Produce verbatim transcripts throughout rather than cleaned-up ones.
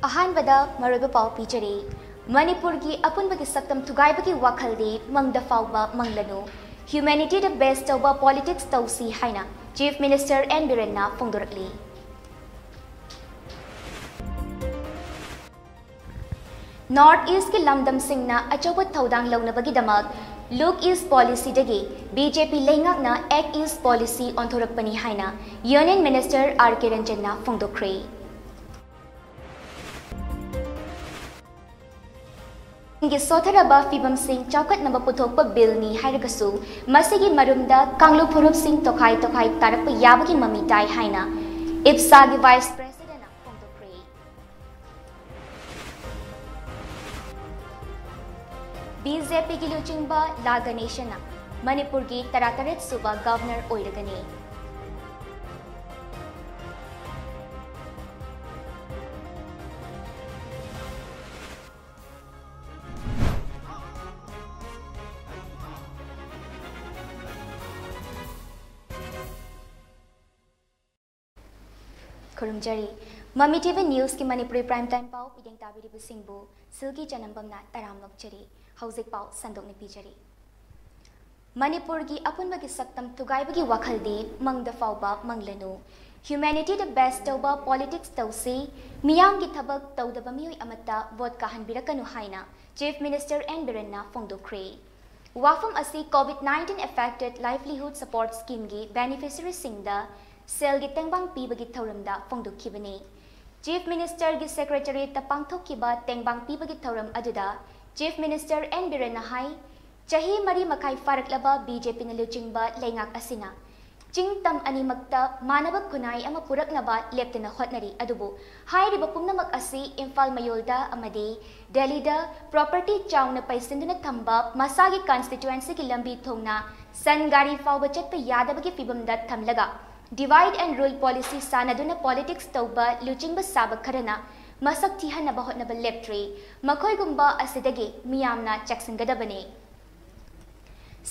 ꯑꯍꯥꯟꯕꯗ ꯃꯔꯨꯑꯣꯏꯕ ꯄꯥꯎ ꯄꯤꯖꯔꯤ꯫ ꯃꯅꯤꯄꯨꯔꯒꯤ ꯑꯄꯨꯟꯕꯒꯤ ꯁꯛꯇꯝ ꯊꯨꯒꯥꯏꯕꯒꯤ ꯋꯥꯈꯜꯗꯤ ꯃꯪꯗ ꯐꯥꯎꯕ ꯃꯪꯂꯅꯨ꯫ Humanity the best ꯇꯧꯕ politics ꯇꯧꯁꯤ ꯍꯥꯏꯅ Chief Minister N ꯕꯤꯔꯦꯟꯅ ꯐꯣꯡꯗꯣꯔꯛꯂꯤ꯫ North East ꯀꯤ ꯂꯝꯗꯝꯁꯤꯡꯅ ꯑꯆꯧꯕ ꯊꯧꯗꯥꯡ ꯂꯧꯅꯕꯒꯤꯗꯃꯛ Look East Policy ꯗꯒꯤ B J P ꯂꯩꯉꯥꯛꯅ Act East Policy ꯑꯣꯟꯊꯣꯔꯛꯄꯅꯤ ꯍꯥꯏꯅ Union Minister R K ꯔꯟꯖꯟꯅ ꯐꯣꯡꯗꯣꯛꯈ꯭ꯔꯦ꯫ ꯒꯤ ꯁꯣꯊꯔꯕ ꯐꯤꯕꯝꯁꯤꯡ ꯆꯥꯎꯈꯠꯅꯕ ꯄꯨꯊꯣꯛꯄ ꯕꯤꯜꯅꯤ ꯍꯥꯏꯔꯒꯁꯨ, ꯃꯁꯤꯒꯤ ꯃꯔꯨꯝꯗ ꯀꯥꯡꯂꯨꯞ ꯐꯨꯔꯨꯞꯁꯤꯡ ꯇꯣꯈꯥꯏ ꯇꯣꯈꯥꯏ ꯇꯥꯔꯛꯄ ꯌꯥꯕꯒꯤ ꯃꯃꯤ ꯇꯥꯏ ꯍꯥꯏꯅ ꯏꯞꯁꯥꯒꯤ Vice President ꯅ ꯐꯣꯡꯗꯣꯛꯈ꯭ꯔꯦ꯫ B J P ꯒꯤ ꯂꯨꯆꯤꯡꯕ ꯂꯥ ꯒꯅꯦꯁꯟꯅ ꯃꯅꯤꯄꯨꯔꯒꯤ ꯇꯔꯥꯇꯔꯦꯠ ꯁꯨꯕ Governor ꯑꯣꯏꯔꯒꯅꯤ꯫ ꯈꯨꯔꯨꯝꯖꯔꯤ꯫ ꯃꯃꯤ T V News ꯀꯤ ꯃꯅꯤꯄꯨꯔꯤ Prime Time ꯄꯥꯎ ꯄꯤꯗꯦꯡ ꯇꯥꯕꯤꯔꯤꯕꯁꯤꯡꯕꯨ ꯁꯤꯜꯀꯤ ꯆꯅꯝꯕꯝꯅ ꯇꯔꯥꯝ ꯑꯣꯛꯆꯔꯤ꯫ ꯍꯧꯖꯤꯛ ꯄꯥꯎ ꯁꯟꯗꯣꯛꯅ ꯄꯤꯖꯔꯤ꯫ ꯃꯅꯤꯄꯨꯔꯒꯤ ꯑꯄꯨꯟꯕꯒꯤ ꯁꯛꯇꯝ ꯊꯨꯒꯥꯏꯕꯒꯤ ꯋꯥꯈꯜꯗꯤ ꯃꯪꯗ ꯐꯥꯎꯕ ꯃꯪꯂꯅꯨ꯫ Humanity the best ꯇꯧꯕ politics ꯇꯧꯁꯤ, ꯃꯤꯌꯥꯝꯒꯤ ꯊꯕꯛ ꯇꯧꯗꯕ ꯃꯤꯑꯣꯏ ꯑꯃꯠꯇ vote ꯀꯥꯍꯟꯕꯤꯔꯛꯀꯅꯨ ꯍꯥꯏꯅ Chief Minister N ꯕꯤꯔꯦꯟꯅ ꯐꯣꯡꯗꯣꯛꯈ꯭ꯔꯦ꯫ ꯋꯥꯐꯝ ꯑꯁꯤ COVID nineteen affected livelihood support scheme ꯒꯤ beneficiaryꯁꯤꯡꯗ ꯁꯦꯜꯒꯤ ꯇꯦꯡꯕꯥꯡ ꯄꯤꯕꯒꯤ ꯊꯧꯔꯝꯗ ꯐꯣꯡꯗꯣꯛꯈꯤꯕꯅꯤ꯫ Chief Minister ꯒꯤ Secretariat ꯇ ꯄꯥꯡꯊꯣꯛꯈꯤꯕ ꯇꯦꯡꯕꯥꯡ ꯄꯤꯕꯒꯤ ꯊꯧꯔꯝ ꯑꯗꯨꯗ Chief Minister N ꯕꯤꯔꯦꯟꯅ ꯍꯥꯏ, ꯆꯍꯤ ꯃꯔꯤ ꯃꯈꯥꯏ ꯐꯥꯔꯛꯂꯕ B J P ꯅ ꯂꯨꯆꯤꯡꯕ ꯂꯩꯉꯥꯛ ꯑꯁꯤꯅ ꯆꯤꯡ ꯇꯝ ꯑꯅꯤꯃꯛꯇ ꯃꯥꯟꯅꯕ ꯈꯨꯟꯅꯥꯏ ꯑꯃ ꯄꯨꯔꯛꯅꯕ ꯂꯦꯞꯇꯅ ꯍꯣꯠꯅꯔꯤ, ꯑꯗꯨꯕꯨ ꯍꯥꯏꯔꯤꯕ ꯄꯨꯝꯅꯃꯛ ꯑꯁꯤ ꯏꯝꯐꯥꯜ ꯃꯌꯣꯜꯗ ꯑꯃꯗꯤ ꯗꯦꯜꯂꯤꯗ property ꯆꯥꯎꯅ ꯄꯩꯁꯤꯟꯗꯨꯅ ꯊꯝꯕ ꯃꯁꯥꯒꯤ constituency ꯒꯤ ꯂꯝꯕꯤ ꯊꯣꯡꯅ ꯁꯟ ꯒꯥꯔꯤ ꯐꯥꯎꯕ ꯆꯠꯄ ꯌꯥꯗꯕꯒꯤ ꯐꯤꯚꯝꯗ ꯊꯝꯂꯒ divide and rule policy ꯁꯥꯟꯅꯗꯨꯅ politics ꯇꯧꯕ ꯂꯨꯆꯤꯡꯕ ꯁꯥꯕ ꯈꯔꯅ ꯃꯁꯛ ꯊꯤꯍꯟꯅꯕ ꯍꯣꯠꯅꯕ ꯂꯦꯞꯇ꯭ꯔꯤ꯫ ꯃꯈꯣꯏꯒꯨꯝꯕ ꯑꯁꯤꯗꯒꯤ ꯃꯤꯌꯥꯝꯅ ꯆꯦꯛꯁꯤꯟꯒꯗꯕꯅꯤ꯫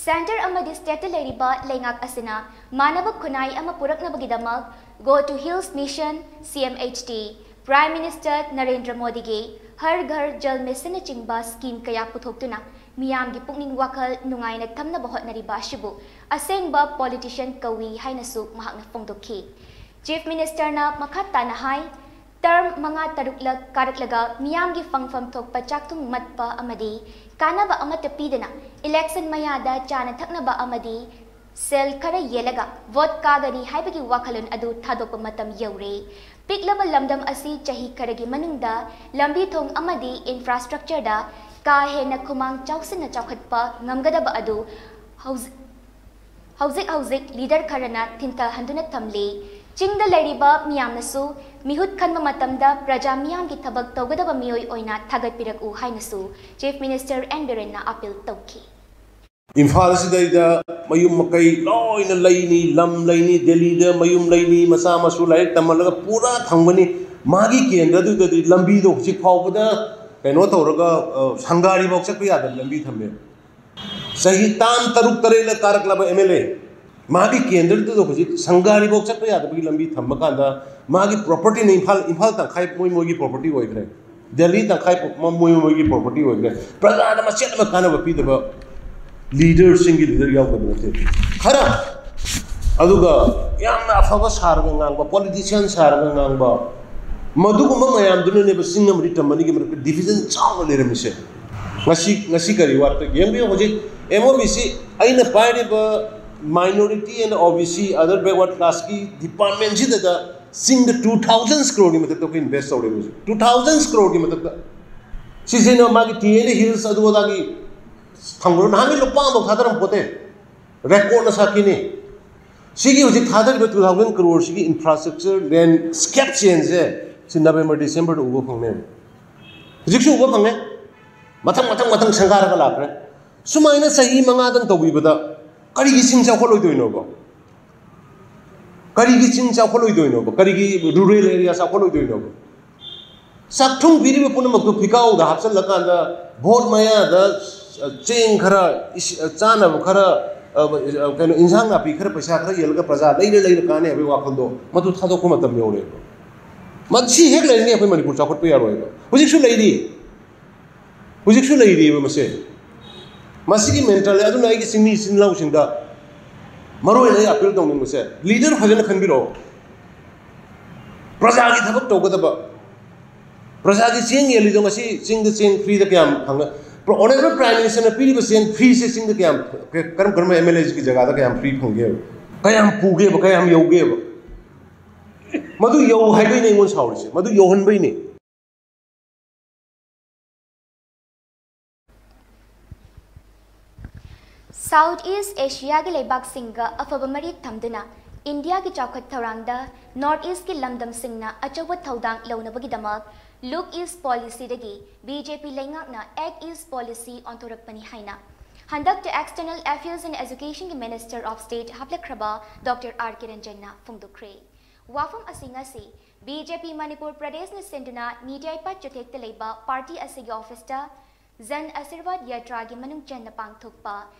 Centre ꯑꯃꯗꯤ state ꯇ ꯂꯩꯔꯤꯕ ꯂꯩꯉꯥꯛ ꯑꯁꯤꯅ ꯃꯥꯟꯅꯕ ꯈꯨꯟꯅꯥꯏ ꯑꯃ ꯄꯨꯔꯛꯅꯕꯒꯤꯗꯃꯛ Go to Hills Mission, C M H T, Prime Minister Narendra ꯃꯣꯗꯤꯒꯤ ꯍꯔ ꯘꯔ ꯖꯜ ꯃꯤꯁꯟꯅꯆꯤꯡꯕ ꯁ꯭ꯀꯤꯝ ꯀꯌꯥ ꯄꯨꯊꯣꯛꯇꯨꯅ ꯃꯤꯌꯥꯝꯒꯤ ꯄꯨꯛꯅꯤꯡ ꯋꯥꯈꯜ ꯅꯨꯡꯉꯥꯏꯅ ꯊꯝꯅꯕ ꯍꯣꯠꯅꯔꯤꯕ ꯑꯁꯤꯕꯨ ꯑꯁꯦꯡꯕ ꯄꯣꯂꯤꯇꯤꯁꯤꯌꯟ ꯀꯧꯏ ꯍꯥꯏꯅꯁꯨ ꯃꯍꯥꯛꯅ ꯐꯣꯡꯗꯣꯛꯈꯤ꯫ ꯆꯤꯐ ꯃꯤꯅꯤꯁꯇꯔꯅ ꯃꯈꯥ ꯇꯥꯅ ꯍꯥꯏ, ꯇꯔꯝ ꯃꯉꯥ ꯇꯔꯨꯛꯂꯛ ꯀꯥꯔꯛꯂꯒ ꯃꯤꯌꯥꯝꯒꯤ ꯐꯪꯐꯝ ꯊꯣꯛꯄ ꯆꯥꯛꯊꯨꯡ ꯃꯠꯄ ꯑꯃꯗꯤ ꯀꯥꯟꯅꯕ ꯑꯃꯠꯇ ꯄꯤꯗꯅ ꯏꯂꯦꯛꯁꯟ ꯃꯌꯥꯗ ꯆꯥꯅ ꯊꯛꯅꯕ ꯑꯃꯗꯤ ꯁꯦꯜ ꯈꯔ ꯌꯦꯜꯂꯒ ꯚꯣꯠ ꯀꯥꯒꯅꯤ ꯍꯥꯏꯕꯒꯤ ꯋꯥꯈꯜꯂꯣꯟ ꯑꯗꯨ ꯊꯥꯗꯣꯛꯄ ꯃꯇꯝ ꯌꯧꯔꯦ꯫ ꯄꯤꯛꯂꯕ ꯂꯝꯗꯝ ꯑꯁꯤ ꯆꯍꯤ ꯈꯔꯒꯤ ꯃꯅꯨꯡꯗ ꯂꯝꯕꯤ ꯊꯣꯡ ꯑꯃꯗꯤ ꯏꯟꯐ꯭ꯔꯥꯁ꯭ꯇ꯭ꯔꯛꯆꯔꯗ ꯀꯥ ꯍꯦꯟꯅ ꯈꯨꯃꯥꯡ ꯆꯥꯎꯁꯤꯟꯅ ꯆꯥꯎꯈꯠꯄ ꯉꯝꯒꯗꯕ ꯑꯗꯨ ꯍꯧꯖꯤꯛ ꯍꯧꯖꯤꯛ ꯍꯧꯖꯤꯛ ꯂꯤꯗꯔ ꯈꯔꯅ ꯊꯤꯟꯊꯍꯟꯗꯨꯅ ꯊꯝꯂꯤ꯫ ꯆꯤꯡꯗ ꯂꯩꯔꯤꯕ ꯃꯤꯌꯥꯝꯅꯁꯨ ꯃꯤꯍꯨꯠ ꯈꯟꯕ ꯃꯇꯝꯗ ꯄ꯭ꯔꯖꯥ ꯃꯤꯌꯥꯝꯒꯤ ꯊꯕꯛ ꯇꯧꯒꯗꯕ ꯃꯤꯑꯣꯏ ꯑꯣꯏꯅ ꯊꯥꯒꯠꯄꯤꯔꯛꯎ ꯍꯥꯏꯅꯁꯨ ꯆꯤꯐ ꯃꯤꯅꯤꯁꯇꯔ ꯑꯦꯟ ꯕꯤꯔꯦꯟꯅ ꯑꯄꯤꯜ ꯇꯧꯈꯤ꯫ ꯏꯝꯐꯥꯜ ꯑꯁꯤꯗꯩꯗ ꯃꯌꯨꯝ ꯃꯀꯩ ꯂꯣꯏꯅ ꯂꯩꯅꯤ, ꯂꯝ ꯂꯩꯅꯤ, ꯗꯦꯜꯂꯤꯗ ꯃꯌꯨꯝ ꯂꯩꯅꯤ, ꯃꯆꯥ ꯃꯁꯨ ꯂꯥꯏꯔꯤꯛ ꯇꯝꯍꯜꯂꯒ ꯄꯨꯔꯥ ꯊꯝꯒꯅꯤ꯫ ꯃꯥꯒꯤ ꯀꯦꯟꯗ꯭ꯔꯗꯨꯗꯗꯤ ꯂꯝꯕꯤꯗꯣ ꯍꯧꯖꯤꯛ ꯐꯥꯎꯕꯗ ꯀꯩꯅꯣ ꯇꯧꯔꯒ, ꯑ, ꯁꯪꯒꯥꯔꯤꯐꯥꯎ ꯆꯠꯄ ꯌꯥꯗꯕ ꯂꯝꯕꯤ ꯊꯝꯃꯦ꯫ ꯆꯍꯤ ꯇꯥꯝ ꯇꯔꯨꯛ ꯇꯔꯦꯠꯂ ꯀꯥꯔꯛꯂꯕ ꯑꯦꯝ ꯑꯦꯜ ꯑꯦ, ꯃꯥꯒꯤ ꯀꯦꯟꯗ꯭ꯔꯗꯨꯗ ꯍꯧꯖꯤꯛ ꯁꯪꯒꯥꯔꯤꯐꯥꯎ ꯆꯠꯄ ꯌꯥꯗꯕꯒꯤ ꯂꯝꯕꯤ ꯊꯝꯕ ꯀꯥꯟꯗ, ꯃꯥꯒꯤ ꯄ꯭ꯔꯣꯄꯔꯇꯤꯅ ꯏꯝꯐꯥꯜ, ꯏꯝꯐꯥꯜ ꯇꯪꯈꯥꯏ ꯃꯣꯏ ꯃꯣꯏꯒꯤ ꯄ꯭ꯔꯣꯄꯔꯇꯤ ꯑꯣꯏꯈ꯭ꯔꯦ, ꯗꯦꯜꯂꯤ ꯇꯪꯈꯥꯏ ꯃꯣꯏ ꯃꯣꯏꯒꯤ ꯄ꯭ꯔꯣꯄꯔꯇꯤ ꯑꯣꯏꯈ꯭ꯔꯦ, ꯄ꯭ꯔꯖꯥꯗ ꯃꯆꯦꯠ ꯑꯃ ꯀꯥꯟꯅꯕ ꯄꯤꯗꯕ ꯂꯤꯗꯔꯁꯤꯡꯒꯤ ꯂꯤꯗꯔ ꯌꯥꯎꯗꯕ ꯅꯠꯇꯦ꯫ ꯈꯔ ꯑꯗꯨꯒ ꯌꯥꯝꯅ ꯑꯐꯕ ꯁꯥꯔꯒ ꯉꯥꯡꯕ, ꯄꯣꯂꯤꯇꯤꯁꯤꯌꯥꯟ ꯁꯥꯔꯒ ꯉꯥꯡꯕ, ꯃꯗꯨꯒꯨꯝꯕ ꯃꯌꯥꯝꯗꯨꯅꯅꯦꯕ ꯆꯤꯡ ꯑꯃꯗꯤ ꯇꯝ ꯑꯅꯤꯒꯤ ꯃꯔꯛꯇ ꯗꯤꯚꯤꯖꯟ ꯆꯥꯎꯅ ꯂꯩꯔꯝꯃꯤꯁꯦ꯫ ꯉꯁꯤ, ꯉꯁꯤ ꯀꯔꯤ ꯋꯥꯠꯄꯒꯦ? ꯌꯦꯡꯕꯤꯌꯨ, ꯍꯧꯖꯤꯛ ꯑꯦꯝ ꯑꯣ ꯕꯤ ꯁꯤ, ꯑꯩꯅ ꯄꯥꯏꯔꯤꯕ minority N O B C, other backward ꯀ꯭ꯂꯥꯁꯀꯤ ꯗꯤꯄꯥꯔꯠꯃꯦꯟꯁꯤꯗ ꯆꯤꯡꯗ ꯇꯨ ꯊꯥꯎꯖꯟ ꯀ꯭ꯔꯣꯔꯒꯤ ꯃꯊꯛꯇ ꯑꯩꯈꯣꯏ ꯏꯟꯚꯦꯁ ꯇꯧꯔꯦ ꯍꯧꯖꯤꯛ꯫ ꯇꯨ ꯊꯥꯎꯖꯟ ꯀ꯭ꯔꯣꯔꯒꯤ ꯃꯊꯛꯇ꯫ ꯁꯤꯁꯤꯅ ꯃꯥꯒꯤ ꯇꯤ ꯑꯦꯟ ꯑꯦ ꯍꯤꯜꯁ ꯑꯗꯨ ꯑꯗꯥꯒꯤ ꯊꯝꯈ꯭ꯔꯣ, ꯅꯍꯥꯟꯒꯤ ꯂꯨꯄꯥ ꯑꯃꯐꯥꯎ ꯊꯥꯗꯔꯝꯄꯣꯠꯇꯦ꯫ ꯔꯦꯀꯣꯔꯗꯅ ꯁꯥꯈꯤꯅꯤ꯫ ꯁꯤꯒꯤ ꯍꯧꯖꯤꯛ ꯊꯥꯗꯔꯤꯕ ꯇꯨ ꯊꯥꯎꯖꯟ ꯀ꯭ꯔꯣꯔꯁꯤꯒꯤ ꯏꯟꯐ꯭ꯔꯥꯁ꯭ꯇ꯭ꯔꯛꯆꯔ, ꯂꯦꯟꯁ꯭ꯀꯦꯞ ꯆꯦꯟꯖꯁꯦ ꯁꯤ ꯅꯕꯦꯝꯕꯔ, ꯗꯤꯁꯦꯝꯕꯔꯗ ꯎꯕ ꯐꯪꯅꯦꯕ꯫ ꯍꯧꯖꯤꯛꯁꯨ ꯎꯕ ꯐꯪꯉꯦ꯫ ꯃꯊꯪ, ꯃꯊꯪ, ꯃꯊꯪ ꯁꯪꯒꯥꯔꯒ ꯂꯥꯛꯈ꯭ꯔꯦ꯫ ꯁꯨꯃꯥꯏꯅ ꯆꯍꯤ ꯃꯉꯥꯗꯪ ꯇꯧꯕꯤꯕꯗ ꯀꯔꯤꯒꯤ ꯆꯤꯡ ꯆꯥꯎꯈꯠꯂꯣꯏꯗꯣꯏꯅꯣꯕ? ꯀꯔꯤꯒꯤ ꯆꯤꯡ ꯆꯥꯎꯈꯠꯂꯣꯏꯗꯣꯏꯅꯣꯕ? ꯀꯔꯤꯒꯤ ꯔꯨꯔꯦꯜ ꯑꯦꯔꯤꯌꯥ ꯆꯥꯎꯈꯠꯂꯣꯏꯗꯣꯏꯅꯣꯕ? ꯆꯥꯛꯊꯨꯡ ꯄꯤꯔꯤꯕ ꯄꯨꯝꯅꯃꯛꯇꯨ ꯐꯤꯀꯥꯎꯗ ꯍꯥꯞꯆꯤꯜꯂꯀꯥꯟꯗ, ꯚꯣꯠ ꯃꯌꯥꯗ ꯆꯦꯡ ꯈꯔ, ꯏꯁ-, ꯆꯥꯅꯕ ꯈꯔ, ꯑ, ꯀꯩꯅꯣ, ꯏꯟꯁꯥꯡ ꯅꯥꯄꯤ ꯈꯔ, ꯄꯩꯁꯥ ꯈꯔ ꯌꯦꯜꯂꯒ ꯄ꯭ꯔꯖꯥ ꯂꯩꯔ ꯂꯩꯔ ꯀꯥꯟꯅꯩ ꯍꯥꯏꯕꯒꯤ ꯋꯥꯈꯜꯗꯣ ꯃꯗꯨ ꯊꯥꯗꯣꯛꯄ ꯃꯇꯝ ꯌꯧꯔꯦꯕ꯫ ꯃꯁꯤ ꯍꯦꯛ ꯂꯩꯔꯤꯉꯩ ꯑꯩꯈꯣꯏ ꯃꯅꯤꯄꯨꯔ ꯆꯥꯎꯈꯠꯄ ꯌꯥꯔꯣꯏꯕ꯫ ꯍꯧꯖꯤꯛꯁꯨ ꯂꯩꯔꯤ, ꯍꯧꯖꯤꯛꯁꯨ ꯂꯩꯔꯤꯕ ꯃꯁꯦ꯫ ꯃꯁꯤꯒꯤ ꯃꯦꯟꯇꯥꯂꯤ ꯑꯗꯨꯅ ꯑꯩꯒꯤ ꯆꯤꯡꯃꯤ ꯏꯆꯤꯟ ꯏꯅꯥꯎꯁꯤꯡꯗ ꯃꯔꯨ ꯑꯣꯏꯅ ꯑꯩ ꯑꯄꯤꯜ ꯇꯧꯅꯤꯡꯕꯁꯦ, ꯂꯤꯗꯔ ꯐꯖꯅ ꯈꯟꯕꯤꯔꯛꯑꯣ꯫ ꯄ꯭ꯔꯖꯥꯒꯤ ꯊꯕꯛ ꯇꯧꯒꯗꯕ, ꯄ꯭ꯔꯖꯥꯒꯤ ꯆꯦꯡ ꯌꯦꯜꯂꯤꯗꯣ ꯉꯁꯤ ꯆꯤꯡꯗ ꯆꯦꯡ ꯐ꯭ꯔꯤꯗ ꯀꯌꯥꯝ ꯐꯪꯉ? ꯑꯣꯅꯔꯦꯕꯜ ꯄ꯭ꯔꯥꯏꯝ ꯃꯤꯅꯤꯁꯇꯔꯅ ꯄꯤꯔꯤꯕ ꯆꯦꯡ ꯐ꯭ꯔꯤꯁꯦ ꯆꯤꯡꯗ ꯀꯌꯥꯝ, ꯀꯔꯝ ꯀꯔꯝꯕ ꯑꯦꯝ ꯑꯦꯜ ꯑꯦꯁꯤꯒꯤ ꯖꯒꯥꯗ ꯀꯌꯥꯝ ꯐ꯭ꯔꯤ ꯐꯪꯒꯦꯕ? ꯀꯌꯥꯝ ꯄꯨꯒꯦꯕ? ꯀꯌꯥꯝ ꯌꯧꯒꯦꯕ? ꯃꯗꯨ ꯌꯧ ꯍꯥꯏꯕꯩꯅꯦ ꯑꯩꯉꯣꯟꯗ ꯁꯥꯎꯔꯤꯁꯦ, ꯃꯗꯨ ꯌꯧꯍꯟꯕꯩꯅꯦ꯫ ꯁꯥꯎꯊ ꯏꯁ ꯑꯦꯁꯤꯌꯥꯒꯤ ꯂꯩꯕꯥꯛꯁꯤꯡꯒ ꯑꯐꯕ ꯃꯔꯤ ꯊꯝꯗꯨꯅ ꯏꯟꯗꯤꯌꯥꯒꯤ ꯆꯥꯎꯈꯠ ꯊꯧꯔꯥꯡꯗ ꯅꯣꯔꯊ ꯏꯁꯀꯤ ꯂꯝꯗꯝꯁꯤꯡꯅ ꯑꯆꯧꯕ ꯊꯧꯗꯥꯡ ꯂꯧꯅꯕꯒꯤꯗꯃꯛ ꯂꯨꯛ ꯏꯁ ꯄꯣꯂꯤꯁꯤꯗꯒꯤ ꯕꯤ ꯖꯦ ꯄꯤ ꯂꯩꯉꯥꯛꯅ ꯑꯦꯛ ꯏꯁ ꯄꯣꯂꯤꯁꯤ ꯑꯣꯟꯊꯣꯔꯛꯄꯅꯤ ꯍꯥꯏꯅ ꯍꯟꯗꯛꯇ External Affairs and Education ꯒꯤ Minister of State ꯍꯥꯞꯂꯛꯈ꯭ꯔꯕ ꯗꯣꯛꯇꯔ ꯑꯥꯔ ꯀꯦ ꯔꯟꯖꯟꯅ ꯐꯣꯡꯗꯣꯛꯈ꯭ꯔꯦ꯫ ꯋꯥꯐꯝ ꯑꯁꯤ ꯉꯁꯤ ꯕꯤ ꯖꯦ ꯄꯤ ꯃꯅꯤꯄꯨꯔ ꯄ꯭ꯔꯗꯦꯁꯅ ꯁꯤꯟꯗꯨꯅ ꯅꯤꯇꯤ ꯑꯥꯌꯣꯒ ꯆꯨꯊꯦꯛꯇ ꯂꯩꯕ ꯄꯥꯔꯇꯤ ꯑꯁꯤꯒꯤ ꯑꯣꯐꯤꯁꯇ ꯖꯟ ꯑꯥꯁꯤꯔꯕꯥꯗ ꯌꯥꯇ꯭ꯔꯥꯒꯤ ꯃꯅꯨꯡ ꯆꯟꯅ ꯄꯥꯡꯊꯣꯛꯄ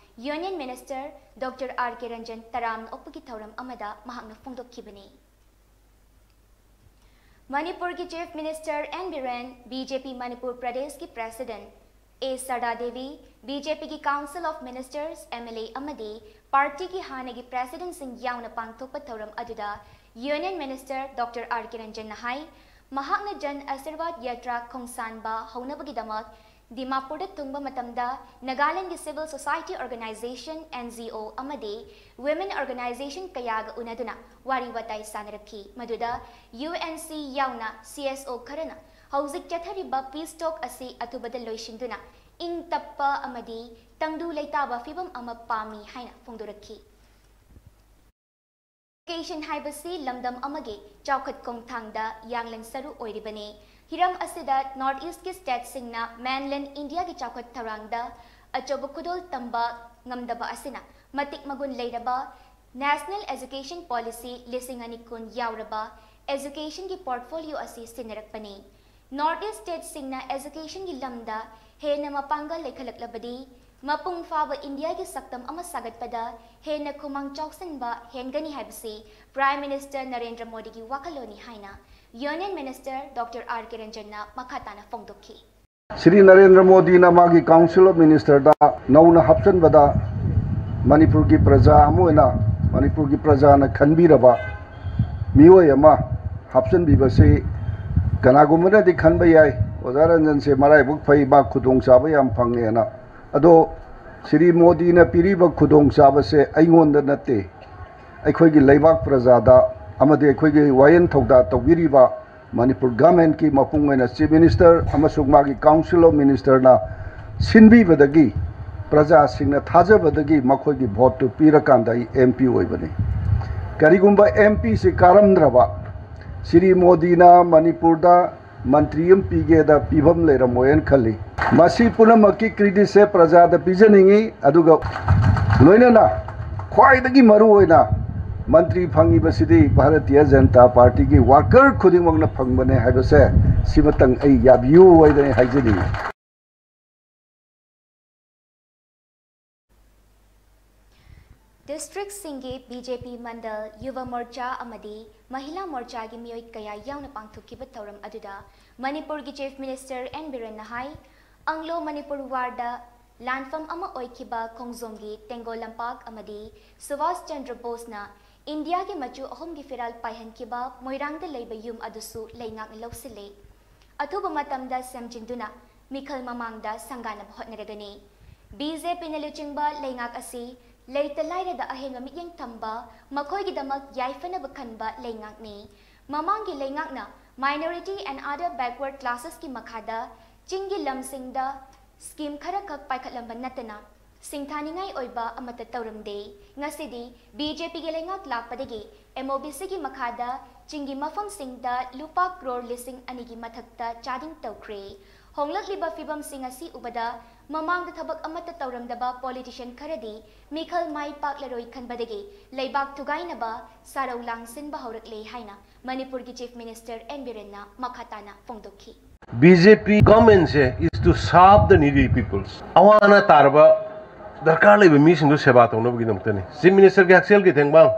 union minister doctor R K Ranjan ꯇꯔꯥꯝꯅ ꯑꯣꯛꯄꯒꯤ ꯊꯧꯔꯝ ꯑꯃꯗ ꯃꯍꯥꯛꯅ ꯐꯣꯡꯗꯣꯛꯈꯤꯕꯅꯤ꯫ ꯃꯅꯤꯄꯨꯔꯒꯤ chief minister N Biren, B J P Manipur ꯄ꯭ꯔꯗꯦꯁꯀꯤ president A Sharda Devi, B J ꯄꯤꯒꯤ council of ministers, M L A ꯑꯃꯗꯤ ꯄꯥꯔꯇꯤꯒꯤ ꯍꯥꯟꯅꯒꯤ ꯄ꯭ꯔꯦꯁꯤꯗꯦꯟꯠꯁꯤꯡ ꯌꯥꯎꯅ ꯄꯥꯡꯊꯣꯛꯄ ꯊꯧꯔꯝ ꯑꯗꯨꯗ union minister doctor R K ꯔꯟꯖꯟꯅ ꯍꯥꯏ, ꯃꯍꯥꯛꯅ ꯖꯟ ꯑꯥꯁꯤꯔꯕꯥꯗ ꯌꯥꯇ꯭ꯔꯥ ꯈꯣꯡꯁꯥꯟꯕ ꯍꯧꯅꯕꯒꯤꯗꯃꯛ ꯗꯤꯃꯥꯄꯨꯔꯗ ꯊꯨꯡꯕ ꯃꯇꯝꯗ ꯅꯥꯒꯥꯂꯦꯟꯗꯒꯤ civil society organisation, N G O, ꯑꯃꯗꯤ women organisation ꯀꯌꯥꯒ ꯎꯅꯗꯨꯅ ꯋꯥꯔꯤ ꯋꯥꯇꯥꯏ ꯁꯥꯟꯅꯔꯛꯈꯤ꯫ ꯃꯗꯨꯗ ꯌꯨ ꯑꯦꯟ ꯁꯤ ꯌꯥꯎꯅ C S O ꯈꯔꯅ ꯍꯧꯖꯤꯛ ꯆꯠꯊꯔꯤꯕ peace talk ꯑꯁꯤ ꯑꯊꯨꯕꯗ ꯂꯣꯏꯁꯤꯟꯗꯨꯅ ꯏꯪ ꯇꯞꯄ ꯑꯃꯗꯤ ꯇꯪꯗꯨ ꯂꯩꯇꯥꯕ ꯐꯤꯕꯝ ꯑꯃ ꯄꯥꯝꯃꯤ ꯍꯥꯏꯅ ꯐꯣꯡꯗꯣꯔꯛꯈꯤ꯫ Education ꯍꯥꯏꯕꯁꯤ ꯂꯝꯗꯝ ꯑꯃꯒꯤ ꯆꯥꯎꯈꯠ ꯈꯣꯡꯊꯥꯡꯗ ꯌꯥꯡꯂꯦꯟ ꯁꯔꯨ ꯑꯣꯏꯔꯤꯕꯅꯤ꯫ ꯍꯤꯔꯝ ꯑꯁꯤꯗ ꯅꯣꯔꯊ ꯏꯁ꯭ꯠꯀꯤ ꯁ꯭ꯇꯦꯠꯁꯤꯡꯅ ꯃꯦꯟꯂꯦꯟꯗ ꯏꯟꯗꯤꯌꯥꯒꯤ ꯆꯥꯎꯈꯠ ꯊꯧꯔꯥꯡꯗ ꯑꯆꯧꯕ ꯈꯨꯗꯣꯜ ꯇꯝꯕ ꯉꯝꯗꯕ ꯑꯁꯤꯅ ꯃꯇꯤꯛ ꯃꯒꯨꯟ ꯂꯩꯔꯕ National Education Policy ꯂꯤꯁꯤꯡ ꯑꯅꯤ ꯀꯨꯟ ꯌꯥꯎꯔꯕ education ꯒꯤ portfolio ꯑꯁꯤ ꯁꯤꯟꯅꯔꯛꯄꯅꯤ꯫ ꯅꯣꯔꯊ ꯏꯁ꯭ꯠ ꯁ꯭ꯇꯦꯠꯁꯤꯡꯅ education ꯒꯤ ꯂꯝꯗ ꯍꯦꯟꯅ ꯃꯄꯥꯡꯒꯜ ꯂꯩꯈꯠꯂꯛꯂꯕꯗꯤ ꯃꯄꯨꯡ ꯐꯥꯕ ꯏꯟꯗꯤꯌꯥꯒꯤ ꯁꯛꯇꯝ ꯑꯃ ꯁꯥꯒꯠꯄꯗ ꯍꯦꯟꯅ ꯈꯨꯃꯥꯡ ꯆꯥꯎꯁꯤꯟꯕ ꯍꯦꯟꯒꯅꯤ ꯍꯥꯏꯕꯁꯤ Prime Minister ꯅꯔꯦꯟꯗ꯭ꯔ ꯃꯣꯗꯤꯒꯤ ꯋꯥꯈꯜꯂꯣꯟꯅꯤ ꯍꯥꯏꯅ Union Minister Doctor R ꯀꯤꯔꯟꯖꯟꯅ ꯃꯈꯥ ꯇꯥꯅ ꯐꯣꯡꯗꯣꯛꯈꯤ꯫ ꯁ꯭ꯔꯤ ꯅꯔꯦꯟꯗ꯭ꯔ ꯃꯣꯗꯤꯅ ꯃꯥꯒꯤ Council of Ministerꯗ ꯅꯧꯅ ꯍꯥꯞꯆꯤꯟꯕꯗ ꯃꯅꯤꯄꯨꯔꯒꯤ ꯄ꯭ꯔꯖꯥ ꯑꯃ ꯑꯣꯏꯅ, ꯃꯅꯤꯄꯨꯔꯒꯤ ꯄ꯭ꯔꯖꯥꯅ ꯈꯟꯕꯤꯔꯕ ꯃꯤꯑꯣꯏ ꯑꯃ ꯍꯥꯞꯆꯤꯟꯕꯤꯕꯁꯤ ꯀꯅꯥꯒꯨꯝꯕꯅꯗꯤ ꯈꯟꯕ ꯌꯥꯏ, ꯑꯣꯖꯥ ꯔꯟꯖꯟꯁꯦ ꯃꯔꯥꯏꯕꯛ ꯐꯩ, ꯃꯥ ꯈꯨꯗꯣꯡꯆꯥꯕ ꯌꯥꯝ ꯐꯪꯉꯦꯅ꯫ ꯑꯗꯣ ꯁ꯭ꯔꯤ ꯃꯣꯗꯤꯅ ꯄꯤꯔꯤꯕ ꯈꯨꯗꯣꯡꯆꯥꯕꯁꯦ ꯑꯩꯉꯣꯟꯗ ꯅꯠꯇꯦ, ꯑꯩꯈꯣꯏꯒꯤ ꯂꯩꯕꯥꯛ ꯄ꯭ꯔꯖꯥꯗ ꯑꯃꯗꯤ ꯑꯩꯈꯣꯏꯒꯤ ꯋꯥꯌꯦꯜ ꯊꯧꯗꯥꯡ ꯇꯧꯕꯤꯔꯤꯕ ꯃꯅꯤꯄꯨꯔ governmentꯀꯤ ꯃꯄꯨꯡ ꯑꯣꯏꯅ Chief Minister ꯑꯃꯁꯨꯡ ꯃꯥꯒꯤ Council of Ministerꯅ ꯁꯤꯟꯕꯤꯕꯗꯒꯤ, ꯄ꯭ꯔꯖꯥꯁꯤꯡꯅ ꯊꯥꯖꯕꯗꯒꯤ ꯃꯈꯣꯏꯒꯤ voteꯇꯨ ꯄꯤꯔꯀꯥꯟꯗ ꯑꯩ MP ꯑꯣꯏꯕꯅꯤ꯫ ꯀꯔꯤꯒꯨꯝꯕ MPꯁꯤ ꯀꯥꯔꯝꯗ꯭ꯔꯕ, ꯁ꯭ꯔꯤ ꯃꯣꯗꯤꯅ ꯃꯅꯤꯄꯨꯔꯗ ꯃꯟꯇ꯭ꯔꯤ ꯑꯃ ꯄꯤꯒꯦꯗ ꯄꯤꯐꯝ ꯂꯩꯔꯝꯃꯣꯏꯅ ꯈꯜꯂꯤ꯫ ꯃꯁꯤ ꯄꯨꯝꯅꯃꯛꯀꯤ creditꯁꯦ ꯄ꯭ꯔꯖꯥꯗ ꯄꯤꯖꯅꯤꯡꯏ, ꯑꯗꯨꯒ ꯂꯣꯏꯅꯅ ꯈ꯭ꯋꯥꯏꯗꯒꯤ ꯃꯔꯨ ꯑꯣꯏꯅ ꯃꯟꯇ꯭ꯔꯤ ꯐꯪꯉꯤꯕꯁꯤꯗꯤ ꯚꯥꯔꯇꯤꯌ ꯖꯅꯇꯥ ꯄꯥꯔꯇꯤꯒꯤ worker ꯈꯨꯗꯤꯡꯃꯛꯅ ꯐꯪꯕꯅꯦ ꯍꯥꯏꯕꯁꯦ ꯁꯤꯃꯇꯪ ꯑꯩ ꯌꯥꯕꯤꯌꯨ ꯍꯥꯏꯗꯅ ꯍꯥꯏꯖꯅꯤꯡꯏ꯫ Districtꯁꯤꯡꯒꯤ BJP ꯃꯟꯗꯜ, ꯌꯨꯚ ꯃꯣꯔꯆꯥ ꯑꯃꯗꯤ ꯃꯍꯤꯂꯥ ꯃꯣꯔꯆꯥꯒꯤ ꯃꯤꯑꯣꯏ ꯀꯌꯥ ꯌꯥꯎꯅ ꯄꯥꯡꯊꯣꯛꯈꯤꯕ ꯊꯧꯔꯝ ꯑꯗꯨꯗ ꯃꯅꯤꯄꯨꯔꯒꯤ Chief Minister ꯑꯦꯟ ꯕꯤꯔꯦꯟꯅ ꯍꯥꯏ, ꯑꯪꯒ꯭ꯂꯣ ꯃꯅꯤꯄꯨꯔ warꯗ ꯂꯥꯟꯐꯝ ꯑꯃ ꯑꯣꯏꯈꯤꯕ ꯈꯣꯡꯖꯣꯝꯒꯤ ꯇꯦꯡꯒꯣꯜ ꯂꯝꯄꯥꯛ ꯑꯃꯗꯤ ꯁꯨꯚꯥꯁ ꯆꯟꯗ꯭ꯔ ꯕꯣꯁꯅ ꯏꯟꯗꯤꯌꯥꯒꯤ ꯃꯆꯨ ꯑꯍꯨꯝꯒꯤ ꯐꯤꯔꯥꯜ ꯄꯥꯏꯍꯟꯈꯤꯕ ꯃꯣꯏꯔꯥꯡꯗ ꯂꯩꯕ ꯌꯨꯝ ꯑꯗꯨꯁꯨ ꯂꯩꯉꯥꯛꯅ ꯂꯧꯁꯤꯜꯂꯦ꯫ ꯑꯊꯨꯕ ꯃꯇꯝꯗ ꯁꯦꯝꯖꯤꯟꯗꯨꯅ ꯃꯤꯈꯜ ꯃꯃꯥꯡꯗ ꯁꯪꯒꯥꯅꯕ ꯍꯣꯠꯅꯔꯒꯅꯤ꯫ BJPꯅ ꯂꯨꯆꯤꯡꯕ ꯂꯩꯉꯥꯛ ꯑꯁꯤ ꯂꯩꯇ ꯂꯥꯏꯔꯗ ꯑꯍꯦꯟꯕ ꯃꯤꯠꯌꯦꯡ ꯊꯝꯕ, ꯃꯈꯣꯏꯒꯤꯗꯃꯛ ꯌꯥꯏꯐꯅꯕ ꯈꯟꯕ ꯂꯩꯉꯥꯛꯅꯤ꯫ ꯃꯃꯥꯡꯒꯤ ꯂꯩꯉꯥꯛꯅ Minority and Other Backward Classesꯀꯤ ꯃꯈꯥꯗ ꯆꯤꯡꯒꯤ ꯂꯝꯁꯤꯡꯗ scheme ꯈꯔꯈꯛ ꯄꯥꯏꯈꯠꯂꯝꯕ ꯅꯠꯇꯅ ꯁꯤꯡꯊꯥꯅꯤꯡꯉꯥꯏ ꯑꯣꯏꯕ ꯑꯃꯠꯇ ꯇꯧꯔꯝꯗꯦ꯫ ꯉꯁꯤꯗꯤ BJPꯒꯤ ꯂꯩꯉꯥꯛ ꯂꯥꯛꯄꯗꯒꯤ MOBCꯒꯤ ꯃꯈꯥꯗ ꯆꯤꯡꯒꯤ ꯃꯐꯝꯁꯤꯡꯗ ꯂꯨꯄꯥ ꯀ꯭ꯔꯣꯔ ꯂꯤꯁꯤꯡ ꯑꯅꯤꯒꯤ ꯃꯊꯛꯇ ꯆꯥꯗꯤꯡ ꯇꯧꯈ꯭ꯔꯦ꯫ ꯍꯣꯡꯂꯛꯂꯤꯕ ꯐꯤꯕꯝꯁꯤꯡ ꯑꯁꯤ ꯎꯕꯗ ꯃꯃꯥꯡꯗ ꯊꯕꯛ ꯑꯃꯠꯇ ꯇꯧꯔꯝꯗꯕ politician ꯈꯔꯗꯤ ꯃꯤꯈꯜ ꯃꯥꯏ ꯄꯥꯛꯂꯔꯣꯏ ꯈꯟꯕꯗꯒꯤ ꯂꯩꯕꯥꯛ ꯊꯨꯒꯥꯏꯅꯕ ꯁꯥꯔꯧ ꯂꯥꯡꯁꯤꯟꯕ ꯍꯧꯔꯛꯂꯦ ꯍꯥꯏꯅ ꯃꯅꯤꯄꯨꯔꯒꯤ Chief Minister ꯑꯦꯟ ꯕꯤꯔꯦꯟꯅ ꯃꯈꯥ ꯇꯥꯅ ꯐꯣꯡꯗꯣꯛꯈꯤ꯫ B J P government say is to serve the needy peoples. ꯑꯋꯥ ꯑꯅꯥ ꯇꯥꯔꯕ ꯗꯔꯀꯥꯔ ꯂꯩꯕ ꯃꯤꯁꯤꯡꯗꯨ ꯁꯦꯕꯥ ꯇꯧꯅꯕꯒꯤꯗꯃꯛꯇꯅꯤ꯫ Chief Minister ꯒꯤ ꯍꯛꯁꯦꯜꯒꯤ ꯇꯦꯡꯕꯥꯡ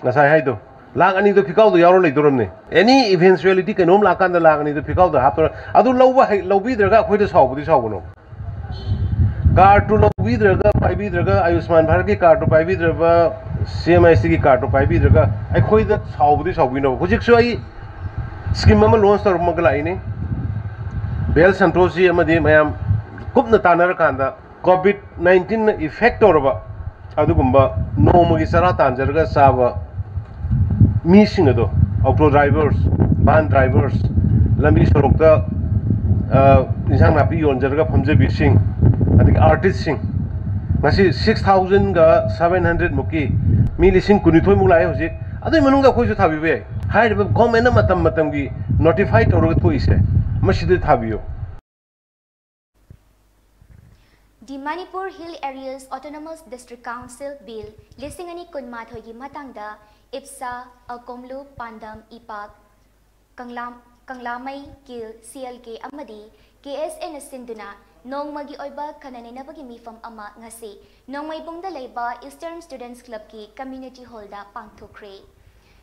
ꯉꯁꯥꯏ ꯍꯥꯏꯗꯣ, ꯂꯥꯛ ꯑꯅꯤꯗꯣ ꯐꯤꯀꯥꯎꯗ ꯌꯥꯎꯔ ꯂꯩꯗꯧꯔꯝꯅꯤ꯫ Any eventuality ꯀꯩꯅꯣꯝ ꯂꯥꯛꯀꯥꯟꯗ ꯂꯥꯛ ꯑꯅꯤꯗꯣ ꯐꯤꯀꯥꯎꯗ ꯍꯥꯞꯇꯧꯔ, ꯑꯗꯨ ꯂꯧꯕ ꯍꯩ-, ꯂꯧꯕꯤꯗ꯭ꯔꯒ ꯑꯩꯈꯣꯏꯗ ꯁꯥꯎꯕꯗꯤ ꯁꯥꯎꯒꯅꯣ꯫ ꯀꯥꯔꯠꯇꯨ ꯂꯧꯕꯤꯗ꯭ꯔꯒ, ꯄꯥꯏꯕꯤꯗ꯭ꯔꯒ, ꯑꯌꯨꯁꯃꯥꯟ ꯚꯥꯔꯠꯀꯤ ꯀꯥꯔꯠꯇꯨ ꯄꯥꯏꯕꯤꯗ꯭ꯔꯒ, C M I S T ꯒꯤ ꯀꯥꯔꯠꯇꯨ ꯄꯥꯏꯕꯤꯗ꯭ꯔꯒ ꯑꯩꯈꯣꯏꯗ ꯁꯥꯎꯕꯗꯤ ꯁꯥꯎꯕꯤꯅꯣ꯫ ꯍꯧꯖꯤꯛꯁꯨ ꯑꯩ scheme ꯑꯃ launch ꯇꯧꯔꯝꯃꯒ ꯂꯥꯛꯏꯅꯤ꯫ ꯕꯦꯜ ꯁꯟꯇꯣꯁꯖꯤ ꯑꯃꯗꯤ ꯃꯌꯥꯝ ꯀꯨꯞꯅ ꯇꯥꯟꯅꯔꯀꯥꯟꯗ COVID nineteen ꯅ effect ꯇꯧꯔꯕ ꯑꯗꯨꯒꯨꯝꯕ ꯅꯣꯡꯃꯒꯤ ꯆꯔꯥ ꯇꯥꯟꯖꯔꯒ ꯆꯥꯕ ꯃꯤꯁꯤꯡ ꯑꯗꯣ, auto drivers, van drivers, ꯂꯝꯕꯤ ꯁꯣꯔꯣꯛꯇ, ꯑ, ꯏꯟꯁꯥꯡ ꯅꯥꯄꯤ ꯌꯣꯟꯖꯔꯒ ꯐꯝꯖꯕꯤꯁꯤꯡ, ꯑꯗꯒꯤ artist ꯁꯤꯡ, ꯉꯁꯤ six thousand ꯒ seven hundred ꯃꯨꯛꯀꯤ, ꯃꯤ ꯂꯤꯁꯤꯡ ꯀꯨꯟꯅꯤꯊꯣꯏ ꯃꯨꯛ ꯂꯥꯛꯑꯦ ꯍꯧꯖꯤꯛ꯫ ꯑꯗꯨꯒꯤ ꯃꯅꯨꯡꯗ ꯑꯩꯈꯣꯏꯁꯨ ꯊꯥꯕꯤꯕ ꯌꯥꯏ꯫ ꯍꯥꯏꯔꯤꯕ government ꯅ ꯃꯇꯝ ꯃꯇꯝꯒꯤ notify ꯇꯧꯔꯒ ꯊꯣꯛꯏꯁꯦ, ꯃꯁꯤꯗ ꯊꯥꯕꯤꯌꯨ꯫ The Manipur Hill Areas Autonomous District Council Bill ꯂꯤꯁꯤꯡ ꯑꯅꯤ ꯀꯨꯟꯃꯥꯊꯣꯏꯒꯤ ꯃꯇꯥꯡꯗ ꯏꯞꯁꯥ, ꯑꯀꯣꯝꯂꯨ, ꯄꯥꯟꯗꯝ, ꯏꯄꯥꯛ, ꯀꯪꯂꯥ, ꯀꯪꯂꯥꯃꯩ, ꯀꯤꯜ, C L K ꯑꯃꯗꯤ K S A ꯅ ꯁꯤꯟꯗꯨꯅ ꯅꯣꯡꯃꯒꯤ ꯑꯣꯏꯕ ꯈꯟꯅ ꯅꯩꯅꯕꯒꯤ ꯃꯤꯐꯝ ꯑꯃ ꯉꯁꯤ ꯅꯣꯡꯃꯩꯕꯨꯡꯗ ꯂꯩꯕ Eastern Students Club ꯀꯤ Community Hall ꯗ ꯄꯥꯡꯊꯣꯛꯈ꯭ꯔꯦ꯫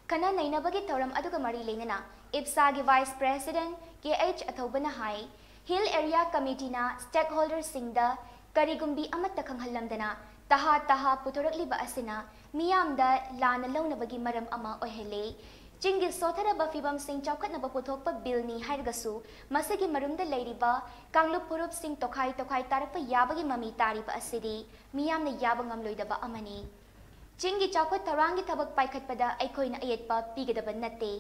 ꯈꯟꯅ ꯅꯩꯅꯕꯒꯤ ꯊꯧꯔꯝ ꯑꯗꯨꯒ ꯃꯔꯤ ꯂꯩꯅꯅ ꯏꯞꯁꯥꯒꯤ Vice President K H ꯑꯊꯧꯕꯅ ꯍꯥꯏ, Hill Area Committee ꯅ stakeholder ꯁꯤꯡꯗ ꯀꯔꯤꯒꯨꯝꯕꯤ ꯑꯃꯠꯇ ꯈꯪꯍꯜꯂꯝꯗꯅ ꯇꯍꯥ ꯇꯍꯥ ꯄꯨꯊꯣꯔꯛꯂꯤꯕ ꯑꯁꯤꯅ ꯃꯤꯌꯥꯝꯗ ꯂꯥꯟꯅ ꯂꯧꯅꯕꯒꯤ ꯃꯔꯝ ꯑꯃ ꯑꯣꯏꯍꯜꯂꯦ꯫ ꯆꯤꯡꯒꯤ ꯁꯣꯠꯊꯔꯕ ꯐꯤꯕꯝꯁꯤꯡ ꯆꯥꯎꯈꯠꯅꯕ ꯄꯨꯊꯣꯛꯄ ꯕꯤꯜꯅꯤ ꯍꯥꯏꯔꯒꯁꯨ ꯃꯁꯤꯒꯤ ꯃꯔꯨꯝꯗ ꯂꯩꯔꯤꯕ ꯀꯥꯡꯂꯨꯞ ꯐꯨꯔꯨꯞꯁꯤꯡ ꯇꯣꯈꯥꯏ ꯇꯣꯈꯥꯏ ꯇꯥꯔꯛꯄ ꯌꯥꯕꯒꯤ ꯃꯃꯤ ꯇꯥꯔꯤꯕ ꯑꯁꯤꯗꯤ ꯃꯤꯌꯥꯝꯅ ꯌꯥꯕ ꯉꯝꯂꯣꯏꯗꯕ ꯑꯃꯅꯤ꯫ ꯆꯤꯡꯒꯤ ꯆꯥꯎꯈꯠ ꯊꯧꯔꯥꯡꯒꯤ ꯊꯕꯛ ꯄꯥꯏꯈꯠꯄꯗ ꯑꯩꯈꯣꯏꯅ ꯑꯌꯦꯠꯄ ꯄꯤꯒꯗꯕ ꯅꯠꯇꯦ꯫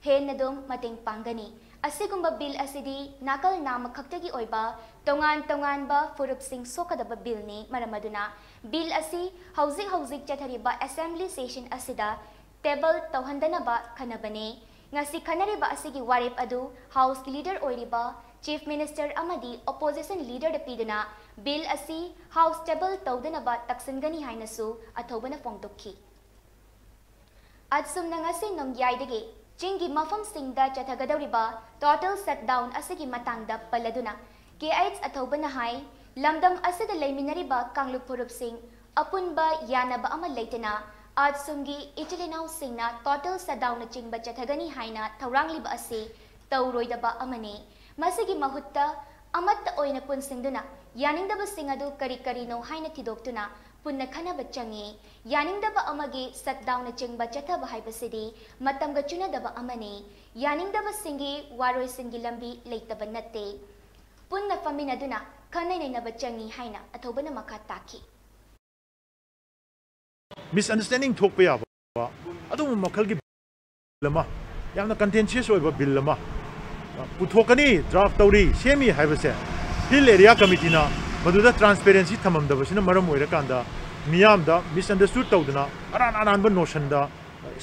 ꯍꯦꯟꯅ ꯑꯗꯨꯝ ꯃꯇꯦꯡ ꯄꯥꯡꯒꯅꯤ꯫ ꯑꯁꯤꯒꯨꯝꯕ ꯕꯤꯜ ꯑꯁꯤꯗꯤ ꯅꯥꯀꯜ ꯅꯥꯝꯃ ꯈꯛꯇꯒꯤ ꯑꯣꯏꯕ ꯇꯣꯉꯥꯟ ꯇꯣꯉꯥꯟꯕ ꯐꯨꯔꯨꯞꯁꯤꯡ ꯁꯣꯛꯀꯗꯕ ꯕꯤꯜꯅꯤ꯫ ꯃꯔꯝ ꯑꯗꯨꯅ ꯕꯤꯜ ꯑꯁꯤ ꯍꯧꯖꯤꯛ ꯍꯧꯖꯤꯛ ꯆꯠꯊꯔꯤꯕ assembly session ꯑꯁꯤꯗ table ꯇꯧꯍꯟꯗꯅꯕ ꯈꯟꯅꯕꯅꯤ꯫ ꯉꯁꯤ ꯈꯟꯅꯔꯤꯕ ꯑꯁꯤꯒꯤ ꯋꯥꯔꯦꯞ ꯑꯗꯨ House ꯀꯤ leader ꯑꯣꯏꯔꯤꯕ Chief Minister ꯑꯃꯗꯤ opposition leader ꯗ ꯄꯤꯗꯨꯅ ꯕꯤꯜ ꯑꯁꯤ House table ꯇꯧꯗꯅꯕ ꯇꯛꯁꯤꯟꯒꯅꯤ ꯍꯥꯏꯅꯁꯨ ꯑꯊꯧꯕꯅ ꯐꯣꯡꯗꯣꯛꯈꯤ꯫ ꯑꯁꯨꯝꯅ ꯉꯁꯤ ꯅꯣꯡꯌꯥꯏꯗꯒꯤ ꯆꯤꯡꯒꯤ ꯃꯐꯝꯁꯤꯡꯗ ꯆꯠꯊꯒꯗꯧꯔꯤꯕ total shutdown ꯑꯁꯤꯒꯤ ꯃꯇꯥꯡꯗ ꯄꯜꯂꯗꯨꯅ, ꯀꯦ ꯑꯩꯆ ꯑꯊꯧꯕꯅ ꯍꯥꯏ, ꯂꯝꯗꯝ ꯑꯁꯤꯗ ꯂꯩꯃꯤꯟꯅꯔꯤꯕ ꯀꯥꯡꯂꯨꯞ ꯐꯨꯔꯨꯞꯁꯤꯡ ꯑꯄꯨꯟꯕ ꯌꯥꯅꯕ ꯑꯃ ꯂꯩꯇꯅ ꯑꯥꯠꯁꯨꯝꯒꯤ ꯏꯆꯤꯜ ꯏꯅꯥꯎꯁꯤꯡꯅ total shutdownꯅꯆꯤꯡꯕ ꯆꯠꯊꯒꯅꯤ ꯍꯥꯏꯅ ꯊꯧꯔꯥꯡꯂꯤꯕ ꯑꯁꯤ ꯇꯧꯔꯣꯏꯗꯕ ꯑꯃꯅꯤ꯫ ꯃꯁꯤꯒꯤ ꯃꯍꯨꯠꯇ ꯑꯃꯠꯇ ꯑꯣꯏꯅ ꯄꯨꯟꯁꯤꯟꯗꯨꯅ ꯌꯥꯅꯤꯡꯗꯕꯁꯤꯡ ꯑꯗꯨ ꯀꯔꯤ ꯀꯔꯤꯅꯣ ꯍꯥꯏꯅ ꯊꯤꯗꯣꯛꯇꯨꯅ ꯄꯨꯟꯅ ꯈꯟꯅꯕ ꯆꯪꯏ꯫ ꯌꯥꯅꯤꯡꯗꯕ ꯑꯃꯒꯤ shutdownꯅꯆꯤꯡꯕ ꯆꯠꯊꯕ ꯍꯥꯏꯕꯁꯤꯗꯤ ꯃꯇꯝꯒ ꯆꯨꯅꯗꯕ ꯑꯃꯅꯤ꯫ ꯌꯥꯅꯤꯡꯗꯕꯁꯤꯡꯒꯤ ꯋꯥꯔꯣꯏꯁꯤꯟꯒꯤ ꯂꯝꯕꯤ ꯂꯩꯇꯕ ꯅꯠꯇꯦ꯫ ꯄꯨꯟꯅ ꯐꯝꯃꯤꯟꯅꯗꯨꯅ ꯈꯟꯅ ꯅꯩꯅꯕ ꯆꯪꯏ ꯍꯥꯏꯅ ꯑꯊꯧꯕꯅ ꯃꯈꯥ ꯇꯥꯈꯤ꯫ Misunderstanding ꯊꯣꯛꯄ ꯌꯥꯕ ꯑꯗꯨꯒꯨꯝꯕ ꯃꯈꯜꯒꯤ bill ꯑꯃ, ꯌꯥꯝꯅ contentious ꯑꯣꯏꯕ bill ꯑꯃ ꯄꯨꯊꯣꯛꯀꯅꯤ, draft ꯇꯧꯔꯤ, ꯁꯦꯝꯃꯤ ꯍꯥꯏꯕꯁꯦ Hill Area Committeeꯅ ꯃꯗꯨꯗ transparency ꯊꯝꯃꯝꯗꯕꯁꯤꯅ ꯃꯔꯝ ꯑꯣꯏꯔꯀꯥꯟꯗ ꯃꯤꯌꯥꯝꯗ misunderstood ꯇꯧꯗꯅ ꯑꯔꯥꯟ ꯑꯔꯥꯟꯕ notionꯗ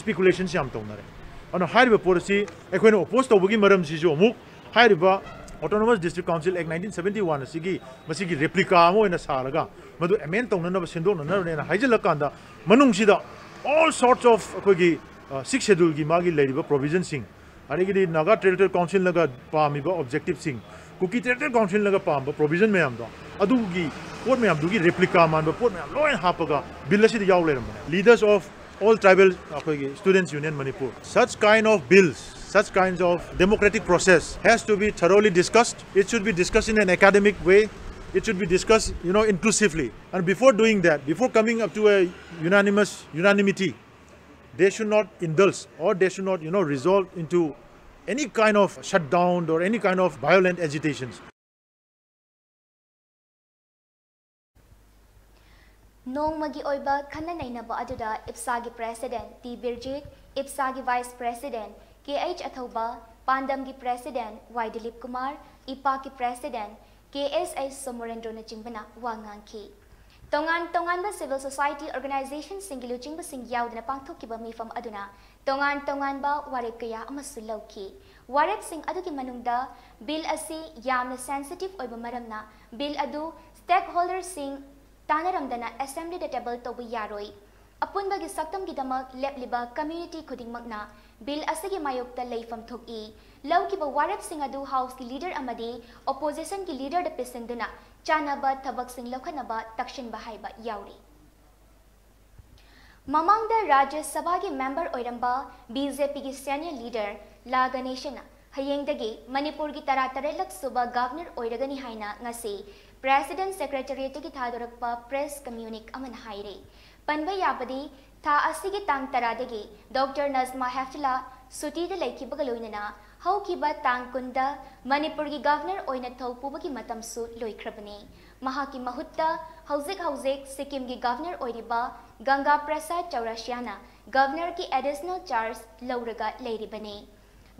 speculations ꯌꯥꯝ ꯇꯧꯅꯔꯦ꯫ ꯑꯗꯨꯅ ꯍꯥꯏꯔꯤꯕ ꯄꯣꯠ ꯑꯁꯤ ꯑꯩꯈꯣꯏꯅ oppose ꯇꯧꯕꯒꯤ ꯃꯔꯝꯁꯤꯁꯨ ꯑꯃꯨꯛ ꯍꯥꯏꯔꯤꯕ Autonomous District Council Act nineteen seventy one ꯑꯁꯤꯒꯤ ꯃꯁꯤꯒꯤ replica ꯑꯃ ꯑꯣꯏꯅ ꯁꯥꯔꯒ ꯃꯗꯨ amend ꯇꯧꯅꯅꯕ, ꯁꯦꯝꯗꯣꯛꯅꯅꯕꯅꯦꯅ ꯍꯥꯏꯖꯤꯜꯂꯀꯥꯟꯗ ꯃꯅꯨꯡꯁꯤꯗ all sorts of ꯑꯩꯈꯣꯏꯒꯤ Sixth Scheduleꯒꯤ ꯃꯥꯒꯤ ꯂꯩꯔꯤꯕ provisionꯁꯤꯡ, ꯑꯗꯒꯤꯗꯤ Naga Territorial Councilꯅꯒ ꯄꯥꯝꯃꯤꯕ objectiveꯁꯤꯡ, Kuki Territorial Councilꯅꯒ ꯄꯥꯝꯕ provision ꯃꯌꯥꯝꯗꯣ, ꯑꯗꯨꯒꯤ ꯄꯣꯠ ꯃꯌꯥꯝꯗꯨꯒꯤ replica ꯃꯥꯟꯕ ꯄꯣꯠ ꯃꯌꯥꯝ ꯂꯣꯏꯅ ꯍꯥꯞꯄꯒ bill ꯑꯁꯤꯗ ꯌꯥꯎ ꯂꯩꯔꯝꯕꯅꯦ꯫ Leaders of All Tribal ꯑꯩꯈꯣꯏꯒꯤ Students Union Manipur, such kind of bills, such kinds of democratic process has to be thoroughly discussed. It should be discussed in an academic way. It should be discussed, you know, inclusively. And before doing that, before coming up to a unanimous unanimity, they should not indulge or they should not, you know, result into any kind of shutdown or any kind of violent agitations. ꯅꯣꯡꯃꯒꯤ ꯑꯣꯏꯕ ꯈꯟꯅ ꯅꯩꯅꯕ ꯑꯗꯨꯗ ꯏꯞꯁꯥꯒꯤ President T ꯕꯤꯔꯖꯤꯠ, ꯏꯞꯁꯥꯒꯤ Vice President ꯀꯦ H ꯑꯊꯧꯕ, ꯄꯥꯟꯗꯝꯒꯤ President ꯋꯥꯏ Dilip Kumar, ꯏꯄꯥꯛꯀꯤ President ꯀꯦ ꯑꯦꯁ H ꯁꯣꯃꯣꯔꯦꯟꯗ꯭ꯔꯣꯅꯆꯤꯡꯕꯅ ꯋꯥ ꯉꯥꯡꯈꯤ꯫ ꯇꯣꯉꯥꯟ ꯇꯣꯉꯥꯟꯕ civil society organizationꯁꯤꯡꯒꯤ ꯂꯨꯆꯤꯡꯕꯁꯤꯡ ꯌꯥꯎꯗꯨꯅ ꯄꯥꯡꯊꯣꯛꯈꯤꯕ ꯃꯤꯐꯝ ꯑꯗꯨꯅ ꯇꯣꯉꯥꯟ ꯇꯣꯉꯥꯟꯕ ꯋꯥꯔꯦꯞ ꯀꯌꯥ ꯑꯃꯁꯨ ꯂꯧꯈꯤ꯫ ꯋꯥꯔꯦꯞꯁꯤꯡ ꯑꯗꯨꯒꯤ ꯃꯅꯨꯡꯗ bill ꯑꯁꯤ ꯌꯥꯝꯅ sensitive ꯑꯣꯏꯕ ꯃꯔꯝꯅ bill ꯑꯗꯨ stakeholderꯁꯤꯡ ꯇꯥꯟꯅꯔꯝꯗꯅ Assemblyꯗ table ꯇꯧꯕ ꯌꯥꯔꯣꯏ꯫ ꯑꯄꯨꯟꯕꯒꯤ ꯁꯛꯇꯝꯒꯤꯗꯃꯛ ꯂꯦꯞꯂꯤꯕ community ꯈꯨꯗꯤꯡꯃꯛꯅ bill ꯑꯁꯤꯒꯤ ꯃꯥꯌꯣꯛꯇ ꯂꯩꯐꯝ ꯊꯣꯛꯏ꯫ ꯂꯧꯈꯤꯕ ꯋꯥꯔꯦꯞꯁꯤꯡ ꯑꯗꯨ House ꯀꯤ leader ꯑꯃꯗꯤ opposition ꯒꯤ leader ꯗ ꯄꯤꯁꯤꯟꯗꯨꯅ ꯆꯥꯟꯅꯕ ꯊꯕꯛꯁꯤꯡ ꯂꯧꯈꯠꯅꯕ ꯇꯛꯁꯤꯟꯕ ꯍꯥꯏꯕ ꯌꯥꯎꯔꯤ꯫ ꯃꯃꯥꯡꯗ ꯔꯥꯖ꯭ꯌ ꯁꯚꯥꯒꯤ member ꯑꯣꯏꯔꯝꯕ B J P ꯒꯤ senior leader ꯂꯥ ꯒꯅꯦꯁꯟꯅ ꯍꯌꯦꯡꯗꯒꯤ ꯃꯅꯤꯄꯨꯔꯒꯤ ꯇꯔꯥꯇꯔꯦꯠꯂꯛ ꯁꯨꯕ governor ꯑꯣꯏꯔꯒꯅꯤ ꯍꯥꯏꯅ ꯉꯁꯤ President Secretariat ꯇꯒꯤ ꯊꯥꯗꯣꯔꯛꯄ press communique ꯑꯃꯅ ꯍꯥꯏꯔꯦ꯫ ꯄꯟꯕ ꯌꯥꯕꯗꯤ, ꯊꯥ ꯑꯁꯤꯒꯤ ꯇꯥꯡ ꯇꯔꯥꯗꯒꯤ Doctor ꯅꯖꯃꯥ ꯍꯦꯞꯇꯨꯂꯥ ꯁꯨꯇꯤꯗ ꯂꯩꯈꯤꯕꯒ ꯂꯣꯏꯅꯅ ꯍꯧꯈꯤꯕ ꯇꯥꯡ ꯀꯨꯟꯗ ꯃꯅꯤꯄꯨꯔꯒꯤ governor ꯑꯣꯏꯅ ꯊꯧ ꯄꯨꯕꯒꯤ ꯃꯇꯝꯁꯨ ꯂꯣꯏꯈ꯭ꯔꯕꯅꯤ꯫ ꯃꯍꯥꯛꯀꯤ ꯃꯍꯨꯠꯇ ꯍꯧꯖꯤꯛ ꯍꯧꯖꯤꯛ ꯁꯤꯛꯀꯤꯝꯒꯤ governor ꯑꯣꯏꯔꯤꯕ ꯒꯪꯒꯥ ꯄ꯭ꯔꯁꯥꯗ ꯆꯧꯔꯁꯤꯌꯥꯅ governor ꯒꯤ additional charge ꯂꯧꯔꯒ ꯂꯩꯔꯤꯕꯅꯤ꯫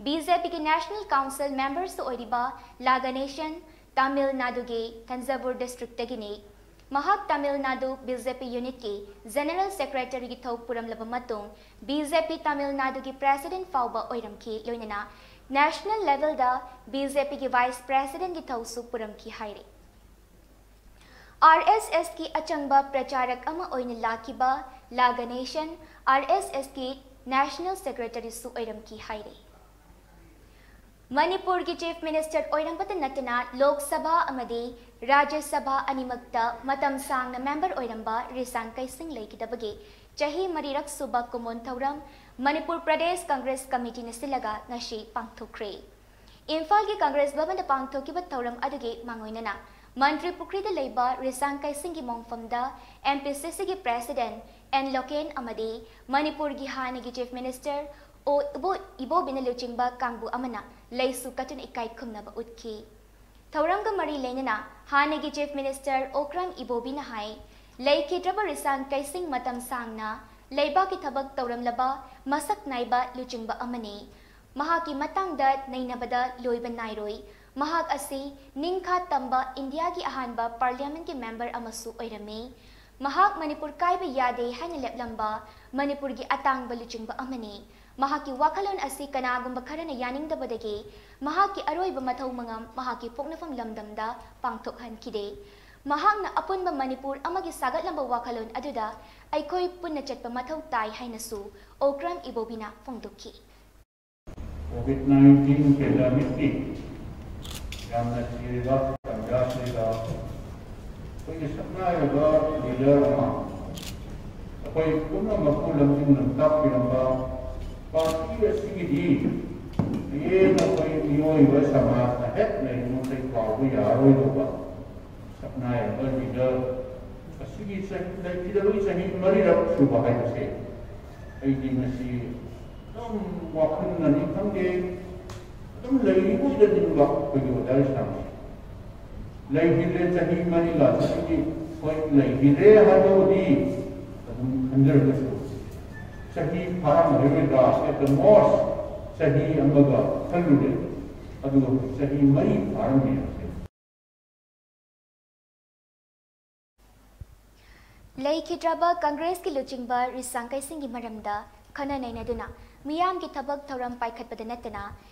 B J P ꯒꯤ National Council member ꯁꯨ ꯑꯣꯏꯔꯤꯕ ꯂꯥ ꯒꯅꯦꯁꯟ ꯇꯥꯃꯤꯜ ꯅꯥꯗꯨꯒꯤ ꯊꯟꯖꯥꯚꯨꯔ district ꯇꯒꯤꯅꯤ꯫ ꯃꯍꯥꯛ Tamil Nadu B J P unit ꯀꯤ General Secretary ꯒꯤ ꯊꯧ ꯄꯨꯔꯝꯂꯕ ꯃꯇꯨꯡ B J P ꯇꯥꯃꯤꯜ ꯅꯥꯗꯨꯒꯤ president ꯐꯥꯎꯕ ꯑꯣꯏꯔꯝꯈꯤ, ꯂꯣꯏꯅꯅ national level ꯗ B J P ꯒꯤ vice president ꯒꯤ ꯊꯧꯁꯨ ꯄꯨꯔꯝꯈꯤ ꯍꯥꯏꯔꯤ꯫ R S S ꯀꯤ ꯑꯆꯪꯕ ꯄ꯭ꯔꯆꯥꯔꯛ ꯑꯃ ꯑꯣꯏꯅ ꯂꯥꯛꯈꯤꯕ ꯂꯥ ꯒꯅꯦꯁꯟ R S S ꯀꯤ National Secretary ꯁꯨ ꯑꯣꯏꯔꯝꯈꯤ ꯍꯥꯏꯔꯤ꯫ ꯃꯅꯤꯄꯨꯔꯒꯤ Chief Minister ꯑꯣꯏꯔꯝꯕꯇ ꯅꯠꯇꯅ ꯂꯣꯛ ꯁꯚꯥ ꯑꯃꯗꯤ ꯔꯥꯖ꯭ꯌ ꯁꯚꯥ ꯑꯅꯤꯃꯛꯇ ꯃꯇꯝ ꯁꯥꯡꯅ member ꯑꯣꯏꯔꯝꯕ ꯔꯤꯁꯥꯡ ꯀꯩꯁꯤꯡ ꯂꯩꯈꯤꯗꯕꯒꯤ ꯆꯍꯤ ꯃꯔꯤꯔꯛ ꯁꯨꯕ ꯀꯨꯝꯑꯣꯟ ꯊꯧꯔꯝ ꯃꯅꯤꯄꯨꯔ ꯄ꯭ꯔꯗꯦꯁ ꯀꯪꯒ꯭ꯔꯦꯁ ꯀꯃꯤꯇꯤꯅ ꯁꯤꯜꯂꯒ ꯉꯁꯤ ꯄꯥꯡꯊꯣꯛꯈ꯭ꯔꯦ꯫ ꯏꯝꯐꯥꯜꯒꯤ ꯀꯪꯒ꯭ꯔꯦꯁ ꯚꯕꯟꯗ ꯄꯥꯡꯊꯣꯛꯈꯤꯕ ꯊꯧꯔꯝ ꯑꯗꯨꯒꯤ ꯃꯥꯡꯑꯣꯏꯅꯅ ꯃꯟꯇ꯭ꯔꯤ ꯄꯨꯈ꯭ꯔꯤꯗ ꯂꯩꯕ ꯔꯤꯁꯥꯡ ꯀꯩꯁꯤꯡꯒꯤ ꯃꯣꯡꯐꯝꯗ M P C C ꯒꯤ President N ꯂꯣꯀꯦꯟ ꯑꯃꯗꯤ ꯃꯅꯤꯄꯨꯔꯒꯤ ꯍꯥꯟꯅꯒꯤ Chief Minister ꯑꯣ ꯏꯕꯣ-, ꯏꯕꯣꯕꯤꯅ ꯂꯨꯆꯤꯡꯕ ꯀꯥꯡꯕꯨ ꯑꯃꯅ ꯂꯩꯁꯨ ꯀꯠꯇꯨꯅ ꯏꯀꯥꯏ ꯈꯨꯝꯅꯕ ꯎꯠꯈꯤ꯫ ꯊꯧꯔꯝꯒ ꯃꯔꯤ ꯂꯩꯅꯅ ꯍꯥꯟꯅꯒꯤ Chief Minister ꯑꯣꯀ꯭ꯔꯥꯝ ꯏꯕꯣꯕꯤꯅ ꯍꯥꯏ, ꯂꯩꯈꯤꯗ꯭ꯔꯕ ꯔꯤꯁꯥꯡ ꯀꯩꯁꯤꯡ ꯃꯇꯝ ꯁꯥꯡꯅ ꯂꯩꯕꯥꯛꯀꯤ ꯊꯕꯛ ꯇꯧꯔꯝꯂꯕ ꯃꯁꯛ ꯅꯥꯏꯕ ꯂꯨꯆꯤꯡꯕ ꯑꯃꯅꯤ꯫ ꯃꯍꯥꯛꯀꯤ ꯃꯇꯥꯡꯗ ꯅꯩꯅꯕꯗ ꯂꯣꯏꯕ ꯅꯥꯏꯔꯣꯏ꯫ ꯃꯍꯥꯛ ꯑꯁꯤ ꯅꯤꯡꯈꯥ ꯇꯝꯕ ꯏꯟꯗꯤꯌꯥꯒꯤ ꯑꯍꯥꯟꯕ Parliament ꯀꯤ member ꯑꯃꯁꯨ ꯑꯣꯏꯔꯝꯃꯤ꯫ ꯃꯍꯥꯛ ꯃꯅꯤꯄꯨꯔ ꯀꯥꯏꯕ ꯌꯥꯗꯦ ꯍꯥꯏꯅ ꯂꯦꯞꯂꯝꯕ ꯃꯅꯤꯄꯨꯔꯒꯤ ꯑꯇꯥꯡꯕ ꯂꯨꯆꯤꯡꯕ ꯑꯃꯅꯤ꯫ ꯃꯍꯥꯛꯀꯤ ꯋꯥꯈꯜꯂꯣꯟ ꯑꯁꯤ ꯀꯅꯥꯒꯨꯝꯕ ꯈꯔꯅ ꯌꯥꯅꯤꯡꯗꯕꯗꯒꯤ ꯃꯍꯥꯛꯀꯤ ꯑꯔꯣꯏꯕ ꯃꯊꯧ ꯃꯉꯝ ꯃꯍꯥꯛꯀꯤ ꯄꯣꯛꯅꯐꯝ ꯂꯝꯗꯝꯗ ꯄꯥꯡꯊꯣꯛꯍꯟꯈꯤꯗꯦ꯫ ꯃꯍꯥꯛꯅ ꯑꯄꯨꯟꯕ ꯃꯅꯤꯄꯨꯔ ꯑꯃꯒꯤ ꯁꯥꯒꯠꯂꯝꯕ ꯋꯥꯈꯜꯂꯣꯟ ꯑꯗꯨꯗ ꯑꯩꯈꯣꯏ ꯄꯨꯟꯅ ꯆꯠꯄ ꯃꯊꯧ ꯇꯥꯏ ꯍꯥꯏꯅꯁꯨ ꯑꯣꯀ꯭ꯔꯝ ꯏꯕꯣꯕꯤꯅ ꯐꯣꯡꯗꯣꯛꯈꯤ꯫ ꯀꯣꯚꯤꯗ ꯅꯥꯏꯟꯇꯤꯟ ꯄꯦꯟꯗꯦꯃꯤꯛꯀꯤ ꯌꯥꯝꯅ ꯊꯤꯔꯕ ꯇꯥꯟꯖꯥꯁꯤꯗ ꯑꯩꯈꯣꯏꯒꯤ ꯁꯛꯅꯥꯏꯔꯕ ꯂꯤꯗꯔ ꯑꯃ, ꯑꯩꯈꯣꯏ ꯄꯨꯝꯅꯃꯛꯄꯨ ꯂꯝꯖꯤꯡ ꯂꯝꯇꯥꯛꯄꯤꯔꯝꯕ ꯄꯥꯔꯇꯤ ꯑꯁꯤꯒꯤꯗꯤ ꯍꯌꯦꯡ ꯑꯩꯈꯣꯏ ꯃꯤꯑꯣꯏꯕ ꯁꯃꯥꯖꯅ ꯍꯦꯛ ꯂꯩꯔꯤꯉꯩ ꯀꯥꯎꯕ ꯌꯥꯔꯣꯏꯗꯧꯕ ꯁꯛꯅꯥꯏꯔꯕ ꯂꯤꯗꯔ ꯑꯁꯤꯒꯤ ꯆꯍꯤ, ꯂꯩꯈꯤꯗꯕꯒꯤ ꯆꯍꯤ ꯃꯔꯤꯔꯛ ꯁꯨꯕ ꯍꯥꯏꯕꯁꯦ ꯑꯩꯗꯤ ꯃꯁꯤ ꯑꯗꯨꯝ ꯋꯥꯈꯜꯅꯅꯤ ꯈꯪꯗꯦ, ꯑꯗꯨꯝ ꯂꯩꯔꯤꯉꯩꯗ ꯅꯤꯡꯕ ꯑꯩꯈꯣꯏꯒꯤ ꯑꯣꯖꯥ ꯏꯁꯂꯥꯝꯁꯦ ꯂꯩꯈꯤꯗ꯭ꯔꯦ, ꯆꯍꯤ ꯃꯔꯤ ꯂꯥꯛꯆꯕꯒꯤ ꯍꯣꯏ ꯂꯩꯈꯤꯗ꯭ꯔꯦ ꯍꯥꯏꯕꯕꯨꯗꯤ ꯑꯗꯨꯝ ꯈꯟꯖꯔꯒꯁꯨ ꯆꯍꯤ ꯐꯥꯔꯝꯃꯔꯣꯏꯗ꯭ꯔꯥ, at the most ꯆꯍꯤ ꯑꯃꯒ ꯈꯜꯂꯨꯔꯦ, ꯑꯗꯨꯒ ꯆꯍꯤ ꯃꯔꯤ ꯐꯥꯔꯝꯃꯦ ꯍꯥꯏꯁꯦ꯫ ꯂꯩꯈꯤꯗ꯭ꯔꯕ ꯀꯪꯒ꯭ꯔꯦꯁꯀꯤ ꯂꯨꯆꯤꯡꯕ ꯔꯤꯁꯥꯡꯀꯩꯁꯤꯡꯒꯤ ꯃꯔꯝꯗ ꯈꯟꯅ ꯅꯩꯅꯗꯨꯅ ꯃꯤꯌꯥꯝꯒꯤ ꯊꯕꯛ ꯊꯧꯔꯝ ꯄꯥꯏꯈꯠꯄꯗ ꯅꯠꯇꯅ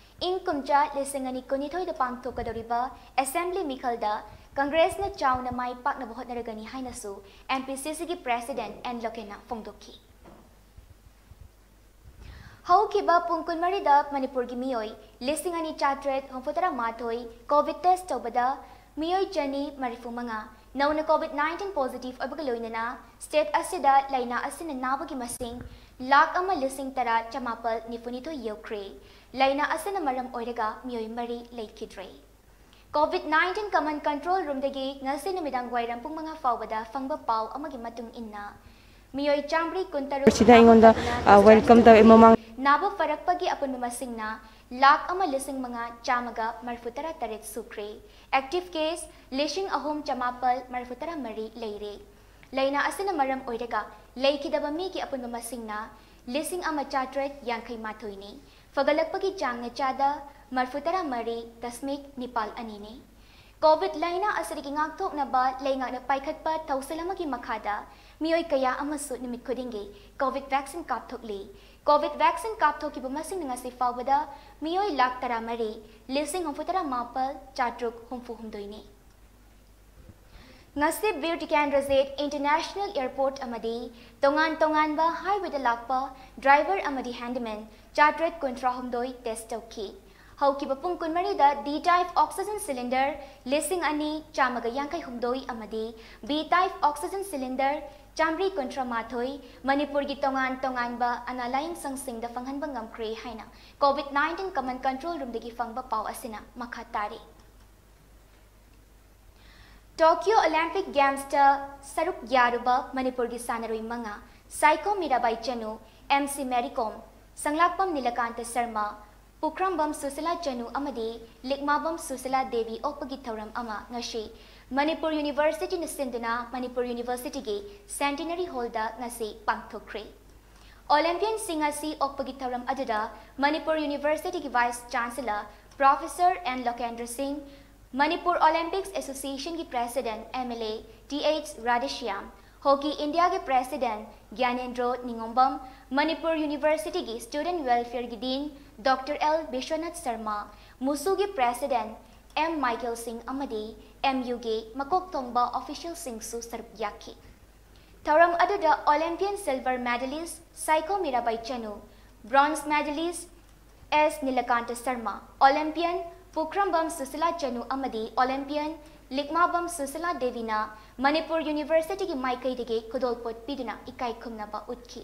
ꯏꯪ ꯀꯨꯝꯖꯥ ꯂꯤꯁꯤꯡ ꯑꯅꯤ ꯀꯨꯟꯅꯤꯊꯣꯏꯗ ꯄꯥꯡꯊꯣꯛꯀꯗꯧꯔꯤꯕ ꯑꯦꯁꯦꯝꯕ꯭ꯂꯤ ꯃꯤꯈꯜꯗ ꯀꯪꯒ꯭ꯔꯦꯁꯅ ꯆꯥꯎꯅ ꯃꯥꯏ ꯄꯥꯛꯅꯕ ꯍꯣꯠꯅꯔꯒꯅꯤ ꯍꯥꯏꯅꯁꯨ ꯑꯦꯝ ꯄꯤ ꯁꯤ ꯁꯤꯒꯤ ꯄ꯭ꯔꯦꯁꯤꯗꯦꯟꯠ ꯑꯦꯟ ꯂꯣꯀꯦꯟꯅ ꯐꯣꯡꯗꯣꯛꯈꯤ꯫ ꯍꯧꯈꯤꯕ ꯄꯨꯡ ꯀꯨꯟꯃꯔꯤꯗ ꯃꯅꯤꯄꯨꯔꯒꯤ ꯃꯤꯑꯣꯏ ꯂꯤꯁꯤꯡ ꯑꯅꯤ ꯆꯥꯇ꯭ꯔꯦꯠ ꯍꯨꯝꯐꯨꯇꯔꯥ ꯃꯥꯊꯣꯏ ꯀꯣꯚꯤꯗ ꯇꯦꯁ ꯇꯧꯕꯗ ꯃꯤꯑꯣꯏ ꯆꯅꯤ ꯃꯔꯤꯐꯨ ꯃꯉꯥ ꯅꯧꯅ ꯀꯣꯚꯤꯗ ꯅꯥꯏꯟꯇꯤꯟ ꯄꯣꯖꯤꯇꯤꯚ ꯑꯣꯏꯕꯒ ꯂꯣꯏꯅꯅ ꯁ꯭ꯇꯦꯠ ꯑꯁꯤꯗ ꯂꯥꯏꯅꯥ ꯑꯁꯤꯅ ꯅꯥꯕꯒꯤ ꯃꯁꯤꯡ ꯂꯥꯈ ꯑꯃ ꯂꯤꯁꯤꯡ ꯇꯔꯥ ꯆꯃꯥꯄꯜ ꯅꯤꯐꯨꯅꯤꯊꯣꯏ ꯌꯧꯈ꯭ꯔꯦ꯫ ꯂꯥꯏꯅꯥ ꯑꯁꯤꯅ ꯃꯔꯝ ꯑꯣꯏꯔꯒ ꯃꯤꯑꯣꯏ ꯃꯔꯤ ꯂꯩꯈꯤꯗ꯭ꯔꯦ꯫ ꯀꯣꯚꯤꯗ ꯅꯥꯏꯟꯇꯤꯟ ꯀꯃꯟ ꯀꯟꯇ꯭ꯔꯣꯜ ꯔꯨꯝꯗꯒꯤ ꯉꯁꯤ ꯅꯨꯃꯤꯗꯥꯡ ꯋꯥꯏꯔꯝ ꯄꯨꯡ ꯃꯉꯥ ꯐꯥꯎꯕꯗ ꯐꯪꯕ ꯄꯥꯎ ꯑꯃꯒꯤ ꯃꯇꯨꯡ ꯏꯟꯅ, ꯃꯤꯑꯣꯏ ꯆꯥꯝꯃꯔꯤ ꯀꯨꯟꯇꯔꯨꯛ ꯁꯤꯗ ꯑꯩꯉꯣꯟꯗ, ꯑ, welcome ꯇꯧꯔꯛꯑꯦ꯫ ꯃꯃꯥꯡ ꯅꯥꯕ ꯐꯔꯛꯄꯒꯤ ꯑꯄꯨꯟꯕ ꯃꯁꯤꯡꯅ ꯂꯥꯈ ꯑꯃ ꯂꯤꯁꯤꯡ ꯃꯉꯥ ꯆꯥꯝꯃꯒ ꯃꯔꯤꯐꯨ ꯇꯔꯥ ꯇꯔꯦꯠ ꯁꯨꯈ꯭ꯔꯦ꯫ ꯑꯦꯛꯇꯤꯚ ꯀꯦꯁ ꯂꯤꯁꯤꯡ ꯑꯍꯨꯝ ꯆꯃꯥꯄꯜ ꯃꯔꯤꯐꯨ ꯇꯔꯥ ꯃꯔꯤ ꯂꯩꯔꯦ꯫ ꯂꯥꯏꯅꯥ ꯑꯁꯤꯅ ꯃꯔꯝ ꯑꯣꯏꯔꯒ ꯂꯩꯈꯤꯗꯕ ꯃꯤꯒꯤ ꯑꯄꯨꯟꯕ ꯃꯁꯤꯡꯅ ꯂꯤꯁꯤꯡ ꯑꯃ ꯆꯥꯇ꯭ꯔꯦꯠ ꯌꯥꯡꯈꯩ ꯃꯥꯊꯣꯏꯅꯤ꯫ ꯐꯒꯠꯂꯛꯄꯒꯤ ꯆꯥꯡꯅ ꯆꯥꯗ ꯃꯔꯤꯐꯨ ꯇꯔꯥ ꯃꯔꯤ ꯗꯁꯃꯤꯛ ꯅꯤꯄꯥꯜ ꯑꯅꯤꯅꯤ꯫ ꯀꯣꯚꯤꯗ ꯂꯥꯏꯅꯥ ꯑꯁꯤꯗꯒꯤ ꯉꯥꯛꯊꯣꯛꯅꯕ ꯂꯩꯉꯥꯛꯅ ꯄꯥꯏꯈꯠꯄ ꯊꯧꯁꯤꯜ ꯑꯃꯒꯤ ꯃꯈꯥꯗ ꯃꯤꯑꯣꯏ ꯀꯌꯥ ꯑꯃꯁꯨ ꯅꯨꯃꯤꯠ ꯈꯨꯗꯤꯡꯒꯤ ꯀꯣꯚꯤꯗ ꯚꯦꯛꯁꯤꯟ ꯀꯥꯞꯊꯣꯛꯂꯤ꯫ ꯀꯣꯚꯤꯗ ꯚꯦꯛꯁꯤꯟ ꯀꯥꯞꯊꯣꯛꯈꯤꯕ ꯃꯁꯤꯡꯅ ꯉꯁꯤ ꯐꯥꯎꯕꯗ ꯃꯤꯑꯣꯏ ꯂꯥꯈ ꯇꯔꯥꯃꯔꯤ ꯂꯤꯁꯤꯡ ꯍꯨꯝꯐꯨꯇꯔꯥ ꯃꯥꯄꯜ ꯆꯥꯇ꯭ꯔꯨꯛ ꯍꯨꯝꯐꯨ ꯍꯨꯝꯗꯣꯏꯅꯤ꯫ ꯉꯁꯤ ꯕꯤꯔ ꯇꯤꯀꯦꯟꯗ꯭ꯔꯖꯤꯠ ꯏꯟꯇꯔꯅꯦꯁꯅꯦꯜ ꯑꯦꯌꯔꯄꯣꯔꯠ ꯑꯃꯗꯤ ꯇꯣꯉꯥꯟ ꯇꯣꯉꯥꯟꯕ ꯍꯥꯏꯋꯦꯗ ꯂꯥꯛꯄ ꯗ꯭ꯔꯥꯏꯚꯔ ꯑꯃꯗꯤ ꯍꯦꯟꯗꯤꯃꯦꯟ ꯆꯥꯇ꯭ꯔꯦꯠ ꯀꯨꯟꯊ꯭ꯔꯥ ꯍꯨꯝꯗꯣꯏ ꯇꯦꯁ ꯇꯧꯈꯤ꯫ ꯍꯧꯈꯤꯕ ꯄꯨꯡ ꯀꯨꯟꯃꯔꯤꯗ ꯗꯤ ꯇꯥꯏꯞ ꯑꯣꯛꯁꯤꯖꯟ ꯁꯤꯂꯤꯟꯗꯔ ꯂꯤꯁꯤꯡ ꯑꯅꯤ ꯆꯥꯝꯃꯒ ꯌꯥꯡꯈꯩ ꯍꯨꯝꯗꯣꯏ ꯑꯃꯗꯤ ꯕꯤ ꯇꯥꯏꯞ ꯑꯣꯛꯁꯤꯖꯟ ꯁꯤꯂꯤꯟꯗꯔ ꯆꯥꯝꯃꯔꯤ ꯀꯨꯟꯊ꯭ꯔꯥ ꯃꯥꯊꯣꯏ ꯃꯅꯤꯄꯨꯔꯒꯤ ꯇꯣꯉꯥꯟ ꯇꯣꯉꯥꯟꯕ ꯑꯅꯥ ꯂꯥꯌꯦꯡꯁꯪꯁꯤꯡꯗ ꯐꯪꯍꯟꯕ ꯉꯝꯈ꯭ꯔꯦ ꯍꯥꯏꯅ ꯀꯣꯚꯤꯗ ꯅꯥꯏꯟꯇꯤꯟ ꯀꯃꯟ ꯀꯟꯇ꯭ꯔꯣꯜ ꯔꯨꯝꯗꯒꯤ ꯐꯪꯕ ꯄꯥꯎ ꯑꯁꯤꯅ ꯃꯈꯥ ꯇꯥꯔꯤ꯫ ꯇꯣꯀꯤꯌꯣ ꯑꯣꯂꯦꯝꯄꯤꯛ ꯒꯦꯝꯁꯇ ꯁꯔꯨꯛ ꯌꯥꯔꯨꯕ ꯃꯅꯤꯄꯨꯔꯒꯤ ꯁꯥꯟꯅꯔꯣꯏ ꯃꯉꯥ, ꯁꯥꯏꯈꯣꯝ ꯃꯤꯔꯥꯕꯥꯏ ꯆꯅꯨ, ꯑꯦꯝ ꯁꯤ ꯃꯦꯔꯤ ꯀꯣꯝ, ꯁꯪꯂꯥꯛꯄꯝ ꯅꯤꯂꯀꯥꯟꯇ ꯁꯔꯃ, ꯄꯨꯈ꯭ꯔꯝꯕꯝ ꯁꯨꯁꯤꯂꯥ ꯆꯅꯨ ꯑꯃꯗꯤ ꯂꯤꯛꯃꯥꯕꯝ ꯁꯨꯁꯤꯂꯥ ꯗꯦꯕꯤ ꯑꯣꯛꯄꯒꯤ ꯊꯧꯔꯝ ꯑꯃ ꯉꯁꯤ ꯃꯅꯤꯄꯨꯔ ꯌꯨꯅꯤꯚꯔꯁꯤꯇꯤꯅ ꯁꯤꯟꯗꯨꯅ ꯃꯅꯤꯄꯨꯔ ꯌꯨꯅꯤꯚꯔꯁꯤꯇꯤꯒꯤ ꯁꯦꯟꯇꯤꯅꯔꯤ ꯍꯣꯜꯗ ꯉꯁꯤ ꯄꯥꯡꯊꯣꯛꯈ꯭ꯔꯦ꯫ ꯑꯣꯂꯦꯝꯄꯤꯌꯟꯁꯤꯡ ꯑꯁꯤ ꯑꯣꯛꯄꯒꯤ ꯊꯧꯔꯝ ꯑꯗꯨꯗ ꯃꯅꯤꯄꯨꯔ ꯌꯨꯅꯤꯚꯔꯁꯤꯇꯤꯒꯤ vice chancellor professor N Lokendra Singh, Manipur olympics ꯑꯦꯁꯣꯁꯤꯌꯦꯁꯟꯒꯤ president M L A T H Radheshyam, hockey ꯏꯟꯗꯤꯌꯥꯒꯤ ꯄ꯭ꯔꯦꯁꯤꯗꯦꯟꯠ ꯒ꯭ꯌꯥꯅꯦꯟꯗ꯭ꯔꯣ ꯅꯤꯉꯣꯝꯕꯝ, ꯃꯅꯤꯄꯨꯔ ꯌꯨꯅꯤꯚꯔꯁꯤꯇꯤꯒꯤ ꯁ꯭ꯇꯨꯗꯦꯟꯠ ꯋꯦꯜꯐꯤꯌꯔꯒꯤ dean doctor L Biswanath Sharma, ꯃꯨꯁꯨꯒꯤ ꯄ꯭ꯔꯦꯁꯤꯗꯦꯟꯠ ꯑꯦꯝ ꯃꯥꯏꯀꯦꯜ ꯁꯤꯡ ꯑꯃꯗꯤ ꯑꯦꯝ ꯌꯨꯒꯤ ꯃꯀꯣꯛ ꯊꯣꯡꯕ ꯑꯣꯐꯤꯁꯤꯌꯦꯜꯁꯤꯡꯁꯨ ꯁꯔꯨꯛ ꯌꯥꯈꯤ꯫ ꯊꯧꯔꯝ ꯑꯗꯨꯗ ꯑꯣꯂꯦꯝꯄꯤꯌꯟ ꯁꯤꯜꯚꯔ ꯃꯦꯗꯥꯂꯤꯁ꯭ꯠ ꯁꯥꯏꯈꯣꯝ ꯃꯤꯔꯥꯕꯥꯏ ꯆꯅꯨ, ꯕ꯭ꯔꯣꯟꯖ ꯃꯦꯗꯥꯂꯤꯁ꯭ꯠ ꯑꯦꯁ ꯅꯤꯂꯀꯥꯟꯇ ꯁꯔꯃ, ꯑꯣꯂꯦꯝꯄꯤꯌꯟ ꯄꯨꯈ꯭ꯔꯝꯕꯝ ꯁꯨꯁꯤꯂꯥ ꯆꯅꯨ ꯑꯃꯗꯤ ꯑꯣꯂꯦꯝꯄꯤꯌꯟ ꯂꯤꯛꯃꯥꯕꯝ ꯁꯨꯁꯤꯂꯥ ꯗꯦꯕꯤꯅ ꯃꯅꯤꯄꯨꯔ ꯌꯨꯅꯤꯚꯔꯁꯤꯇꯤꯒꯤ ꯃꯥꯏꯀꯩꯗꯒꯤ ꯈꯨꯗꯣꯜꯄꯣꯠ ꯄꯤꯗꯨꯅ ꯏꯀꯥꯏ ꯈꯨꯝꯅꯕ ꯎꯠꯈꯤ꯫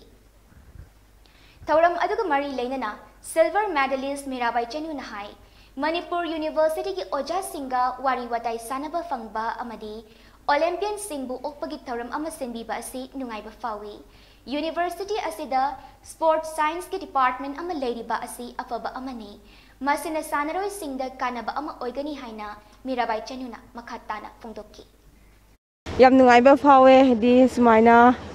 ꯊꯧꯔꯝ ꯑꯗꯨꯒ ꯃꯔꯤ ꯂꯩꯅꯅ ꯁꯤꯜꯚꯔ ꯃꯦꯗꯥꯂꯤꯁ꯭ꯠ ꯃꯤꯔꯥꯕꯥꯏ ꯆꯅꯨꯅ ꯍꯥꯏ, ꯃꯅꯤꯄꯨꯔ ꯌꯨꯅꯤꯚꯔꯁꯤꯇꯤꯒꯤ ꯑꯣꯖꯥꯁꯤꯡꯒ ꯋꯥꯔꯤ ꯋꯥꯇꯥꯏ ꯁꯥꯟꯅꯕ ꯐꯪꯕ ꯑꯃꯗꯤ ꯑꯣꯂꯦꯝꯄꯤꯌꯟꯁꯤꯡꯕꯨ ꯑꯣꯛꯄꯒꯤ ꯊꯧꯔꯝ ꯑꯃ ꯁꯤꯟꯕꯤꯕ ꯑꯁꯤ ꯅꯨꯡꯉꯥꯏꯕ ꯐꯥꯎꯏ꯫ ꯌꯨꯅꯤꯚꯔꯁꯤꯇꯤ ꯑꯁꯤꯗ ꯁ꯭ꯄꯣꯔꯠꯁ ꯁꯥꯏꯟꯁꯀꯤ ꯗꯤꯄꯥꯔꯠꯃꯦꯟꯠ ꯑꯃ ꯂꯩꯔꯤꯕ ꯑꯁꯤ ꯑꯐꯕ ꯑꯃꯅꯤ꯫ ꯃꯁꯤꯅ ꯁꯥꯟꯅꯔꯣꯏꯁꯤꯡꯗ ꯀꯥꯟꯅꯕ ꯑꯃ ꯑꯣꯏꯒꯅꯤ ꯍꯥꯏꯅ ꯃꯤꯔꯥꯕꯥꯏ ꯆꯅꯨꯅ ꯃꯈꯥ ꯇꯥꯅ ꯐꯣꯡꯗꯣꯛꯈꯤ꯫ ꯌꯥꯝ ꯅꯨꯡꯉꯥꯏꯕ ꯐꯥꯎꯋꯦ, ꯍꯥꯏꯗꯤ ꯁꯨꯃꯥꯏꯅ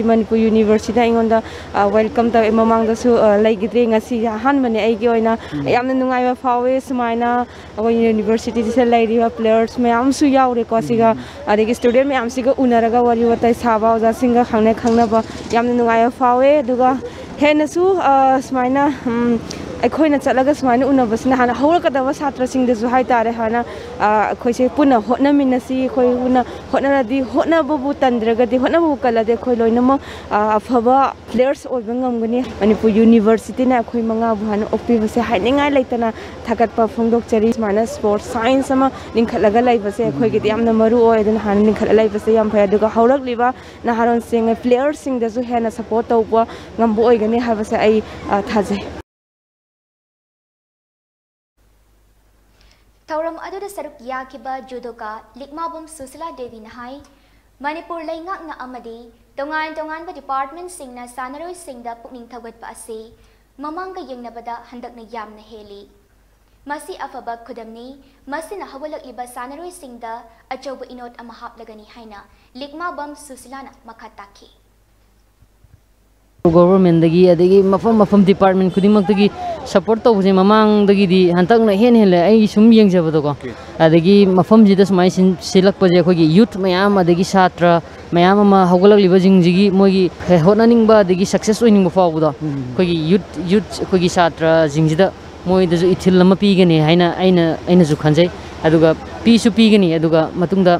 ꯃꯅꯤꯄꯨꯔ ꯌꯨꯅꯤꯚꯔꯁꯤꯇꯤꯅ ꯑꯩꯉꯣꯟꯗ, ꯑ, ꯋꯦꯜꯀꯝ ꯇꯧꯋꯦ꯫ ꯃꯃꯥꯡꯗꯁꯨ, ꯑ, ꯂꯩꯈꯤꯗ꯭ꯔꯦ, ꯉꯁꯤ ꯑꯍꯥꯟꯕꯅꯦ ꯑꯩꯒꯤ ꯑꯣꯏꯅ꯫ ꯎꯝ꯫ ꯌꯥꯝꯅ ꯅꯨꯡꯉꯥꯏꯕ ꯐꯥꯎꯋꯦ꯫ ꯁꯨꯃꯥꯏꯅ ꯑꯩꯈꯣꯏ ꯌꯨꯅꯤꯚꯔꯁꯤꯇꯤꯁꯤꯗ ꯂꯩꯔꯤꯕ ꯄ꯭ꯂꯦꯌꯔꯁ ꯃꯌꯥꯝꯁꯨ ꯌꯥꯎꯔꯦꯀꯣ ꯁꯤꯒ, ꯎꯝ꯫ ꯑꯗꯒꯤ ꯁ꯭ꯇꯨꯗꯦꯟꯠ ꯃꯌꯥꯝꯁꯤꯒ ꯎꯅꯔꯒ ꯋꯥꯔꯤ ꯋꯥꯇꯥꯏ ꯁꯥꯕ, ꯑꯣꯖꯥꯁꯤꯡꯒ ꯈꯪꯅ ꯈꯪꯅꯕ ꯌꯥꯝꯅ ꯅꯨꯡꯉꯥꯏꯕ ꯐꯥꯎꯋꯦ꯫ ꯑꯗꯨꯒ ꯍꯦꯟꯅꯁꯨ, ꯑ, ꯁꯨꯃꯥꯏꯅ, ꯎꯝ, ꯑꯩꯈꯣꯏꯅ ꯆꯠꯂꯒ ꯁꯨꯃꯥꯏꯅ ꯎꯅꯕꯁꯤꯅ ꯍꯥꯟꯅ ꯍꯧꯔꯛꯀꯗꯕ ꯁꯥꯇ꯭ꯔꯁꯤꯡꯗꯁꯨ ꯍꯥꯏꯇꯥꯔꯦ, ꯍꯥꯟꯅ, ꯑ, ꯑꯩꯈꯣꯏꯁꯦ ꯄꯨꯟꯅ ꯍꯣꯠꯅꯃꯤꯟꯅꯁꯤ, ꯑꯩꯈꯣꯏ ꯄꯨꯟꯅ ꯍꯣꯠꯅꯔꯗꯤ, ꯍꯣꯠꯅꯕꯕꯨ ꯇꯟꯗ꯭ꯔꯒꯗꯤ, ꯍꯣꯠꯅꯕꯕꯨ ꯀꯜꯂꯗꯤ ꯑꯩꯈꯣꯏ ꯂꯣꯏꯅꯃꯛ, ꯑ, ꯑꯐꯕ players ꯑꯣꯏꯕ ꯉꯝꯒꯅꯤ꯫ ꯃꯅꯤꯄꯨꯔ ꯌꯨꯅꯤꯚꯔꯁꯤꯇꯤꯅ ꯑꯩꯈꯣꯏ ꯃꯉꯥꯕꯨ ꯍꯥꯟꯅ ꯑꯣꯛꯄꯤꯕꯁꯦ ꯍꯥꯏꯅꯤꯡꯉꯥꯏ ꯂꯩꯇꯅ ꯊꯥꯒꯠꯄ ꯐꯣꯡꯗꯣꯛꯆꯔꯤ꯫ ꯁꯨꯃꯥꯏꯅ sports science ꯑꯃ ꯂꯤꯡꯈꯠꯂꯒ ꯂꯩꯕꯁꯦ ꯑꯩꯈꯣꯏꯒꯤꯗꯤ ꯌꯥꯝꯅ ꯃꯔꯨ ꯑꯣꯏ꯫ ꯑꯗꯨꯅ ꯍꯥꯟꯅ ꯂꯤꯡꯈꯠꯂ ꯂꯩꯕꯁꯦ ꯌꯥꯝ ꯐꯩ꯫ ꯑꯗꯨꯒ ꯍꯧꯔꯛꯂꯤꯕ ꯅꯍꯥꯔꯣꯜꯁꯤꯡ, playerꯁꯤꯡꯗꯁꯨ ꯍꯦꯟꯅ support ꯇꯧꯕ ꯉꯝꯕ ꯑꯣꯏꯒꯅꯤ ꯍꯥꯏꯕꯁꯦ ꯑꯩ, ꯑ, ꯊꯥꯖꯩ꯫ ꯊꯧꯔꯝ ꯑꯗꯨꯗ ꯁꯔꯨꯛ ꯌꯥꯈꯤꯕ judoka ꯂꯤꯛꯃꯥꯕꯝ ꯁꯨꯁꯤꯂꯥ ꯗꯦꯕꯤꯅ ꯍꯥꯏ, ꯃꯅꯤꯄꯨꯔ ꯂꯩꯉꯥꯛꯅ ꯑꯃꯗꯤ ꯇꯣꯉꯥꯟ ꯇꯣꯉꯥꯟꯕ departmentꯁꯤꯡꯅ ꯁꯥꯟꯅꯔꯣꯏꯁꯤꯡꯗ ꯄꯨꯛꯅꯤꯡ ꯊꯧꯒꯠꯄ ꯑꯁꯤ ꯃꯃꯥꯡꯒ ꯌꯦꯡꯅꯕꯗ ꯍꯟꯗꯛꯅ ꯌꯥꯝꯅ ꯍꯦꯜꯂꯤ꯫ ꯃꯁꯤ ꯑꯐꯕ ꯈꯨꯗꯝꯅꯤ꯫ ꯃꯁꯤꯅ ꯍꯧꯒꯠꯂꯛꯂꯤꯕ ꯁꯥꯟꯅꯔꯣꯏꯁꯤꯡꯗ ꯑꯆꯧꯕ ꯏꯅꯣꯠ ꯑꯃ ꯍꯥꯞꯂꯒꯅꯤ ꯍꯥꯏꯅ ꯂꯤꯛꯃꯥꯕꯝ ꯁꯨꯁꯤꯂꯥꯅ ꯃꯈꯥ ꯇꯥꯈꯤ꯫ Governmentꯗꯒꯤ, ꯑꯗꯒꯤ ꯃꯐꯝ ꯃꯐꯝ department ꯈꯨꯗꯤꯡꯃꯛꯇꯒꯤ support ꯇꯧꯕꯁꯦ ꯃꯃꯥꯡꯗꯒꯤꯗꯤ ꯍꯟꯗꯛꯅ ꯏꯍꯦꯟ ꯍꯦꯜꯂꯦ, ꯑꯩꯒꯤ ꯁꯨꯝ ꯌꯦꯡꯖꯕꯗꯀꯣ꯫ ꯑꯗꯒꯤ ꯃꯐꯝꯁꯤꯗ ꯁꯨꯃꯥꯏꯅ ꯁꯤꯟ-, ꯁꯤꯜꯂꯛꯄꯁꯦ ꯑꯩꯈꯣꯏꯒꯤ youth ꯃꯌꯥꯝ, ꯑꯗꯒꯤ ꯁꯥꯇ꯭ꯔ ꯃꯌꯥꯝ ꯑꯃ ꯍꯧꯒꯠꯂꯛꯂꯤꯕꯁꯤꯡꯁꯤꯒꯤ ꯃꯣꯏꯒꯤ ꯍꯦ-, ꯍꯣꯠꯅꯅꯤꯡꯕ ꯑꯗꯒꯤ success ꯑꯣꯏꯅꯤꯡꯕ ꯐꯥꯎꯕꯗꯣ, ꯑꯩꯈꯣꯏꯒꯤ youth, youth ꯑꯩꯈꯣꯏꯒꯤ ꯁꯥꯇ꯭ꯔꯁꯤꯡꯁꯤꯗ ꯃꯣꯏꯗꯁꯨ ꯏꯊꯤꯜ ꯑꯃ ꯄꯤꯒꯅꯤ ꯍꯥꯏꯅ ꯑꯩꯅ, ꯑꯩꯅꯁꯨ ꯈꯟꯖꯩ꯫ ꯑꯗꯨꯒ ꯄꯤꯁꯨ ꯄꯤꯒꯅꯤ꯫ ꯑꯗꯨꯒ ꯃꯇꯨꯡꯗ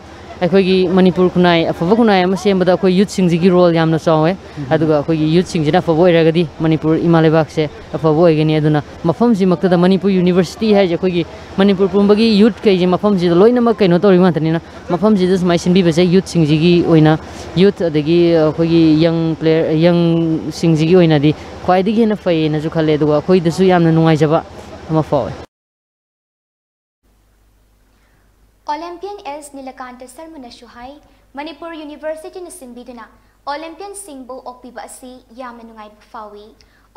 ꯑꯩꯈꯣꯏꯒꯤ ꯃꯅꯤꯄꯨꯔ ꯈꯨꯟꯅꯥꯏ, ꯑꯐꯕ ꯈꯨꯟꯅꯥꯏ ꯑꯃ ꯁꯦꯝꯕꯗ ꯑꯩꯈꯣꯏ youthꯁꯤꯡꯁꯤꯒꯤ role ꯌꯥꯝꯅ ꯆꯥꯎꯋꯦ꯫ ꯑꯗꯨꯒ ꯑꯩꯈꯣꯏꯒꯤ youthꯁꯤꯡꯁꯤꯅ ꯑꯐꯕ ꯑꯣꯏꯔꯒꯗꯤ ꯃꯅꯤꯄꯨꯔ ꯏꯃꯥ ꯂꯩꯕꯥꯛꯁꯦ ꯑꯐꯕ ꯑꯣꯏꯒꯅꯤ꯫ ꯑꯗꯨꯅ ꯃꯐꯝꯁꯤꯃꯛꯇꯗ ꯃꯅꯤꯄꯨꯔ university ꯍꯥꯏꯁꯦ ꯑꯩꯈꯣꯏꯒꯤ ꯃꯅꯤꯄꯨꯔ ꯄꯨꯝꯕꯒꯤ youth ꯀꯩꯁꯦ ꯃꯐꯝꯁꯤꯗ ꯂꯣꯏꯅꯃꯛ ꯀꯩꯅꯣ ꯇꯧꯔꯤ ꯉꯥꯛꯇꯅꯤꯅ, ꯃꯐꯝꯁꯤꯗ ꯁꯨꯃꯥꯏꯅ ꯁꯤꯟꯕꯤꯕꯁꯦ youthꯁꯤꯡꯁꯤꯒꯤ ꯑꯣꯏꯅ, youth ꯑꯗꯒꯤ ꯑꯩꯈꯣꯏꯒꯤ young player, youngꯁꯤꯡꯁꯤꯒꯤ ꯑꯣꯏꯅꯗꯤ ꯈ꯭ꯋꯥꯏꯗꯒꯤ ꯍꯦꯟꯅ ꯐꯩꯌꯦꯅꯁꯨ ꯈꯜꯂꯦ꯫ ꯑꯗꯨꯒ ꯑꯩꯈꯣꯏꯗꯁꯨ ꯌꯥꯝꯅ ꯅꯨꯡꯉꯥꯏꯖꯕ ꯑꯃ ꯐꯥꯎꯋꯦ꯫ Olympian S ꯅꯤꯂꯀꯥꯟꯇ ꯁꯔꯃꯅꯁꯨ ꯍꯥꯏ, ꯃꯅꯤꯄꯨꯔ universityꯅ ꯁꯤꯟꯕꯤꯗꯨꯅ Olympianꯁꯤꯡꯕꯨ ꯑꯣꯛꯄꯤꯕ ꯑꯁꯤ ꯌꯥꯝꯅ ꯅꯨꯡꯉꯥꯏꯕ ꯐꯥꯎꯏ꯫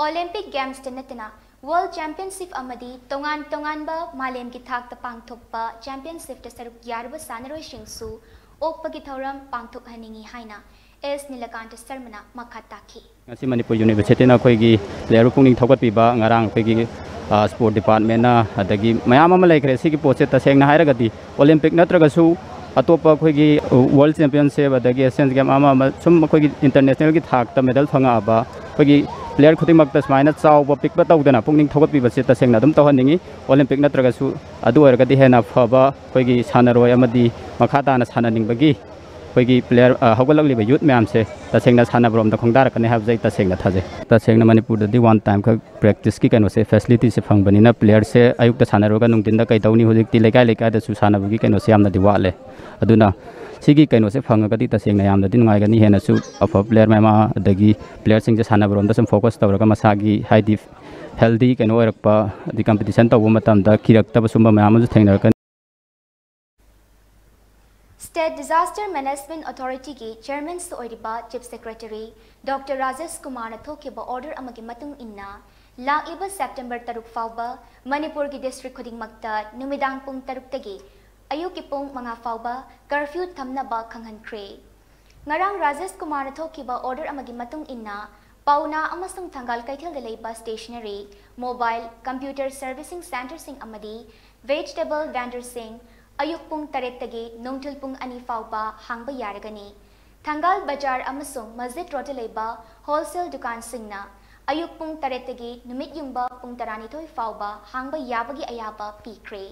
Olympic Gamesꯇ ꯅꯠꯇꯅ World Championship ꯑꯃꯗꯤ ꯇꯣꯉꯥꯟ ꯇꯣꯉꯥꯟꯕ ꯃꯥꯂꯦꯝꯒꯤ ꯊꯥꯛꯇ ꯄꯥꯡꯊꯣꯛꯄ championshipꯇ ꯁꯔꯨꯛ ꯌꯥꯔꯨꯕ ꯁꯥꯟꯅꯔꯣꯏꯁꯤꯡꯁꯨ ꯑꯣꯛꯄꯒꯤ ꯊꯧꯔꯝ ꯄꯥꯡꯊꯣꯛꯍꯟꯅꯤꯡꯏ ꯍꯥꯏꯅ S ꯅꯤꯂꯀꯥꯟꯇ ꯁꯔꯃꯅ ꯃꯈꯥ ꯇꯥꯈꯤ꯫ ꯉꯁꯤ ꯃꯅꯤꯄꯨꯔ universityꯅ ꯑꯩꯈꯣꯏꯒꯤ playerꯕꯨ ꯄꯨꯛꯅꯤꯡ ꯊꯧꯒꯠꯄꯤꯕ, ꯉꯔꯥꯡ ꯑꯩꯈꯣꯏꯒꯤ, ꯑ, sport departmentꯅ, ꯑꯗꯒꯤ ꯃꯌꯥꯝ ꯑꯃ ꯂꯩꯈ꯭ꯔꯦ꯫ ꯁꯤꯒꯤ ꯄꯣꯠꯁꯦ ꯇꯁꯦꯡꯅ ꯍꯥꯏꯔꯒꯗꯤ Olympic ꯅꯠꯇ꯭ꯔꯒꯁꯨ ꯑꯇꯣꯞꯄ ꯑꯩꯈꯣꯏꯒꯤ World Championship ꯑꯗꯒꯤ Asian Game ꯑꯃ ꯑꯃ ꯁꯨꯝ ꯑꯩꯈꯣꯏꯒꯤ internationalꯒꯤ ꯊꯥꯛꯇ medal ꯐꯪꯉꯛꯑꯕ ꯑꯩꯈꯣꯏꯒꯤ ꯄ꯭ꯂꯦꯌꯔ ꯈꯨꯗꯤꯡꯃꯛꯇ ꯁꯨꯃꯥꯏꯅ ꯆꯥꯎꯕ ꯄꯤꯛꯄ ꯇꯧꯗꯅ ꯄꯨꯛꯅꯤꯡ ꯊꯧꯒꯠꯄꯤꯕꯁꯤ ꯇꯁꯦꯡꯅ ꯑꯗꯨꯝ ꯇꯧꯍꯟꯅꯤꯡꯉꯤ꯫ ꯑꯣꯂꯤꯝꯄꯤꯛ ꯅꯠꯇ꯭ꯔꯒꯁꯨ ꯑꯗꯨ ꯑꯣꯏꯔꯒꯗꯤ ꯍꯦꯟꯅ ꯐꯕ ꯑꯩꯈꯣꯏꯒꯤ ꯁꯥꯟꯅꯔꯣꯏ ꯑꯃꯗꯤ ꯃꯈꯥ ꯇꯥꯅ ꯁꯥꯟꯅꯅꯤꯡꯕꯒꯤ ꯑꯩꯈꯣꯏꯒꯤ ꯄ꯭ꯂꯦꯌꯔ, ꯑ, ꯍꯧꯒꯠꯂꯛꯂꯤꯕ ꯌꯨꯠ ꯃꯌꯥꯝꯁꯦ ꯇꯁꯦꯡꯅ ꯁꯥꯟꯅꯕꯔꯣꯝꯗ ꯈꯣꯡꯗꯥꯔꯛꯀꯅꯤ ꯍꯥꯏꯕꯁꯦ ꯑꯩ ꯇꯁꯦꯡꯅ ꯊꯥꯖꯩ꯫ ꯇꯁꯦꯡꯅ ꯃꯅꯤꯄꯨꯔꯗꯗꯤ ꯋꯥꯟ ꯇꯥꯏꯝ ꯈꯛ ꯄ꯭ꯔꯦꯛꯇꯤꯁꯀꯤ ꯀꯩꯅꯣꯁꯦ, ꯐꯦꯁꯤꯂꯤꯇꯤꯁꯦ ꯐꯪꯕꯅꯤꯅ ꯄ꯭ꯂꯦꯌꯔꯁꯦ ꯑꯌꯨꯛꯇ ꯁꯥꯟꯅꯔꯨꯔꯒ ꯅꯨꯡꯊꯤꯟꯗ ꯀꯩꯗꯧꯅꯤ? ꯍꯧꯖꯤꯛꯇꯤ ꯂꯩꯀꯥꯏ ꯂꯩꯀꯥꯏꯗꯁꯨ ꯁꯥꯟꯅꯕꯒꯤ ꯀꯩꯅꯣꯁꯦ ꯌꯥꯝꯅꯗꯤ ꯋꯥꯠꯂꯦ꯫ ꯑꯗꯨꯅ ꯁꯤꯒꯤ ꯀꯩꯅꯣꯁꯦ ꯐꯪꯉꯒꯗꯤ ꯇꯁꯦꯡꯅ ꯌꯥꯝꯅꯗꯤ ꯅꯨꯡꯉꯥꯏꯒꯅꯤ꯫ ꯍꯦꯟꯅꯁꯨ ꯑꯐꯕ ꯄ꯭ꯂꯦꯌꯔ ꯃꯌꯥꯝ ꯑꯃ, ꯑꯗꯒꯤ ꯄ꯭ꯂꯦꯌꯔꯁꯤꯡꯁꯦ ꯁꯥꯟꯅꯕꯔꯣꯝꯗ ꯁꯨꯝ ꯐꯣꯀꯁ ꯇꯧꯔꯒ ꯃꯁꯥꯒꯤ ꯍꯥꯏꯗꯤ ꯍꯦꯜꯗꯤ ꯀꯩꯅꯣ ꯑꯣꯏꯔꯛꯄ, ꯑꯗꯩ ꯀꯝꯄꯤꯇꯤꯁꯟ ꯇꯧꯕ ꯃꯇꯝꯗ ꯀꯤꯔꯛꯇꯕ ꯁꯨꯝꯕ ꯃꯌꯥꯝ ꯑꯃꯁꯨ ꯊꯦꯡꯅꯔꯛꯀꯅꯤ꯫ State Disaster Management Authorityꯒꯤ ꯆꯤꯌꯔꯃꯦꯟꯁꯨ ꯑꯣꯏꯔꯤꯕ ꯆꯤꯐ ꯁꯦꯀ꯭ꯔꯦꯇꯔꯤ ꯗꯣꯛꯇꯔ ꯔꯥꯖꯦꯁ ꯀꯨꯃꯥꯔꯅ ꯊꯣꯛꯈꯤꯕ ꯑꯣꯔꯗꯔ ꯑꯃꯒꯤ ꯃꯇꯨꯡ ꯏꯟꯅ, ꯂꯥꯛꯂꯤꯕ ꯁꯦꯞꯇꯦꯝꯕꯔ ꯇꯔꯨꯛ ꯐꯥꯎꯕ ꯃꯅꯤꯄꯨꯔꯒꯤ ꯗꯤꯁꯇ꯭ꯔꯤꯛ ꯈꯨꯗꯤꯡꯃꯛꯇ ꯅꯨꯃꯤꯗꯥꯡ ꯄꯨꯡ ꯇꯔꯨꯛꯇꯒꯤ ꯑꯌꯨꯛꯀꯤ ꯄꯨꯡ ꯃꯉꯥ ꯐꯥꯎꯕ ꯀꯔꯐ꯭ꯌꯨ ꯊꯝꯅꯕ ꯈꯪꯍꯟꯈ꯭ꯔꯦ꯫ ꯉꯔꯥꯡ ꯔꯥꯖꯦꯁ ꯀꯨꯃꯥꯔꯅ ꯊꯣꯛꯈꯤꯕ ꯑꯣꯔꯗꯔ ꯑꯃꯒꯤ ꯃꯇꯨꯡ ꯏꯟꯅ, ꯄꯥꯎꯅꯥ ꯑꯃꯁꯨꯡ ꯊꯪꯒꯥꯜ ꯀꯩꯊꯦꯜꯗ ꯂꯩꯕ ꯁ꯭ꯇꯦꯁꯅꯔꯤ, ꯃꯣꯕꯥꯏꯜ, ꯀꯝꯄ꯭ꯌꯨꯇꯔ ꯁꯔꯚꯤꯁꯤꯡ ꯁꯦꯟꯇꯔꯁꯤꯡ ꯑꯃꯗꯤ ꯚꯦꯖꯤꯇꯦꯕꯜ ꯚꯦꯟꯗꯔꯁꯤꯡ ꯑꯌꯨꯛ ꯄꯨꯡ ꯇꯔꯦꯠꯇꯒꯤ ꯅꯨꯡꯊꯤꯜ ꯄꯨꯡ ꯑꯅꯤ ꯐꯥꯎꯕ ꯍꯥꯡꯕ ꯌꯥꯔꯒꯅꯤ꯫ ꯊꯪꯒꯥꯜ ꯕꯖꯥꯔ ꯑꯃꯁꯨꯡ ꯃꯁꯖꯤꯗ ꯔꯣꯗꯇ ꯂꯩꯕ ꯍꯣꯜꯁꯦꯜ ꯗꯨꯀꯥꯟꯁꯤꯡꯅ ꯑꯌꯨꯛ ꯄꯨꯡ ꯇꯔꯦꯠꯇꯒꯤ ꯅꯨꯃꯤꯠ ꯌꯨꯡꯕ ꯄꯨꯡ ꯇꯔꯥꯅꯤꯊꯣꯏ ꯐꯥꯎꯕ ꯍꯥꯡꯕ ꯌꯥꯕꯒꯤ ꯑꯌꯥꯕ ꯄꯤꯈ꯭ꯔꯦ꯫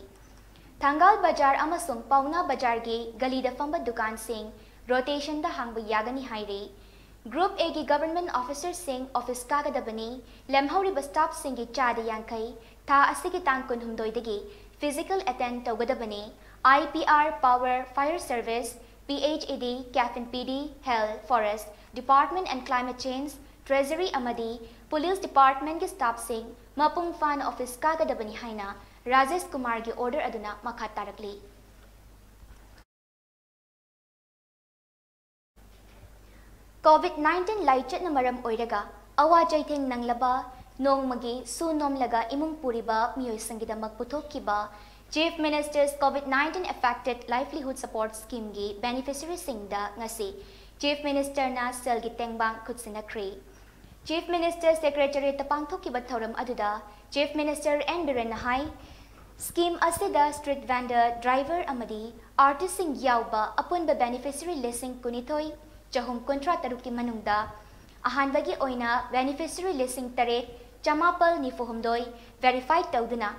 ꯊꯪꯒꯥꯜ ꯕꯖꯥꯔ ꯑꯃꯁꯨꯡ ꯄꯥꯎꯅꯥ ꯕꯖꯥꯔꯒꯤ ꯒꯂꯤꯗ ꯐꯝꯕ ꯗꯨꯀꯥꯟꯁꯤꯡ ꯔꯣꯇꯦꯁꯟꯗ ꯍꯥꯡꯕ ꯌꯥꯒꯅꯤ ꯍꯥꯏꯔꯤ꯫ ꯒ꯭ꯔꯨꯞ ꯑꯦꯒꯤ ꯒꯚꯔꯟꯃꯦꯟꯠ ꯑꯣꯐꯤꯁꯔꯁꯤꯡ ꯑꯣꯐꯤꯁ ꯀꯥꯒꯗꯕꯅꯤ꯫ ꯂꯦꯝꯍꯧꯔꯤꯕ ꯁ꯭ꯇꯥꯐꯁꯤꯡꯒꯤ ꯆꯥꯗ ꯌꯥꯡꯈꯩ ꯊꯥ ꯑꯁꯤꯒꯤ ꯇꯥꯡ ꯀꯨꯟꯍꯨꯝꯗꯣꯏꯗꯒꯤ ꯐꯤꯖꯤꯀꯦꯜ ꯑꯦꯇꯦꯟꯗ ꯇꯧꯒꯗꯕꯅꯤ꯫ IPR, Power, Fire Service, PHED, CAF and PD, Health, Forest Department and Climate Change, Treasury ꯑꯃꯗꯤ ꯄꯨꯂꯤꯁ ꯗꯤꯄꯥꯔꯠꯃꯦꯟꯠꯀꯤ ꯁ꯭ꯇꯥꯐꯁꯤꯡ ꯃꯄꯨꯡ ꯐꯥꯅ ꯑꯣꯐꯤꯁ ꯀꯥꯒꯗꯕꯅꯤ ꯍꯥꯏꯅ ꯔꯥꯖꯦꯁ ꯀꯨꯃꯥꯔꯒꯤ ꯑꯣꯔꯗꯔ ꯑꯗꯨꯅ ꯃꯈꯥ ꯇꯥꯔꯛꯂꯤ꯫ ꯀꯣꯚꯤꯗ ꯅꯥꯏꯟꯇꯤꯟ ꯂꯥꯏꯆꯠꯅ ꯃꯔꯝ ꯑꯣꯏꯔꯒ ꯑꯋꯥ ꯆꯩꯊꯦꯡ ꯅꯪꯂꯕ, ꯅꯣꯡꯃꯒꯤ ꯁꯨ ꯅꯣꯝꯂꯒ ꯏꯃꯨꯡ ꯄꯨꯔꯤꯕ ꯃꯤꯑꯣꯏꯁꯤꯡꯒꯤꯗꯃꯛ ꯄꯨꯊꯣꯛꯈꯤꯕ Chief Minister's COVID nineteen Affected Livelihood Support Schemeꯒꯤ ꯕꯦꯅꯤꯐꯤꯁꯔꯤꯁꯤꯡꯗ ꯉꯁꯤ ꯆꯤꯐ ꯃꯤꯅꯤꯁꯇꯔꯅ ꯁꯦꯜꯒꯤ ꯇꯦꯡꯕꯥꯡ ꯈꯨꯠꯁꯤꯟꯅꯈ꯭ꯔꯦ꯫ ꯆꯤꯐ ꯃꯤꯅꯤꯁꯇꯔ ꯁꯦꯀ꯭ꯔꯦꯇꯔꯤꯌꯦꯠꯇ ꯄꯥꯡꯊꯣꯛꯈꯤꯕ ꯊꯧꯔꯝ ꯑꯗꯨꯗ ꯆꯤꯐ ꯃꯤꯅꯤꯁꯇꯔ ꯑꯦꯟ ꯕꯤꯔꯦꯟꯅ ꯍꯥꯏ, ꯁ꯭ꯀꯤꯝ ꯑꯁꯤꯗ ꯁ꯭ꯇ꯭ꯔꯤꯠ ꯚꯦꯟꯗꯔ, ꯗ꯭ꯔꯥꯏꯚꯔ ꯑꯃꯗꯤ ꯑꯥꯔꯇꯤꯁꯁꯤꯡ ꯌꯥꯎꯕ ꯑꯄꯨꯟꯕ ꯕꯦꯅꯤꯐꯤꯁꯔꯤ ꯂꯤꯁꯤꯡ ꯀꯨꯟꯅꯤꯊꯣꯏ ꯆꯍꯨꯝ ꯀꯨꯟꯊ꯭ꯔꯥ ꯇꯔꯨꯛꯀꯤ ꯃꯅꯨꯡꯗ ꯑꯍꯥꯟꯕꯒꯤ ꯑꯣꯏꯅ ꯕꯦꯅꯤꯐꯤꯁꯔꯤ ꯂꯤꯁꯤꯡ ꯇꯔꯦꯠ ꯆꯃꯥꯄꯜ ꯅꯤꯐꯨ ꯍꯨꯝꯗꯣꯏ ꯚꯦꯔꯤꯐꯥꯏ ꯇꯧꯗꯨꯅ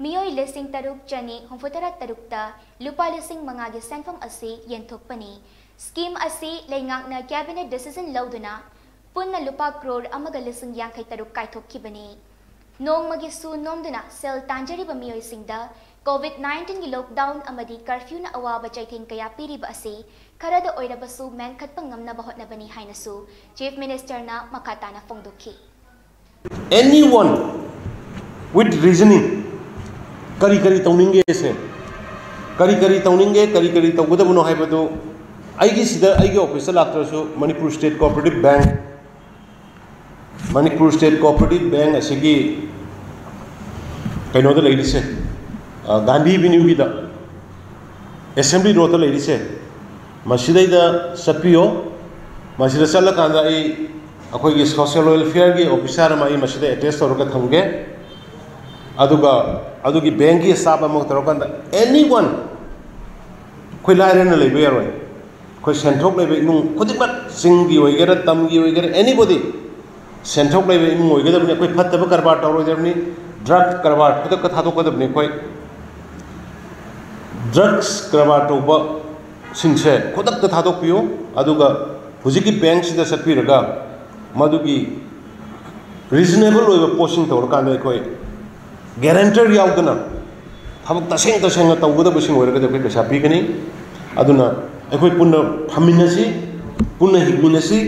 ꯃꯤꯑꯣꯏ ꯂꯤꯁꯤꯡ ꯇꯔꯨꯛ ꯆꯅꯤ ꯍꯨꯝꯐꯨ ꯇꯔꯥ ꯇꯔꯨꯛꯇ ꯂꯨꯄꯥ ꯂꯤꯁꯤꯡ ꯃꯉꯥꯒꯤ ꯁꯦꯟꯐꯝ ꯑꯁꯤ ꯌꯦꯟꯊꯣꯛꯄꯅꯤ꯫ ꯁ꯭ꯀꯤꯝ ꯑꯁꯤ ꯂꯩꯉꯥꯛꯅ ꯀꯦꯕꯤꯅꯦꯠ ꯗꯤꯁꯤꯖꯟ ꯂꯧꯗꯨꯅ ꯄꯨꯟꯅ ꯂꯨꯄꯥ ꯀ꯭ꯔꯣꯔ ꯑꯃꯒ ꯂꯤꯁꯤꯡ ꯌꯥꯡꯈꯩ ꯇꯔꯨꯛ ꯀꯥꯏꯊꯣꯛꯈꯤꯕꯅꯤ꯫ ꯅꯣꯡꯃꯒꯤ ꯁꯨ ꯅꯣꯝꯗꯨꯅ ꯁꯦꯜ ꯇꯥꯟꯖꯔꯤꯕ ꯃꯤꯑꯣꯏꯁꯤꯡꯗ ꯀꯣꯚꯤꯗ ꯅꯥꯏꯟꯇꯤꯟꯒꯤ ꯂꯣꯛꯗꯥꯎꯟ ꯑꯃꯗꯤ ꯀꯔꯐ꯭ꯌꯨꯅ ꯑꯋꯥꯕ ꯆꯩꯊꯦꯡ ꯀꯌꯥ ꯄꯤꯔꯤꯕ ꯑꯁꯤ ꯈꯔꯗ ꯑꯣꯏꯔꯕꯁꯨ ꯃꯦꯟꯈꯠꯄ ꯉꯝꯅꯕ ꯍꯣꯠꯅꯕꯅꯤ ꯍꯥꯏꯅꯁꯨ ꯆꯤꯐ ꯃꯤꯅꯤꯁꯇꯔꯅ ꯃꯈꯥ ꯇꯥꯅ ꯐꯣꯡꯗꯣꯛꯈꯤ꯫ Anyone with reasoning, ꯀꯔꯤ ꯀꯔꯤ ꯇꯧꯅꯤꯡꯒꯦꯁꯦ, ꯀꯔꯤ ꯀꯔꯤ ꯇꯧꯅꯤꯡꯒꯦ, ꯀꯔꯤ ꯀꯔꯤ ꯇꯧꯒꯗꯕꯅꯣ ꯍꯥꯏꯕꯗꯨ ꯑꯩꯒꯤ ꯁꯤꯗ, ꯑꯩꯒꯤ ꯑꯣꯐꯤꯁꯇ ꯂꯥꯛꯇ꯭ꯔꯁꯨ, Manipur state cooperative bank, Manipur state cooperative bank ꯑꯁꯤꯒꯤ ꯀꯩꯅꯣꯗ ꯂꯩꯔꯤꯁꯦ, ꯑ, ꯒꯥꯟꯙꯤ ꯑꯦꯚꯦꯅ꯭ꯌꯨꯒꯤꯗ, ꯑꯦꯁꯦꯝꯕ꯭ꯂꯤ ꯔꯣꯗꯇ ꯂꯩꯔꯤꯁꯦ, ꯃꯁꯤꯗꯩꯗ ꯆꯠꯄꯤꯌꯣ꯫ ꯃꯁꯤꯗ ꯆꯠꯂꯀꯥꯟꯗ ꯑꯩ ꯑꯩꯈꯣꯏꯒꯤ ꯁꯣꯁꯤꯌꯦꯜ ꯋꯦꯜꯐꯤꯌꯔꯒꯤ ꯑꯣꯐꯤꯁꯥꯔ ꯑꯃ ꯑꯩ ꯃꯁꯤꯗ ꯑꯦꯇꯦꯁ ꯇꯧꯔꯒ ꯊꯝꯒꯦ꯫ ꯑꯗꯨꯒ ꯑꯗꯨꯒꯤ ꯕꯦꯡꯛꯀꯤ ꯁ꯭ꯇꯥꯐ ꯑꯃ ꯇꯧꯔꯀꯥꯟꯗ, ꯑꯦꯅꯤ ꯋꯟ, ꯑꯩꯈꯣꯏ ꯂꯥꯏꯔꯅ ꯂꯩꯕ ꯌꯥꯔꯣꯏ꯫ ꯑꯩꯈꯣꯏ ꯁꯦꯟꯊꯣꯛ ꯂꯩꯕ ꯏꯃꯨꯡ ꯈꯨꯗꯤꯡꯃꯛ, ꯆꯤꯡꯒꯤ ꯑꯣꯏꯒꯦꯔꯥ, ꯇꯝꯒꯤ ꯑꯣꯏꯒꯦꯔꯥ, ꯑꯦꯅꯤꯕꯣꯗꯤ ꯁꯦꯟꯊꯣꯛ ꯂꯩꯕ ꯏꯃꯨꯡ ꯑꯣꯏꯒꯗꯕꯅꯤ꯫ ꯑꯩꯈꯣꯏ ꯐꯠꯇꯕ ꯀꯔꯕꯥꯔ ꯇꯧꯔꯣꯏꯗꯕꯅꯤ꯫ ꯗ꯭ꯔꯒ ꯀꯔꯕꯥꯔ ꯈꯨꯗꯛꯇ ꯊꯥꯗꯣꯛꯀꯗꯕꯅꯤ꯫ ꯑꯩꯈꯣꯏ ꯗ꯭ꯔꯒꯁ ꯀꯔꯕꯥꯔ ꯇꯧꯕꯁꯤꯡꯁꯦ ꯈꯨꯗꯛꯇ ꯊꯥꯗꯣꯛꯄꯤꯌꯨ꯫ ꯑꯗꯨꯒ ꯍꯧꯖꯤꯛꯀꯤ ꯕꯦꯡꯛꯁꯤꯗ ꯆꯠꯄꯤꯔꯒ ꯃꯗꯨꯒꯤ ꯔꯤꯖꯅꯦꯕꯜ ꯑꯣꯏꯕ ꯄꯣꯠꯁꯤꯡ ꯇꯧꯔꯀꯥꯟꯗ ꯑꯩꯈꯣꯏ ꯒꯦꯔꯦꯟꯇꯔ ꯌꯥꯎꯗꯅ ꯊꯕꯛ ꯇꯁꯦꯡ ꯇꯁꯦꯡꯅ ꯇꯧꯒꯗꯕꯁꯤꯡ ꯑꯣꯏꯔꯒꯗꯤ ꯑꯩꯈꯣꯏ ꯄꯩꯁꯥ ꯄꯤꯒꯅꯤ꯫ ꯑꯗꯨꯅ ꯑꯩꯈꯣꯏ ꯄꯨꯟꯅ ꯐꯝꯃꯤꯟꯅꯁꯤ, ꯄꯨꯟꯅ ꯍꯤꯡꯃꯤꯟꯅꯁꯤ꯫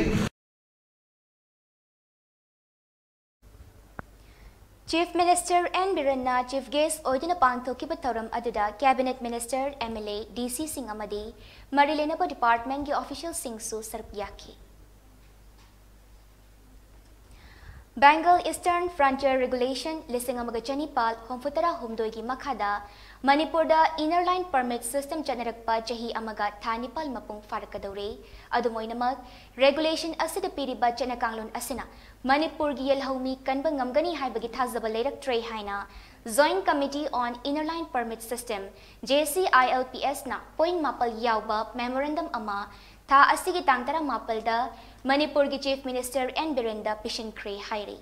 ꯆꯤꯐ ꯃꯤꯅꯤꯁꯇꯔ ꯑꯦꯟ ꯕꯤꯔꯦꯟꯅ ꯆꯤꯐ ꯒꯦꯁ ꯑꯣꯏꯗꯨꯅ ꯄꯥꯡꯊꯣꯛꯈꯤꯕ ꯊꯧꯔꯝ ꯑꯗꯨꯗ cabinet minister, M L A, D ꯁꯤꯁꯤꯡ ꯑꯃꯗꯤ ꯃꯔꯤ ꯂꯩꯅꯕ ꯗꯤꯄꯥꯔꯠꯃꯦꯟꯠꯀꯤ ꯑꯣꯐꯤꯁꯤꯌꯦꯜꯁꯤꯡꯁꯨ ꯁꯔꯨꯛ ꯌꯥꯈꯤ꯫ ꯕꯦꯡꯒꯜ ꯏꯁꯇꯔꯟ ꯐ꯭ꯔꯟꯇꯤꯌꯔ ꯔꯦꯒꯨꯂꯦꯁꯟ ꯂꯤꯁꯤꯡ ꯑꯃꯒ ꯆꯅꯤꯄꯥꯜ ꯍꯨꯝꯐꯨꯇꯔꯥ ꯍꯨꯝꯗꯣꯏꯒꯤ ꯃꯈꯥꯗ ꯃꯅꯤꯄꯨꯔꯗ ꯏꯅꯔ ꯂꯥꯏꯟ ꯄꯔꯃꯤꯠ ꯁꯤꯁꯇꯦꯝ ꯆꯠꯅꯔꯛꯄ ꯆꯍꯤ ꯑꯃꯒ ꯊꯥ ꯅꯤꯄꯥꯜ ꯃꯄꯨꯡ ꯐꯥꯔꯛꯀꯗꯧꯔꯦ꯫ ꯑꯗꯨꯝ ꯑꯣꯏꯅꯃꯛ, ꯔꯦꯒꯨꯂꯦꯁꯟ ꯑꯁꯤꯗ ꯄꯤꯔꯤꯕ ꯆꯠꯅ ꯀꯥꯡꯂꯣꯟ ꯑꯁꯤꯅ ꯃꯅꯤꯄꯨꯔꯒꯤ ꯌꯦꯜꯍꯧꯃꯤ ꯀꯟꯕ ꯉꯝꯒꯅꯤ ꯍꯥꯏꯕꯒꯤ ꯊꯥꯖꯕ ꯂꯩꯔꯛꯇ꯭ꯔꯦ ꯍꯥꯏꯅ Joint Committee on Inner Line Permit System, J C I L P ꯑꯦꯁꯅ point ꯃꯥꯄꯜ ꯌꯥꯎꯕ ꯃꯦꯃꯣꯔꯦꯟꯗꯝ ꯑꯃ ꯊꯥ ꯑꯁꯤꯒꯤ ꯇꯥꯡ ꯇꯔꯥꯃꯥꯄꯜꯗ ꯃꯅꯤꯄꯨꯔꯒꯤ Chief Minister N ꯕꯤꯔꯦꯟꯗ ꯄꯤꯁꯤꯟꯈ꯭ꯔꯦ ꯍꯥꯏꯔꯤ꯫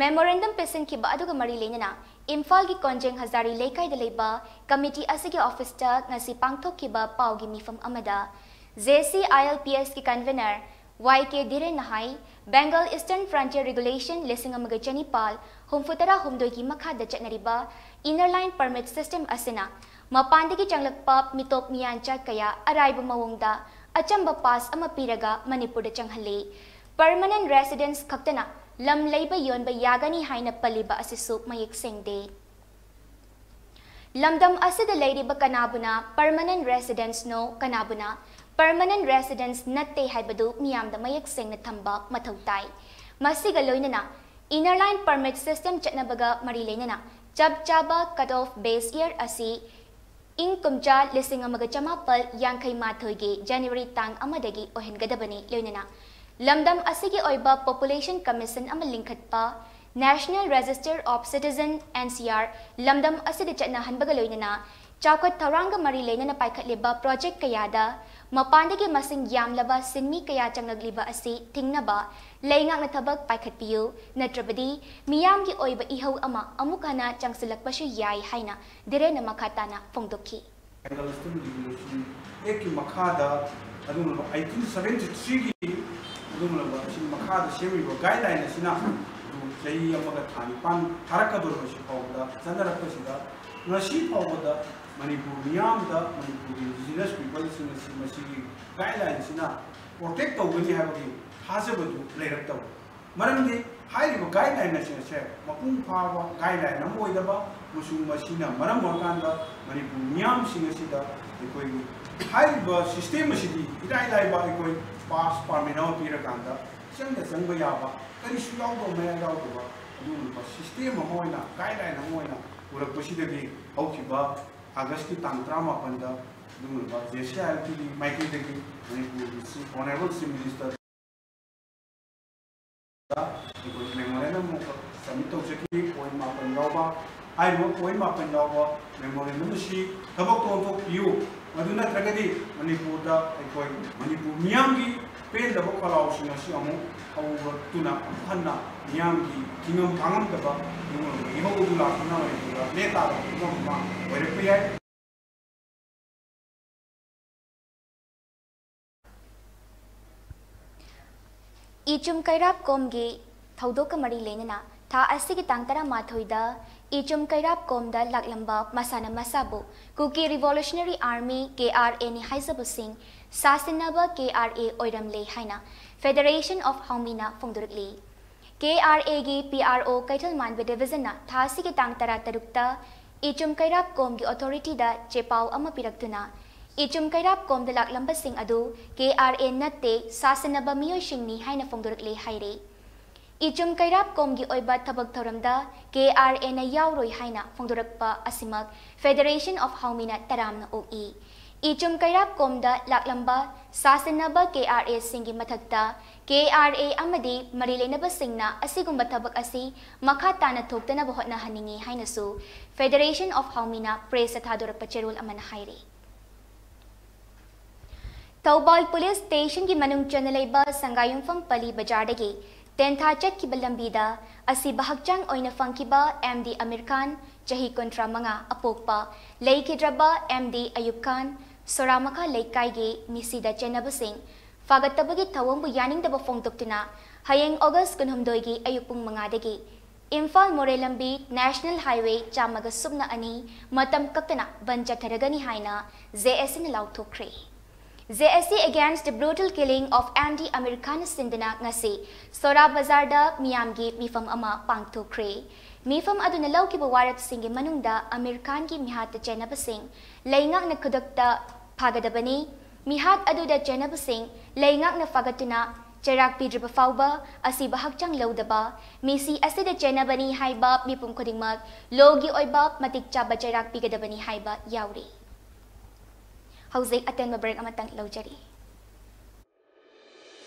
Memorandum ꯄꯤꯁꯤꯟꯈꯤꯕ ꯑꯗꯨꯒ ꯃꯔꯤ ꯂꯩꯅꯅ ꯏꯝꯐꯥꯜꯒꯤ ꯀꯣꯟꯖꯦꯡ ꯍꯖꯥꯔꯤ ꯂꯩꯀꯥꯏꯗ ꯂꯩꯕ committee ꯑꯁꯤꯒꯤ office ꯇ ꯉꯁꯤ ꯄꯥꯡꯊꯣꯛꯈꯤꯕ ꯄꯥꯎꯒꯤ ꯃꯤꯐꯝ ꯑꯃꯗ J C I L P S ꯀꯤ convener Y K ꯙꯤꯔꯦꯟꯅ ꯍꯥꯏ, Bengal Eastern Frontier Regulation ꯂꯤꯁꯤꯡ ꯑꯃꯒ ꯆꯅꯤꯄꯥꯜ ꯍꯨꯝꯐꯨꯇꯔꯥ ꯍꯨꯝꯗꯣꯏꯒꯤ ꯃꯈꯥꯗ ꯆꯠꯅꯔꯤꯕ Inner Line Permit System ꯑꯁꯤꯅ ꯃꯄꯥꯟꯗꯒꯤ ꯆꯪꯂꯛꯄ ꯃꯤꯇꯣꯞ ꯃꯤꯌꯥꯟꯆꯥ ꯀꯌꯥ ꯑꯔꯥꯏꯕ ꯃꯑꯣꯡꯗ ꯑꯆꯝꯕ pass ꯑꯃ ꯄꯤꯔꯒ ꯃꯅꯤꯄꯨꯔꯗ ꯆꯪꯍꯜꯂꯤ꯫ Permanent residents ꯈꯛꯇꯅ ꯂꯝ ꯂꯩꯕ ꯌꯣꯟꯕ ꯌꯥꯒꯅꯤ ꯍꯥꯏꯅ ꯄꯜꯂꯤꯕ ꯑꯁꯤꯁꯨ ꯃꯌꯦꯛ ꯁꯦꯡꯗꯦ꯫ ꯂꯝꯗꯝ ꯑꯁꯤꯗ ꯂꯩꯔꯤꯕ ꯀꯅꯥꯕꯨꯅ permanent residents ꯅꯣ, ꯀꯅꯥꯕꯨꯅ permanent residents ꯅꯠꯇꯦ ꯍꯥꯏꯕꯗꯨ ꯃꯤꯌꯥꯝꯗ ꯃꯌꯦꯛ ꯁꯦꯡꯅ ꯊꯝꯕ ꯃꯊꯧ ꯇꯥꯏ꯫ ꯃꯁꯤꯒ ꯂꯣꯏꯅꯅ Inner Line Permit System ꯆꯠꯅꯕꯒ ꯃꯔꯤ ꯂꯩꯅꯅ ꯆꯞ ꯆꯥꯕ cut off base year ꯑꯁꯤ ꯏꯪ ꯀꯨꯝꯖꯥ ꯂꯤꯁꯤꯡ ꯑꯃꯒ ꯆꯃꯥꯄꯜ ꯌꯥꯡꯈꯩ ꯃꯥꯊꯣꯏꯒꯤ January ꯇꯥꯡ ꯑꯃꯗꯒꯤ ꯑꯣꯏꯍꯟꯒꯗꯕꯅꯤ꯫ ꯂꯣꯏꯅꯅ ꯂꯝꯗꯝ ꯑꯁꯤꯒꯤ ꯑꯣꯏꯕ Population Commission ꯑꯃ ꯂꯤꯡꯈꯠꯄ, National Register of Citizen, N C R, ꯂꯝꯗꯝ ꯑꯁꯤꯗ ꯆꯠꯅꯍꯟꯕꯒ ꯂꯣꯏꯅꯅ ꯆꯥꯎꯈꯠ ꯊꯧꯔꯥꯡꯒ ꯃꯔꯤ ꯂꯩꯅꯅ ꯄꯥꯏꯈꯠꯂꯤꯕ project ꯀꯌꯥꯗ ꯃꯄꯥꯟꯗꯒꯤ ꯃꯁꯤꯡ ꯌꯥꯝꯂꯕ ꯁꯤꯟꯃꯤ ꯀꯌꯥ ꯆꯪꯂꯛꯂꯤꯕ ꯑꯁꯤ ꯊꯤꯡꯅꯕ ꯂꯩꯉꯥꯛꯅ ꯊꯕꯛ ꯄꯥꯏꯈꯠꯄꯤꯌꯨ, ꯅꯠꯇ꯭ꯔꯕꯗꯤ ꯃꯤꯌꯥꯝꯒꯤ ꯑꯣꯏꯕ ꯏꯍꯧ ꯑꯃ ꯑꯃꯨꯛ ꯍꯟꯅ ꯆꯪꯁꯤꯜꯂꯛꯄꯁꯨ ꯌꯥꯏ ꯍꯥꯏꯅ ꯙꯤꯔꯦꯟꯅ ꯃꯈꯥ ꯇꯥꯅ ꯐꯣꯡꯗꯣꯛꯈꯤ꯫ Bengal Eastern Regulation Act ꯀꯤ ꯃꯈꯥꯗ ꯑꯗꯨꯒꯨꯝꯂꯕ eighteen seventy-three ꯒꯤ ꯑꯗꯨꯒꯨꯝꯂꯕ ꯑꯁꯤꯒꯤ ꯃꯈꯥꯗ ꯁꯦꯝꯂꯤꯕ guideline ꯑꯁꯤꯅ ꯑꯗꯨ ꯆꯍꯤ ꯑꯃꯒ ꯊꯥ ꯅꯤꯄꯥꯟ ꯐꯥꯔꯛꯀꯗꯧꯔꯤꯕ ꯁꯤ ꯐꯥꯎꯕꯗ ꯆꯠꯅꯔꯛꯄꯁꯤꯗ ꯉꯁꯤ ꯐꯥꯎꯕꯗ ꯃꯅꯤꯄꯨꯔ ꯃꯤꯌꯥꯝꯗ, ꯃꯅꯤꯄꯨꯔꯒꯤ indigenous people ꯁꯤꯡ ꯑꯁꯤ ꯃꯁꯤꯒꯤ guideline ꯑꯁꯤꯅ protect ꯇꯧꯒꯅꯤ ꯍꯥꯏꯕꯒꯤ ꯊꯥꯖꯕꯗꯨ ꯂꯩꯔꯛꯇꯕ꯫ ꯃꯔꯝꯗꯤ ꯍꯥꯏꯔꯤꯕ guideline ꯑꯁꯤꯡ ꯑꯁꯦ ꯃꯄꯨꯡ ꯐꯥꯕ guideline ꯑꯃ ꯑꯣꯏꯗꯕ ꯑꯃꯁꯨꯡ ꯃꯁꯤꯅ ꯃꯔꯝ ꯑꯣꯏꯔꯀꯥꯟꯗ ꯃꯅꯤꯄꯨꯔ ꯃꯤꯌꯥꯝꯁꯤꯡ ꯑꯁꯤꯗ ꯑꯩꯈꯣꯏꯒꯤ ꯍꯥꯏꯔꯤꯕ system ꯑꯁꯤꯗꯤ ꯏꯔꯥꯏ ꯂꯥꯏꯕ ꯑꯩꯈꯣꯏ pass permit ꯑꯃ ꯄꯤꯔꯀꯥꯟꯗ ꯏꯆꯪꯗ ꯆꯪꯕ ꯌꯥꯕ, ꯀꯔꯤꯁꯨ ꯌꯥꯎꯗꯕ, ꯃꯌꯥ ꯌꯥꯎꯗꯕ ꯑꯗꯨꯒꯨꯝꯕ system ꯑꯃ ꯑꯣꯏꯅ, guideline ꯑꯃ ꯑꯣꯏꯅ ꯄꯨꯔꯛꯄꯁꯤꯗꯒꯤ ꯍꯧꯈꯤꯕ August ꯀꯤ ꯇꯥꯡ ꯇꯔꯥꯃꯥꯄꯟꯗ ꯑꯗꯨꯒꯨꯝꯂꯕ J C I L P ꯒꯤ ꯃꯥꯏꯀꯩꯗꯒꯤ ꯃꯅꯤꯄꯨꯔꯒꯤ Chief, Honourable Chief Minister ꯑꯩꯈꯣꯏ memorandum ꯑꯃꯈꯛ submit ꯇꯧꯖꯈꯤ, point ꯃꯥꯄꯟ ꯌꯥꯎꯕ꯫ ꯍꯥꯏꯔꯤꯕ point ꯃꯥꯄꯟ ꯌꯥꯎꯕ memorandum ꯑꯁꯤ ꯊꯕꯛꯇ ꯑꯣꯟꯊꯣꯛꯄꯤꯌꯨ, ꯃꯗꯨ ꯅꯠꯇ꯭ꯔꯒꯗꯤ ꯃꯅꯤꯄꯨꯔꯗ ꯑꯩꯈꯣꯏ ꯃꯅꯤꯄꯨꯔ ꯃꯤꯌꯥꯝꯒꯤ ꯄꯦꯟꯗꯕ ꯈꯣꯜꯂꯥꯎꯁꯤꯡ ꯑꯁꯤ ꯑꯃꯨꯛ ꯍꯧꯔꯛꯇꯨꯅ ꯑꯃꯨꯛ ꯍꯟꯅ ꯃꯤꯌꯥꯝꯒꯤ ꯊꯤꯉꯝ ꯈꯥꯉꯝꯗꯕ ꯏꯍꯧ ꯑꯗꯨ ꯂꯥꯛꯇꯨꯅ ꯃꯅꯤꯄꯨꯔꯗ ꯂꯦ ꯇꯥꯗꯕ ꯐꯤꯕꯝ ꯑꯃ ꯑꯣꯏꯔꯛꯄ ꯌꯥꯏ꯫ ꯏꯆꯨꯝ ꯀꯩꯔꯥꯞ ꯀꯣꯝꯒꯤ ꯊꯧꯗꯣꯛꯀ ꯃꯔꯤ ꯂꯩꯅꯅ ꯊꯥ ꯑꯁꯤꯒꯤ ꯇꯥꯡ ꯇꯔꯥꯃꯥꯊꯣꯏꯗ ꯏꯆꯨꯝ ꯀꯩꯔꯥꯞ ꯀꯣꯝꯗ ꯂꯥꯛꯂꯝꯕ ꯃꯁꯥꯅ ꯃꯁꯥꯕꯨ ꯀꯨꯀꯤ ꯔꯤꯚꯣꯂꯨꯁꯅꯔꯤ ꯑꯥꯔꯃꯤ, ꯀꯦ ꯑꯥꯔ ꯑꯦꯅꯤ ꯍꯥꯏꯖꯕꯁꯤꯡ ꯁꯥꯁꯤꯟꯅꯕ ꯀꯦ ꯑꯥꯔ ꯑꯦ ꯑꯣꯏꯔꯝꯂꯦ ꯍꯥꯏꯅ Federation of Haomina ꯐꯣꯡꯗꯣꯔꯛꯂꯤ꯫ ꯀꯦ ꯑꯥꯔ ꯑꯦꯒꯤ ꯄꯤ ꯑꯥꯔ ꯑꯣ ꯀꯩꯊꯦꯜ ꯃꯥꯟꯕ ꯗꯤꯚꯤꯖꯟꯅ ꯊꯥ ꯑꯁꯤꯒꯤ ꯇꯥꯡ ꯇꯔꯥ ꯇꯔꯨꯛꯇ ꯏꯆꯨꯝ ꯀꯩꯔꯥꯞ ꯀꯣꯝꯒꯤ ꯑꯣꯊꯣꯔꯤꯇꯤꯗ ꯆꯦꯄꯥꯎ ꯑꯃ ꯄꯤꯔꯛꯇꯨꯅ ꯏꯆꯨꯝ ꯀꯩꯔꯥꯞ ꯀꯣꯝꯗ ꯂꯥꯛꯂꯝꯕꯁꯤꯡ ꯑꯗꯨ ꯀꯦ ꯑꯥꯔ ꯑꯦ ꯅꯠꯇꯦ, ꯁꯥꯁꯤꯟꯅꯕ ꯃꯤꯑꯣꯏꯁꯤꯡꯅꯤ ꯍꯥꯏꯅ ꯐꯣꯡꯗꯣꯔꯛꯂꯦ ꯍꯥꯏꯔꯦ꯫ ꯏꯆꯨꯝ ꯀꯩꯔꯥꯞ ꯀꯣꯝꯒꯤ ꯑꯣꯏꯕ ꯊꯕꯛ ꯊꯧꯔꯝꯗ ꯀꯦ ꯑꯥꯔ ꯑꯦꯅ ꯌꯥꯎꯔꯣꯏ ꯍꯥꯏꯅ ꯐꯣꯡꯗꯣꯔꯛꯄ ꯑꯁꯤꯃꯛ Federation of Haomina ꯇꯔꯥꯝꯅ ꯑꯣꯛꯏ꯫ ꯏꯆꯨꯝ ꯀꯩꯔꯥꯞ ꯀꯣꯝꯗ ꯂꯥꯛꯂꯝꯕ ꯁꯥꯁꯤꯟꯅꯕ ꯀꯦ ꯑꯥꯔ ꯑꯦꯁꯤꯡꯒꯤ ꯃꯊꯛꯇ ꯀꯦ ꯑꯥꯔ ꯑꯦ ꯑꯃꯗꯤ ꯃꯔꯤ ꯂꯩꯅꯕꯁꯤꯡꯅ ꯑꯁꯤꯒꯨꯝꯕ ꯊꯕꯛ ꯑꯁꯤ ꯃꯈꯥ ꯇꯥꯅ ꯊꯣꯛꯇꯅꯕ ꯍꯣꯠꯅꯍꯟꯅꯤꯡꯏ ꯍꯥꯏꯅꯁꯨ Federation of Haomina ꯄ꯭ꯔꯦꯁꯇ ꯊꯥꯗꯣꯔꯛꯄ ꯆꯦꯔꯣꯜ ꯑꯃꯅ ꯍꯥꯏꯔꯤ꯫ ꯊꯧꯕꯥꯜ ꯄꯨꯂꯤꯁ ꯁ꯭ꯇꯦꯁꯟꯒꯤ ꯃꯅꯨꯡ ꯆꯟꯅ ꯂꯩꯕ ꯁꯪꯒꯥꯌꯨꯝꯐꯝ ꯄꯜꯂꯤ ꯕꯖꯥꯔꯗꯒꯤ ꯇꯦꯟꯊꯥ ꯆꯠꯈꯤꯕ ꯂꯝꯕꯤꯗ ꯑꯁꯤꯕ ꯍꯛꯆꯥꯡ ꯑꯣꯏꯅ ꯐꯪꯈꯤꯕ ꯑꯦꯝ ꯗꯤ ꯑꯃꯤꯔ ꯈꯥꯟ, ꯆꯍꯤ ꯀꯨꯟꯊ꯭ꯔꯥ ꯃꯉꯥ, ꯑꯄꯣꯛꯄ, ꯂꯩꯈꯤꯗ꯭ꯔꯕ ꯑꯦꯝ ꯗꯤ ꯑꯌꯨꯕ ꯈꯥꯟ, ꯁꯣꯔꯥꯃꯈꯥ ꯂꯩꯀꯥꯏꯒꯤ ꯃꯤꯁꯤꯗ ꯆꯦꯟꯅꯕꯁꯤꯡ ꯐꯥꯒꯠꯇꯕꯒꯤ ꯊꯧꯑꯣꯡꯕꯨ ꯌꯥꯅꯤꯡꯗꯕ ꯐꯣꯡꯗꯣꯛꯇꯨꯅ ꯍꯌꯦꯡ ꯑꯣꯒꯁ ꯀꯨꯟꯍꯨꯝꯗꯣꯏꯒꯤ ꯑꯌꯨꯛ ꯄꯨꯡ ꯃꯉꯥꯗꯒꯤ ꯏꯝꯐꯥꯜ ꯃꯣꯔꯦ ꯂꯝꯕꯤ ꯅꯦꯁꯅꯦꯜ ꯍꯥꯏꯋꯦ ꯆꯥꯝꯃꯒ ꯁꯨꯞꯅ ꯑꯅꯤ ꯃꯇꯝ ꯀꯛꯇꯅ ꯕꯟ ꯆꯠꯊꯔꯒꯅꯤ ꯍꯥꯏꯅ ꯖꯦ ꯑꯦꯁ ꯁꯤꯅ ꯂꯥꯎꯊꯣꯛꯈ꯭ꯔꯦ꯫ J S C Against the Brutal Killing of M D Amir Khan ꯁꯤꯟꯗꯨꯅ ꯉꯁꯤ ꯁꯣꯔꯥ ꯕꯖꯥꯔꯗ ꯃꯤꯌꯥꯝꯒꯤ ꯃꯤꯐꯝ ꯑꯃ ꯄꯥꯡꯊꯣꯛꯈ꯭ꯔꯦ꯫ ꯃꯤꯐꯝ ꯑꯗꯨꯅ ꯂꯧꯈꯤꯕ ꯋꯥꯔꯦꯞꯁꯤꯡꯒꯤ ꯃꯅꯨꯡꯗ ꯑꯃꯤꯔ ꯈꯥꯟꯒꯤ ꯃꯤꯍꯥꯠꯇ ꯆꯦꯟꯅꯕꯁꯤꯡ ꯂꯩꯉꯥꯛꯅ ꯈꯨꯗꯛꯇ ꯐꯥꯒꯗꯕꯅꯤ, ꯃꯤꯍꯥꯠ ꯑꯗꯨꯗ ꯆꯦꯟꯅꯕꯁꯤꯡ ꯂꯩꯉꯥꯛꯅ ꯐꯥꯒꯠꯇꯨꯅ ꯆꯩꯔꯥꯛ ꯄꯤꯗ꯭ꯔꯤꯕ ꯐꯥꯎꯕ ꯑꯁꯤꯕ ꯍꯛꯆꯥꯡ ꯂꯧꯗꯕ, ꯃꯤꯁꯤ ꯑꯁꯤꯗ ꯆꯦꯟꯅꯕꯅꯤ ꯍꯥꯏꯕ ꯃꯤꯄꯨꯝ ꯈꯨꯗꯤꯡꯃꯛ ꯂꯣꯒꯤ ꯑꯣꯏꯕ ꯃꯇꯤꯛ ꯆꯥꯕ ꯆꯩꯔꯥꯛ ꯄꯤꯒꯗꯕꯅꯤ ꯍꯥꯏꯕ ꯌꯥꯎꯔꯤ꯫ ꯍꯧꯖꯤꯛ ꯑꯇꯦꯟꯕ ꯕ꯭ꯔꯦꯛ ꯑꯃꯇꯪ ꯂꯧꯖꯔꯤ꯫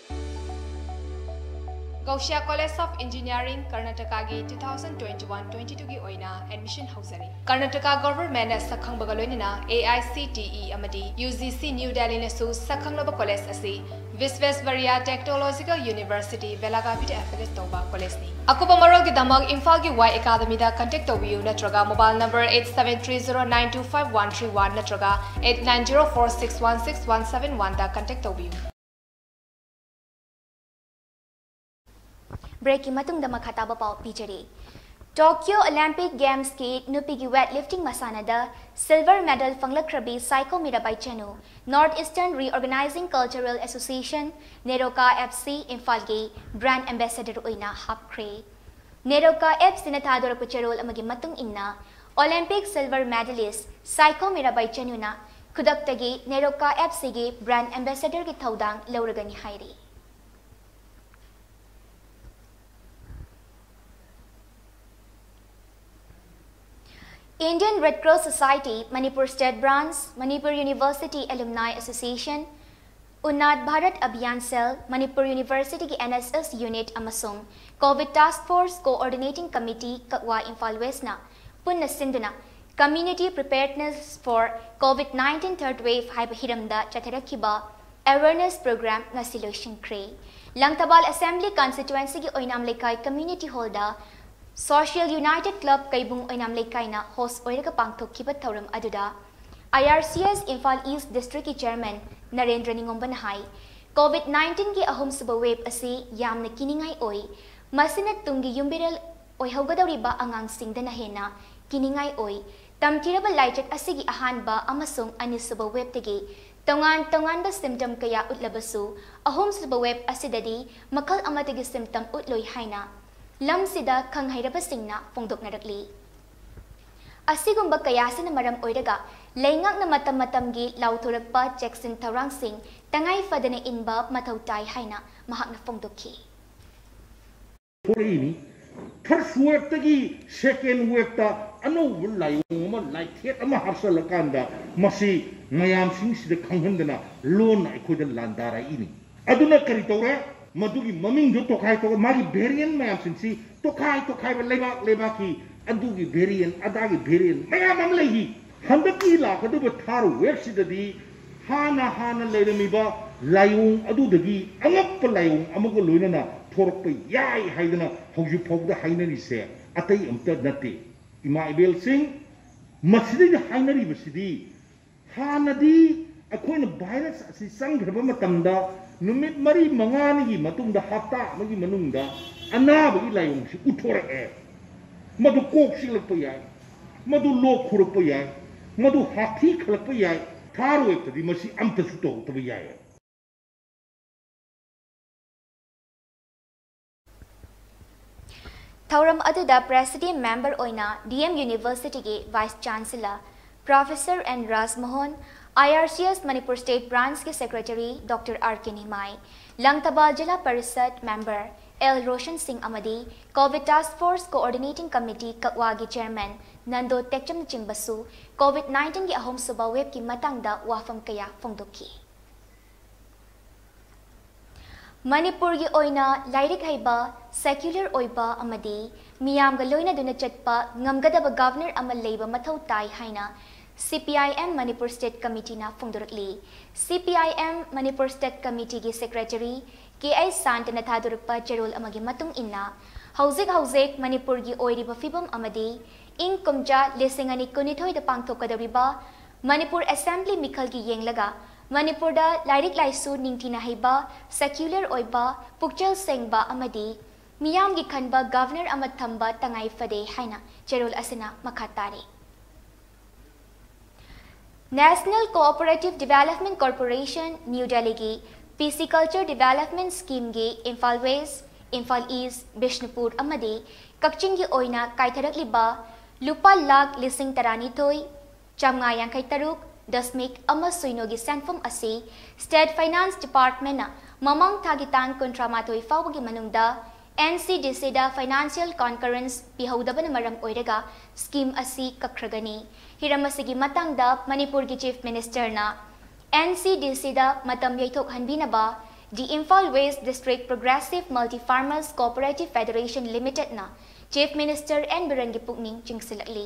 ꯀꯧꯁꯤꯌꯥ College of Engineering, ꯀꯔꯅꯥꯇꯀꯥꯒꯤ two thousand twenty-one twenty-two ꯒꯤ ꯑꯣꯏꯅ admission ꯍꯧꯖꯔꯤ꯫ ꯀꯔꯅꯥꯇꯀꯥ government ꯅ ꯁꯛꯈꯪꯕꯒ ꯂꯣꯏꯅꯅ A I C T E ꯑꯃꯗꯤ U G C New Delhi ꯅꯁꯨ ꯁꯛꯈꯪꯂꯕ college ꯑꯁꯤ Visvesvaraya Technological University, Belagavi ꯗ affiliate ꯇꯧꯕ college ꯅꯤ꯫ ꯑꯀꯨꯞꯄ ꯃꯔꯣꯜꯒꯤꯗꯃꯛ ꯏꯝꯐꯥꯜꯒꯤ Y Academy ꯗ contact ꯇꯧꯕꯤꯌꯨ ꯅꯠꯇ꯭ꯔꯒ mobile number eight seven three zero nine two five one three one ꯅꯠꯇ꯭ꯔꯒ eight nine zero four six one six one seven one ꯗ contact ꯇꯧꯕꯤꯌꯨ꯫ Break ꯀꯤ ꯃꯇꯨꯡꯗ ꯃꯈꯥ ꯇꯥꯕ ꯄꯥꯎ ꯄꯤꯖꯔꯤ꯫ Tokyo Olympic Games ꯀꯤ ꯅꯨꯄꯤꯒꯤ weightlifting ꯃꯁꯥꯟꯅꯗ silver medal ꯐꯪꯂꯛꯈ꯭ꯔꯕꯤ Saikhom Mirabai Chanu North Eastern Reorganizing Cultural Association, NEROCA F C, ꯏꯝꯐꯥꯜꯒꯤ brand ambassador ꯑꯣꯏꯅ ꯍꯥꯞꯈ꯭ꯔꯦ꯫ NEROCA F C ꯅ ꯊꯥꯗꯣꯔꯛꯄ ꯆꯦꯔꯣꯜ ꯑꯃꯒꯤ ꯃꯇꯨꯡ ꯏꯟꯅ, Olympic silver medalist Saikhom Mirabai ꯆꯅꯨꯅ ꯈꯨꯗꯛꯇꯒꯤ NEROCA F C ꯒꯤ brand ambassador ꯒꯤ ꯊꯧꯗꯥꯡ ꯂꯧꯔꯒꯅꯤ ꯍꯥꯏꯔꯤ꯫ Indian Red Cross Society, Manipur State Branch, Manipur University Alumni Association, Unnat Bharat Abhiyan Cell, Manipur University ꯒꯤ N S S Unit ꯑꯃꯁꯨꯡ COVID Task Force Coordinating Committee, ꯀꯛꯋꯥ, Imphal West ꯅ ꯄꯨꯟꯅ ꯁꯤꯟꯗꯨꯅ Community Preparedness for COVID nineteen Third Wave ꯍꯥꯏꯕ ꯍꯤꯔꯝꯗ ꯆꯠꯊꯔꯛꯈꯤꯕ awareness program ꯉꯁꯤ ꯂꯣꯏꯁꯤꯟꯈ꯭ꯔꯦ꯫ Langthabal Assembly Constituency ꯒꯤ ꯑꯣꯏꯅꯥꯝ ꯂꯩꯀꯥꯏ Community Hall ꯗ Social United Club ꯀꯩꯕꯨꯡ ꯑꯣꯏꯅꯥꯝ ꯂꯩꯀꯥꯏꯅ host ꯑꯣꯏꯔꯒ ꯄꯥꯡꯊꯣꯛꯈꯤꯕ ꯊꯧꯔꯝ ꯑꯗꯨꯗ I R C S Imphal East District ꯀꯤ Chairman ꯅꯔꯦꯟꯗ꯭ꯔ ꯅꯤꯉꯣꯝꯕꯅ ꯍꯥꯏ, COVID nineteen ꯒꯤ ꯑꯍꯨꯝꯁꯨꯕ wave ꯑꯁꯤ ꯌꯥꯝꯅ ꯀꯤꯅꯤꯡꯉꯥꯏ ꯑꯣꯏ꯫ ꯃꯁꯤꯅ ꯇꯨꯡꯒꯤ ꯌꯨꯝꯕꯤꯔꯦꯜ ꯑꯣꯏꯍꯧꯒꯗꯧꯔꯤꯕ ꯑꯉꯥꯡꯁꯤꯡꯗꯅ ꯍꯦꯟꯅ ꯀꯤꯅꯤꯡꯉꯥꯏ ꯑꯣꯏ꯫ ꯇꯝꯊꯤꯔꯕ ꯂꯥꯏꯆꯠ ꯑꯁꯤꯒꯤ ꯑꯍꯥꯟꯕ ꯑꯃꯁꯨꯡ ꯑꯅꯤꯁꯨꯕ wave ꯇꯒꯤ ꯇꯣꯉꯥꯟ ꯇꯣꯉꯥꯟꯕ symptom ꯀꯌꯥ ꯎꯠꯂꯕꯁꯨ, ꯑꯍꯨꯝꯁꯨꯕ wave ꯑꯁꯤꯗꯗꯤ ꯃꯈꯜ ꯑꯃꯠꯇꯒꯤ symptom ꯎꯠꯂꯣꯏ ꯍꯥꯏꯅ ꯂꯝꯁꯤꯗ ꯈꯪꯍꯩꯔꯕꯁꯤꯡꯅ ꯐꯣꯡꯗꯣꯛꯅꯔꯛꯂꯤ꯫ ꯑꯁꯤꯒꯨꯝꯕ ꯀꯌꯥꯁꯤꯅ ꯃꯔꯝ ꯑꯣꯏꯔꯒ ꯂꯩꯉꯥꯛꯅ ꯃꯇꯝ ꯃꯇꯝꯒꯤ ꯂꯥꯎꯊꯣꯔꯛꯄ ꯆꯦꯛꯁꯤꯟ ꯊꯧꯔꯥꯡꯁꯤꯡ ꯇꯉꯥꯏ ꯐꯗꯅ ꯏꯟꯕ ꯃꯊꯧ ꯇꯥꯏ ꯍꯥꯏꯅ ꯃꯍꯥꯛꯅ ꯐꯣꯡꯗꯣꯛꯈꯤ꯫ ꯊꯣꯛꯂꯛꯏꯅꯤ꯫ First wave ꯇꯒꯤ second wave ꯇ ꯑꯅꯧꯕ ꯂꯥꯏꯑꯣꯡ ꯑꯃ, ꯂꯥꯏꯊꯦꯛ ꯑꯃ ꯍꯥꯞꯆꯜꯂꯀꯥꯟꯗ ꯃꯁꯤ ꯃꯌꯥꯝꯁꯤꯡꯁꯤꯗ ꯈꯪꯍꯟꯗꯅ ꯂꯣꯟꯅ ꯑꯩꯈꯣꯏꯗ ꯂꯥꯟꯗꯥꯔꯛꯏꯅꯤ꯫ ꯑꯗꯨꯅ ꯀꯔꯤ ꯇꯧꯔꯦ? ꯃꯗꯨꯒꯤ ꯃꯃꯤꯡꯗꯨ ꯇꯣꯈꯥꯏ ꯇꯣꯈꯥꯏ, ꯃꯥꯒꯤ variant ꯃꯌꯥꯝꯁꯤꯡꯁꯤ ꯇꯣꯈꯥꯏ ꯇꯣꯈꯥꯏꯕ, ꯂꯩꯕꯥꯛ ꯂꯩꯕꯥꯛꯀꯤ ꯑꯗꯨꯒꯤ variant ꯑꯗꯥꯒꯤ variant ꯃꯌꯥꯝ ꯑꯃ ꯂꯩꯔꯤ꯫ ꯍꯟꯗꯛꯀꯤ ꯂꯥꯛꯀꯗꯧꯕ third wave ꯁꯤꯗꯗꯤ ꯍꯥꯟꯅ ꯍꯥꯟꯅ ꯂꯩꯔꯝꯃꯤꯕ ꯂꯥꯏꯑꯣꯡ ꯑꯗꯨꯗꯒꯤ ꯑꯉꯛꯄ ꯂꯥꯏꯑꯣꯡ ꯑꯃꯒ ꯂꯣꯏꯅꯅ ꯊꯣꯔꯛꯄ ꯌꯥꯏ ꯍꯥꯏꯗꯅ ꯍꯧꯖꯤꯛ ꯐꯥꯎꯕꯗ ꯍꯥꯏꯅꯔꯤꯁꯦ ꯑꯇꯩ ꯑꯝꯇ ꯅꯠꯇꯦ꯫ ꯏꯃꯥ ꯏꯕꯦꯜꯁꯤꯡ, ꯃꯁꯤꯗꯩꯗ ꯍꯥꯏꯅꯔꯤꯕꯁꯤꯗꯤ ꯍꯥꯟꯅꯗꯤ ꯑꯩꯈꯣꯏꯅ virus ꯑꯁꯤ ꯆꯪꯈ꯭ꯔꯕ ꯃꯇꯝꯗ ꯅꯨꯃꯤꯠ ꯃꯔꯤ ꯃꯉꯥꯅꯤꯒꯤ ꯃꯇꯨꯡꯗ, ꯍꯞꯇꯥ ꯑꯃꯒꯤ ꯃꯅꯨꯡꯗ ꯑꯅꯥꯕꯒꯤ ꯂꯥꯏꯑꯣꯡꯁꯤ ꯎꯠꯊꯣꯔꯛꯑꯦ꯫ ꯃꯗꯨ ꯀꯣꯛ ꯆꯤꯛꯂꯛꯄ ꯌꯥꯏ, ꯃꯗꯨ ꯂꯣꯛ ꯈꯨꯔꯛꯄ ꯌꯥꯏ, ꯃꯗꯨ ꯍꯥꯛꯊꯤ ꯈꯜꯂꯛꯄ ꯌꯥꯏ꯫ Third wave ꯇꯗꯤ ꯃꯁꯤ ꯑꯝꯇꯁꯨ ꯇꯧꯔꯛꯇꯕ ꯌꯥꯏ꯫ ꯊꯧꯔꯝ ꯑꯗꯨꯗ Presiding Member ꯑꯣꯏꯅ D M University ꯒꯤ Vice Chancellor Professor N ꯔꯥꯖꯃꯣꯍꯟ, I R C S Manipur State Branch ꯀꯤ Secretary Doctor R K ꯅꯤꯃꯥꯏ, ꯂꯪꯊꯕꯥꯜ ꯖꯤꯂꯥ ꯄꯔꯤꯁꯗ Member L ꯔꯣꯁꯟ ꯁꯤꯡ ꯑꯃꯗꯤ Covid Task Force Coordinating Committee ꯀꯛꯋꯥꯒꯤ Chairman Nando ꯇꯦꯛꯆꯝꯅꯆꯤꯡꯕꯁꯨ Covid nineteen ꯒꯤ ꯑꯍꯨꯝꯁꯨꯕ wave ꯀꯤ ꯃꯇꯥꯡꯗ ꯋꯥꯐꯝ ꯀꯌꯥ ꯐꯣꯡꯗꯣꯛꯈꯤ꯫ ꯃꯅꯤꯄꯨꯔꯒꯤ ꯑꯣꯏꯅ ꯂꯥꯏꯔꯤꯛ ꯍꯩꯕ, secular ꯑꯣꯏꯕ ꯑꯃꯗꯤ ꯃꯤꯌꯥꯝꯒ ꯂꯣꯏꯅꯗꯨꯅ ꯆꯠꯄ ꯉꯝꯒꯗꯕ Governor ꯑꯃ ꯂꯩꯕ ꯃꯊꯧ ꯇꯥꯏ ꯍꯥꯏꯅ C P I M Manipur State Committee ꯅ ꯐꯣꯡꯗꯣꯔꯛꯂꯤ꯫ C P I M Manipur State Committee ꯒꯤ Secretary K I ꯁꯥꯟꯇꯅ ꯊꯥꯗꯣꯔꯛꯄ ꯆꯦꯔꯣꯜ ꯑꯃꯒꯤ ꯃꯇꯨꯡ ꯏꯟꯅ, ꯍꯧꯖꯤꯛ ꯍꯧꯖꯤꯛ ꯃꯅꯤꯄꯨꯔꯒꯤ ꯑꯣꯏꯔꯤꯕ ꯐꯤꯕꯝ ꯑꯃꯗꯤ ꯏꯪ ꯀꯨꯝꯖꯥ ꯂꯤꯁꯤꯡ ꯑꯅꯤ ꯀꯨꯟꯅꯤꯊꯣꯏꯗ ꯄꯥꯡꯊꯣꯛꯀꯗꯧꯔꯤꯕ ꯃꯅꯤꯄꯨꯔ Assembly ꯃꯤꯈꯜꯒꯤ ꯌꯦꯡꯂꯒ ꯃꯅꯤꯄꯨꯔꯗ ꯂꯥꯏꯔꯤꯛ ꯂꯥꯏꯁꯨ ꯅꯤꯡꯊꯤꯅ ꯍꯩꯕ, secular ꯑꯣꯏꯕ, ꯄꯨꯛꯆꯦꯜ ꯁꯦꯡꯕ ꯑꯃꯗꯤ ꯃꯤꯌꯥꯝꯒꯤ ꯈꯟꯕ Governor ꯑꯃ ꯊꯝꯕ ꯇꯉꯥꯏ ꯐꯗꯦ ꯍꯥꯏꯅ ꯆꯦꯔꯣꯜ ꯑꯁꯤꯅ ꯃꯈꯥ ꯇꯥꯔꯤ꯫ National Cooperative Development Corporation, New Delhi ꯒꯤ Pisciculture Development Scheme ꯒꯤ ꯏꯝꯐꯥꯜ West, ꯏꯝꯐꯥꯜ East, ꯕꯤꯁꯅꯨꯄꯨꯔ ꯑꯃꯗꯤ ꯀꯛꯆꯤꯡꯒꯤ ꯑꯣꯏꯅ ꯀꯥꯏꯊꯔꯛꯂꯤꯕ ꯂꯨꯄꯥ ꯂꯥꯈ ꯂꯤꯁꯤꯡ ꯇꯔꯥꯅꯤꯊꯣꯏ, ꯆꯥꯃꯉꯥ ꯌꯥꯡꯈꯩ ꯇꯔꯨꯛ ꯗꯁꯃꯤꯛ ꯑꯃ ꯁꯤꯅꯣꯒꯤ ꯁꯦꯟꯐꯝ ꯑꯁꯤ State Finance Department ꯅ ꯃꯃꯥꯡ ꯊꯥꯒꯤ ꯇꯥꯡ ꯀꯨꯟꯊ꯭ꯔꯥ ꯃꯥꯊꯣꯏ ꯐꯥꯎꯕꯒꯤ ꯃꯅꯨꯡꯗ N C D C ꯗ financial concurrence ꯄꯤꯍꯧꯗꯕꯅ ꯃꯔꯝ ꯑꯣꯏꯔꯒ scheme ꯑꯁꯤ ꯀꯛꯈ꯭ꯔꯒꯅꯤ꯫ ꯍꯤꯔꯝ ꯑꯁꯤꯒꯤ ꯃꯇꯥꯡꯗ ꯃꯅꯤꯄꯨꯔꯒꯤ Chief Minister ꯅ N C D C ꯗ ꯃꯇꯝ ꯌꯩꯊꯣꯛꯍꯟꯕꯤꯅꯕ The Imphal West District Progressive Multi Farmers Cooperative Federation Limitedꯅ Chief Minister N Birenꯒꯤ ꯄꯨꯛꯅꯤꯡ ꯆꯤꯡꯁꯤꯜꯂꯛꯂꯤ꯫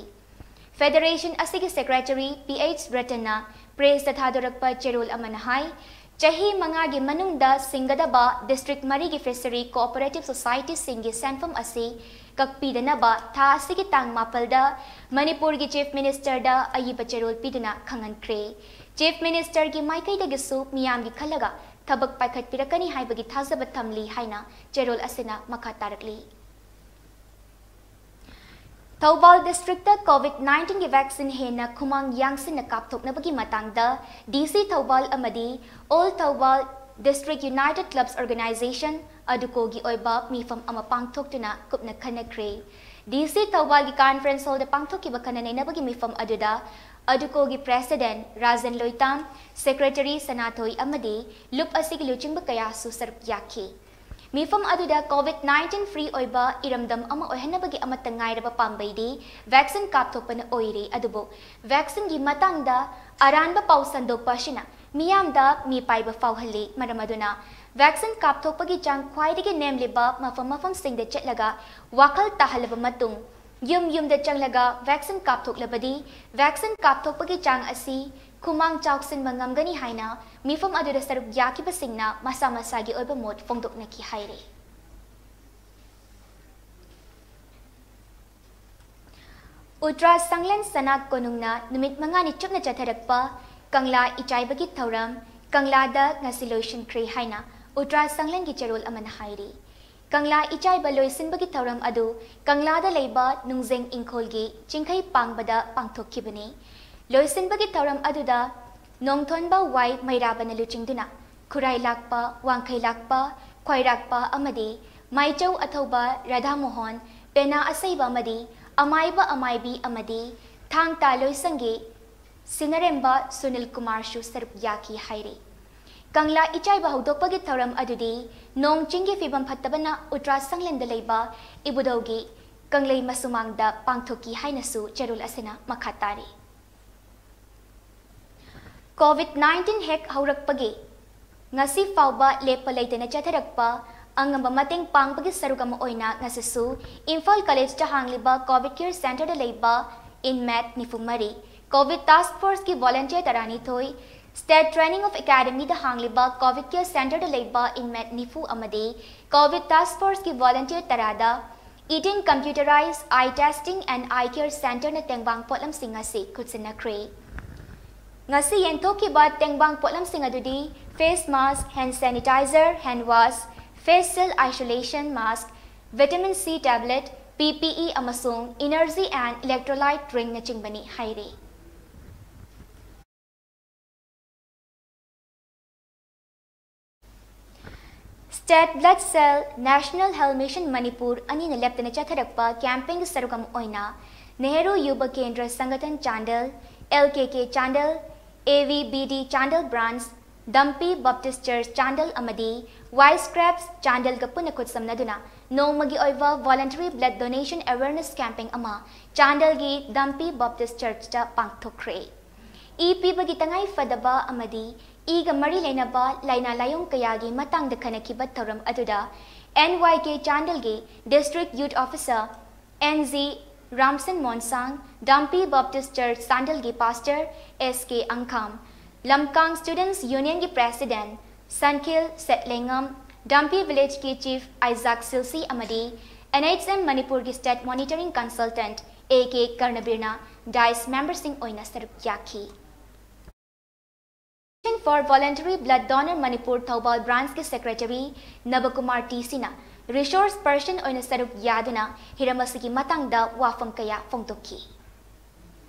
Federation ꯑꯁꯤꯒꯤ Secretary P H Ratanꯅ pressꯇ ꯊꯥꯗꯣꯔꯛꯄ ꯆꯦꯔꯣꯜ ꯑꯃꯅ ꯍꯥꯏ, ꯆꯍꯤ ꯃꯉꯥꯒꯤ ꯃꯅꯨꯡꯗ ꯁꯤꯡꯒꯗꯕ district ꯃꯔꯤꯒꯤ fishery cooperative societyꯁꯤꯡꯒꯤ ꯁꯦꯟꯐꯝ ꯑꯁꯤ ꯀꯛꯄꯤꯗꯅꯕ ꯊꯥ ꯑꯁꯤꯒꯤ ꯇꯥꯡ ꯃꯥꯄꯜꯗ ꯃꯅꯤꯄꯨꯔꯒꯤ Chief Ministerꯗ ꯑꯏꯕ ꯆꯦꯔꯣꯜ ꯄꯤꯗꯨꯅ ꯈꯪꯍꯟꯈ꯭ꯔꯦ꯫ Chief Ministerꯒꯤ ꯃꯥꯏꯀꯩꯗꯒꯤꯁꯨ ꯃꯤꯌꯥꯝꯒꯤ ꯈꯜꯂꯒ ꯊꯕꯛ ꯄꯥꯏꯈꯠꯄꯤꯔꯛꯀꯅꯤ ꯍꯥꯏꯕꯒꯤ ꯊꯥꯖꯕ ꯊꯝꯂꯤ ꯍꯥꯏꯅ ꯆꯦꯔꯣꯜ ꯑꯁꯤꯅ ꯃꯈꯥ ꯇꯥꯔꯛꯂꯤ꯫ ꯊꯧꯕꯥꯜ districtꯇ COVID nineteenꯒꯤ vaccine ꯍꯦꯟꯅ ꯈꯨꯃꯥꯡ ꯌꯥꯡꯁꯤꯟꯅ ꯀꯥꯞꯊꯣꯛꯅꯕꯒꯤ ꯃꯇꯥꯡꯗ DC ꯊꯧꯕꯥꯜ ꯑꯃꯗꯤ All Thoubal District United Clubs Organisation, ꯑꯗꯨꯀꯣꯒꯤ ꯑꯣꯏꯕ ꯃꯤꯐꯝ ꯑꯃ ꯄꯥꯡꯊꯣꯛꯇꯨꯅ ꯀꯨꯞꯅ ꯈꯟꯅꯈ꯭ꯔꯦ꯫ DC ꯊꯧꯕꯥꯜꯒꯤ conference hallꯗ ꯄꯥꯡꯊꯣꯛꯈꯤꯕ ꯈꯟꯅ ꯅꯩꯅꯕꯒꯤ ꯃꯤꯐꯝ ꯑꯗꯨꯗ ꯑꯗꯨꯀꯣꯒꯤ President ꯔꯥꯖꯟ ꯂꯣꯏꯇꯥꯝ, Secretary ꯁꯅꯥꯊꯣꯏ ꯑꯃꯗꯤ ꯂꯨꯞ ꯑꯁꯤꯒꯤ ꯂꯨꯆꯤꯡꯕ ꯀꯌꯥꯁꯨ ꯁꯔꯨꯛ ꯌꯥꯈꯤ꯫ ꯃꯤꯐꯝ ꯑꯗꯨꯗ COVID nineteen free ꯑꯣꯏꯕ ꯏꯔꯝꯗꯝ ꯑꯃ ꯑꯣꯏꯍꯟꯅꯕꯒꯤ ꯑꯃꯠꯇ ꯉꯥꯏꯔꯕ ꯄꯥꯝꯕꯩꯗꯤ vaccine ꯀꯥꯞꯊꯣꯛꯄꯅ ꯑꯣꯏꯔꯦ꯫ ꯑꯗꯨꯕꯨ vaccineꯒꯤ ꯃꯇꯥꯡꯗ ꯑꯔꯥꯟꯕ ꯄꯥꯎ ꯁꯟꯗꯣꯛꯄ ꯑꯁꯤꯅ ꯃꯤꯌꯥꯝꯗ ꯃꯤꯄꯥꯏꯕ ꯐꯥꯎꯍꯜꯂꯤ꯫ ꯃꯔꯝ ꯑꯗꯨꯅ vaccine ꯀꯥꯞꯊꯣꯛꯄꯒꯤ ꯆꯥꯡ ꯈ꯭ꯋꯥꯏꯗꯒꯤ ꯅꯦꯝꯂꯤꯕ ꯃꯐꯝ ꯃꯐꯝꯁꯤꯡꯗ ꯆꯠꯂꯒ ꯋꯥꯈꯜ ꯇꯥꯍꯜꯂꯕ ꯃꯇꯨꯡ ꯌꯨꯝ ꯌꯨꯝꯗ ꯆꯪꯂꯒ vaccine ꯀꯥꯞꯊꯣꯛꯂꯕꯗꯤ vaccine ꯀꯥꯞꯊꯣꯛꯄꯒꯤ ꯆꯥꯡ ꯑꯁꯤ ꯈꯨꯃꯥꯡ ꯆꯥꯎꯁꯤꯟꯕ ꯉꯝꯒꯅꯤ ꯍꯥꯏꯅ ꯃꯤꯐꯝ ꯑꯗꯨꯗ ꯁꯔꯨꯛ ꯌꯥꯈꯤꯕꯁꯤꯡꯅ ꯃꯁꯥ ꯃꯁꯥꯒꯤ ꯑꯣꯏꯕ ꯃꯣꯠ ꯐꯣꯡꯗꯣꯛꯅꯈꯤ ꯍꯥꯏꯔꯤ꯫ ꯎꯇ꯭ꯔꯥ ꯁꯪꯂꯦꯟ ꯁꯅꯥ ꯀꯣꯅꯨꯡꯅ ꯅꯨꯃꯤꯠ ꯃꯉꯥꯅꯤ ꯆꯨꯞꯅ ꯆꯠꯊꯔꯛꯄ ꯀꯪꯂꯥ ꯏꯆꯥꯏꯕꯒꯤ ꯊꯧꯔꯝ ꯀꯪꯂꯥꯗ ꯉꯁꯤ ꯂꯣꯏꯁꯤꯟꯈ꯭ꯔꯦ ꯍꯥꯏꯅ ꯎꯇ꯭ꯔꯥ ꯁꯪꯂꯦꯟꯒꯤ ꯆꯦꯔꯣꯜ ꯑꯃꯅ ꯍꯥꯏꯔꯤ꯫ ꯀꯪꯂꯥ ꯏꯆꯥꯏꯕ ꯂꯣꯏꯁꯤꯟꯕꯒꯤ ꯊꯧꯔꯝ ꯑꯗꯨ ꯀꯪꯂꯥꯗ ꯂꯩꯕ ꯅꯨꯡꯖꯦꯡ ꯏꯪꯈꯣꯜꯒꯤ ꯆꯤꯡꯈꯩ ꯄꯥꯡꯕꯗ ꯄꯥꯡꯊꯣꯛꯈꯤꯕꯅꯤ꯫ ꯂꯣꯏꯁꯤꯟꯕꯒꯤ ꯊꯧꯔꯝ ꯑꯗꯨꯗ ꯅꯣꯡꯊꯣꯟꯕ ꯋꯥꯏ ꯃꯩꯔꯥꯕꯅ ꯂꯨꯆꯤꯡꯗꯨꯅ ꯈꯨꯔꯥꯏ ꯂꯥꯛꯄ, ꯋꯥꯡꯈꯩ ꯂꯥꯛꯄ, ꯈ꯭ꯋꯥꯏꯔꯥꯛꯄ ꯑꯃꯗꯤ ꯃꯥꯏꯆꯧ ꯑꯊꯧꯕ ꯔꯥꯙꯥꯃꯣꯍꯟ, ꯄꯦꯅꯥ ꯑꯁꯩꯕ ꯑꯃꯗꯤ ꯑꯃꯥꯏꯕ ꯑꯃꯥꯏꯕꯤ ꯑꯃꯗꯤ ꯊꯥꯡ ꯇꯥ ꯂꯣꯏꯁꯪꯒꯤ ꯁꯤꯟꯅꯔꯦꯝꯕ ꯁꯨꯅꯤꯜ ꯀꯨꯃꯥꯔꯁꯨ ꯁꯔꯨꯛ ꯌꯥꯈꯤ ꯍꯥꯏꯔꯤ꯫ ꯀꯪꯂꯥ ꯏꯆꯥꯏꯕ ꯍꯧꯗꯣꯛꯄꯒꯤ ꯊꯧꯔꯝ ꯑꯗꯨꯗꯤ ꯅꯣꯡ ꯆꯤꯡꯒꯤ ꯐꯤꯕꯝ ꯐꯠꯇꯕꯅ ꯎꯇ꯭ꯔꯥ ꯁꯪꯂꯦꯟꯗ ꯂꯩꯕ ꯏꯕꯨꯙꯧꯒꯤ ꯀꯪꯂꯩ ꯃꯁꯨꯃꯥꯡꯗ ꯄꯥꯡꯊꯣꯛꯈꯤ ꯍꯥꯏꯅꯁꯨ ꯆꯦꯔꯣꯜ ꯑꯁꯤꯅ ꯃꯈꯥ ꯇꯥꯔꯤ꯫ COVID nineteen ꯍꯦꯛ ꯍꯧꯔꯛꯄꯒꯤ ꯉꯁꯤ ꯐꯥꯎꯕ ꯂꯦꯞꯄ ꯂꯩꯇꯅ ꯆꯠꯊꯔꯛꯄ ꯑꯉꯝꯕ ꯃꯇꯦꯡ ꯄꯥꯡꯕꯒꯤ ꯁꯔꯨꯛ ꯑꯃ ꯑꯣꯏꯅ ꯉꯁꯤꯁꯨ ꯏꯝꯐꯥꯜ ꯀꯣꯂꯦꯖꯇ ꯍꯥꯡꯂꯤꯕ ꯀꯣꯚꯤꯗ ꯀꯦꯌꯔ ꯁꯦꯟꯇꯔꯗ ꯂꯩꯕ inmate ꯅꯤꯐꯨ ꯃꯔꯤ, ꯀꯣꯚꯤꯗ ꯇꯥꯁ꯭ꯛ ꯐꯣꯔꯁꯀꯤ ꯚꯣꯂꯨꯟꯇꯤꯌꯔ ꯇꯔꯥꯅꯤꯊꯣꯏ, ꯁ꯭ꯇꯦꯠ ꯇ꯭ꯔꯦꯅꯤꯡ ꯑꯣꯐ ꯑꯦꯀꯥꯗꯃꯤꯗ ꯍꯥꯡꯂꯤꯕ ꯀꯣꯚꯤꯗ ꯀꯦꯌꯔ ꯁꯦꯟꯇꯔꯗ ꯂꯩꯕ inmate ꯅꯤꯐꯨ ꯑꯃꯗꯤ ꯀꯣꯚꯤꯗ ꯇꯥꯁ꯭ꯛ ꯐꯣꯔꯁꯀꯤ ꯚꯣꯂꯨꯟꯇꯤꯌꯔ ꯇꯔꯥꯗ Eaton Computerized Eye Testing and Eye Care Centreꯅ ꯇꯦꯡꯕꯥꯡ ꯄꯣꯠꯂꯝꯁꯤꯡ ꯑꯁꯤ ꯈꯨꯠꯁꯤꯟꯅꯈ꯭ꯔꯦ꯫ ꯉꯁꯤ ꯌꯦꯟꯊꯣꯛꯈꯤꯕ ꯇꯦꯡꯕꯥꯡ ꯄꯣꯠꯂꯝꯁꯤꯡ ꯑꯗꯨꯗꯤ face mask, hand sanitizer, hand wash, facial isolation mask, vitamin C tablet, P P E ꯑꯃꯁꯨꯡ energy and electrolyte drinkꯅꯆꯤꯡꯕꯅꯤ ꯍꯥꯏꯔꯤ꯫ State Blood Cell, National Health Mission Manipur ꯑꯅꯤꯅ ꯂꯦꯞꯇꯅ ꯆꯠꯊꯔꯛꯄ campaignꯒꯤ ꯁꯔꯨꯛ ꯑꯃ ꯑꯣꯏꯅ ꯅꯦꯍꯔꯨ ꯌꯨꯕ ꯀꯦꯟꯗ꯭ꯔ ꯁꯪꯒꯊꯟ Chandel, L K K Chandel, A V B D Chandel branch, ꯗꯝꯄꯤ Baptist Church Chandel ꯑꯃꯗꯤ White Scraps ꯆꯥꯟꯗꯦꯜꯒ ꯄꯨꯟꯅ ꯈꯨꯠꯁꯝꯅꯗꯨꯅ ꯅꯣꯡꯃꯒꯤ ꯑꯣꯏꯕ voluntary blood donation awareness campaign ꯑꯃ ꯆꯥꯟꯗꯦꯜꯒꯤ ꯗꯝꯄꯤ Baptist Churchꯇ ꯄꯥꯡꯊꯣꯛꯈ꯭ꯔꯦ꯫ ꯏ ꯄꯤꯕꯒꯤ ꯇꯉꯥꯏ ꯐꯗꯕ ꯑꯃꯗꯤ ꯏꯒ ꯃꯔꯤ ꯂꯩꯅꯕ ꯂꯥꯏꯅꯥ ꯂꯥꯏꯌꯣꯡ ꯀꯌꯥꯒꯤ ꯃꯇꯥꯡꯗ ꯈꯟꯅꯈꯤꯕ ꯊꯧꯔꯝ ꯑꯗꯨꯗ N Y K ꯆꯥꯟꯗꯦꯜꯒꯤ District Youth Officer N G ꯔꯥꯝꯁꯟ ꯃꯣꯟꯁꯥꯡ, ꯗꯝꯄꯤ Baptist Church ꯆꯥꯟꯗꯦꯜꯒꯤ Pastor S K ꯑꯪꯈꯥꯝ, ꯂꯝꯀꯥꯡ Students Unionꯒꯤ President ꯁꯟꯈꯤꯜ ꯁꯦꯠꯂꯦꯉꯝ, ꯗꯝꯄꯤ Villageꯀꯤ Chief ꯑꯥꯏꯖꯥꯛ ꯁꯤꯜꯁꯤ ꯑꯃꯗꯤ N H M ꯃꯅꯤꯄꯨꯔꯒꯤ State Monitoring Consultant A K ꯀꯔꯅꯕꯤꯔꯅ dais memberꯁꯤꯡ ꯑꯣꯏꯅ ꯁꯔꯨꯛ ꯌꯥꯈꯤ꯫ Foundation for Voluntary Blood Donor Manipur Thoubal branchꯀꯤ Secretary ꯅꯕꯀꯨꯃꯥꯔ ꯇꯤ ꯁꯤꯅ resource person ꯑꯣꯏꯅ ꯁꯔꯨꯛ ꯌꯥꯗꯨꯅ ꯍꯤꯔꯝ ꯑꯁꯤꯒꯤ ꯃꯇꯥꯡꯗ ꯋꯥꯐꯝ ꯀꯌꯥ ꯐꯣꯡꯗꯣꯛꯈꯤ꯫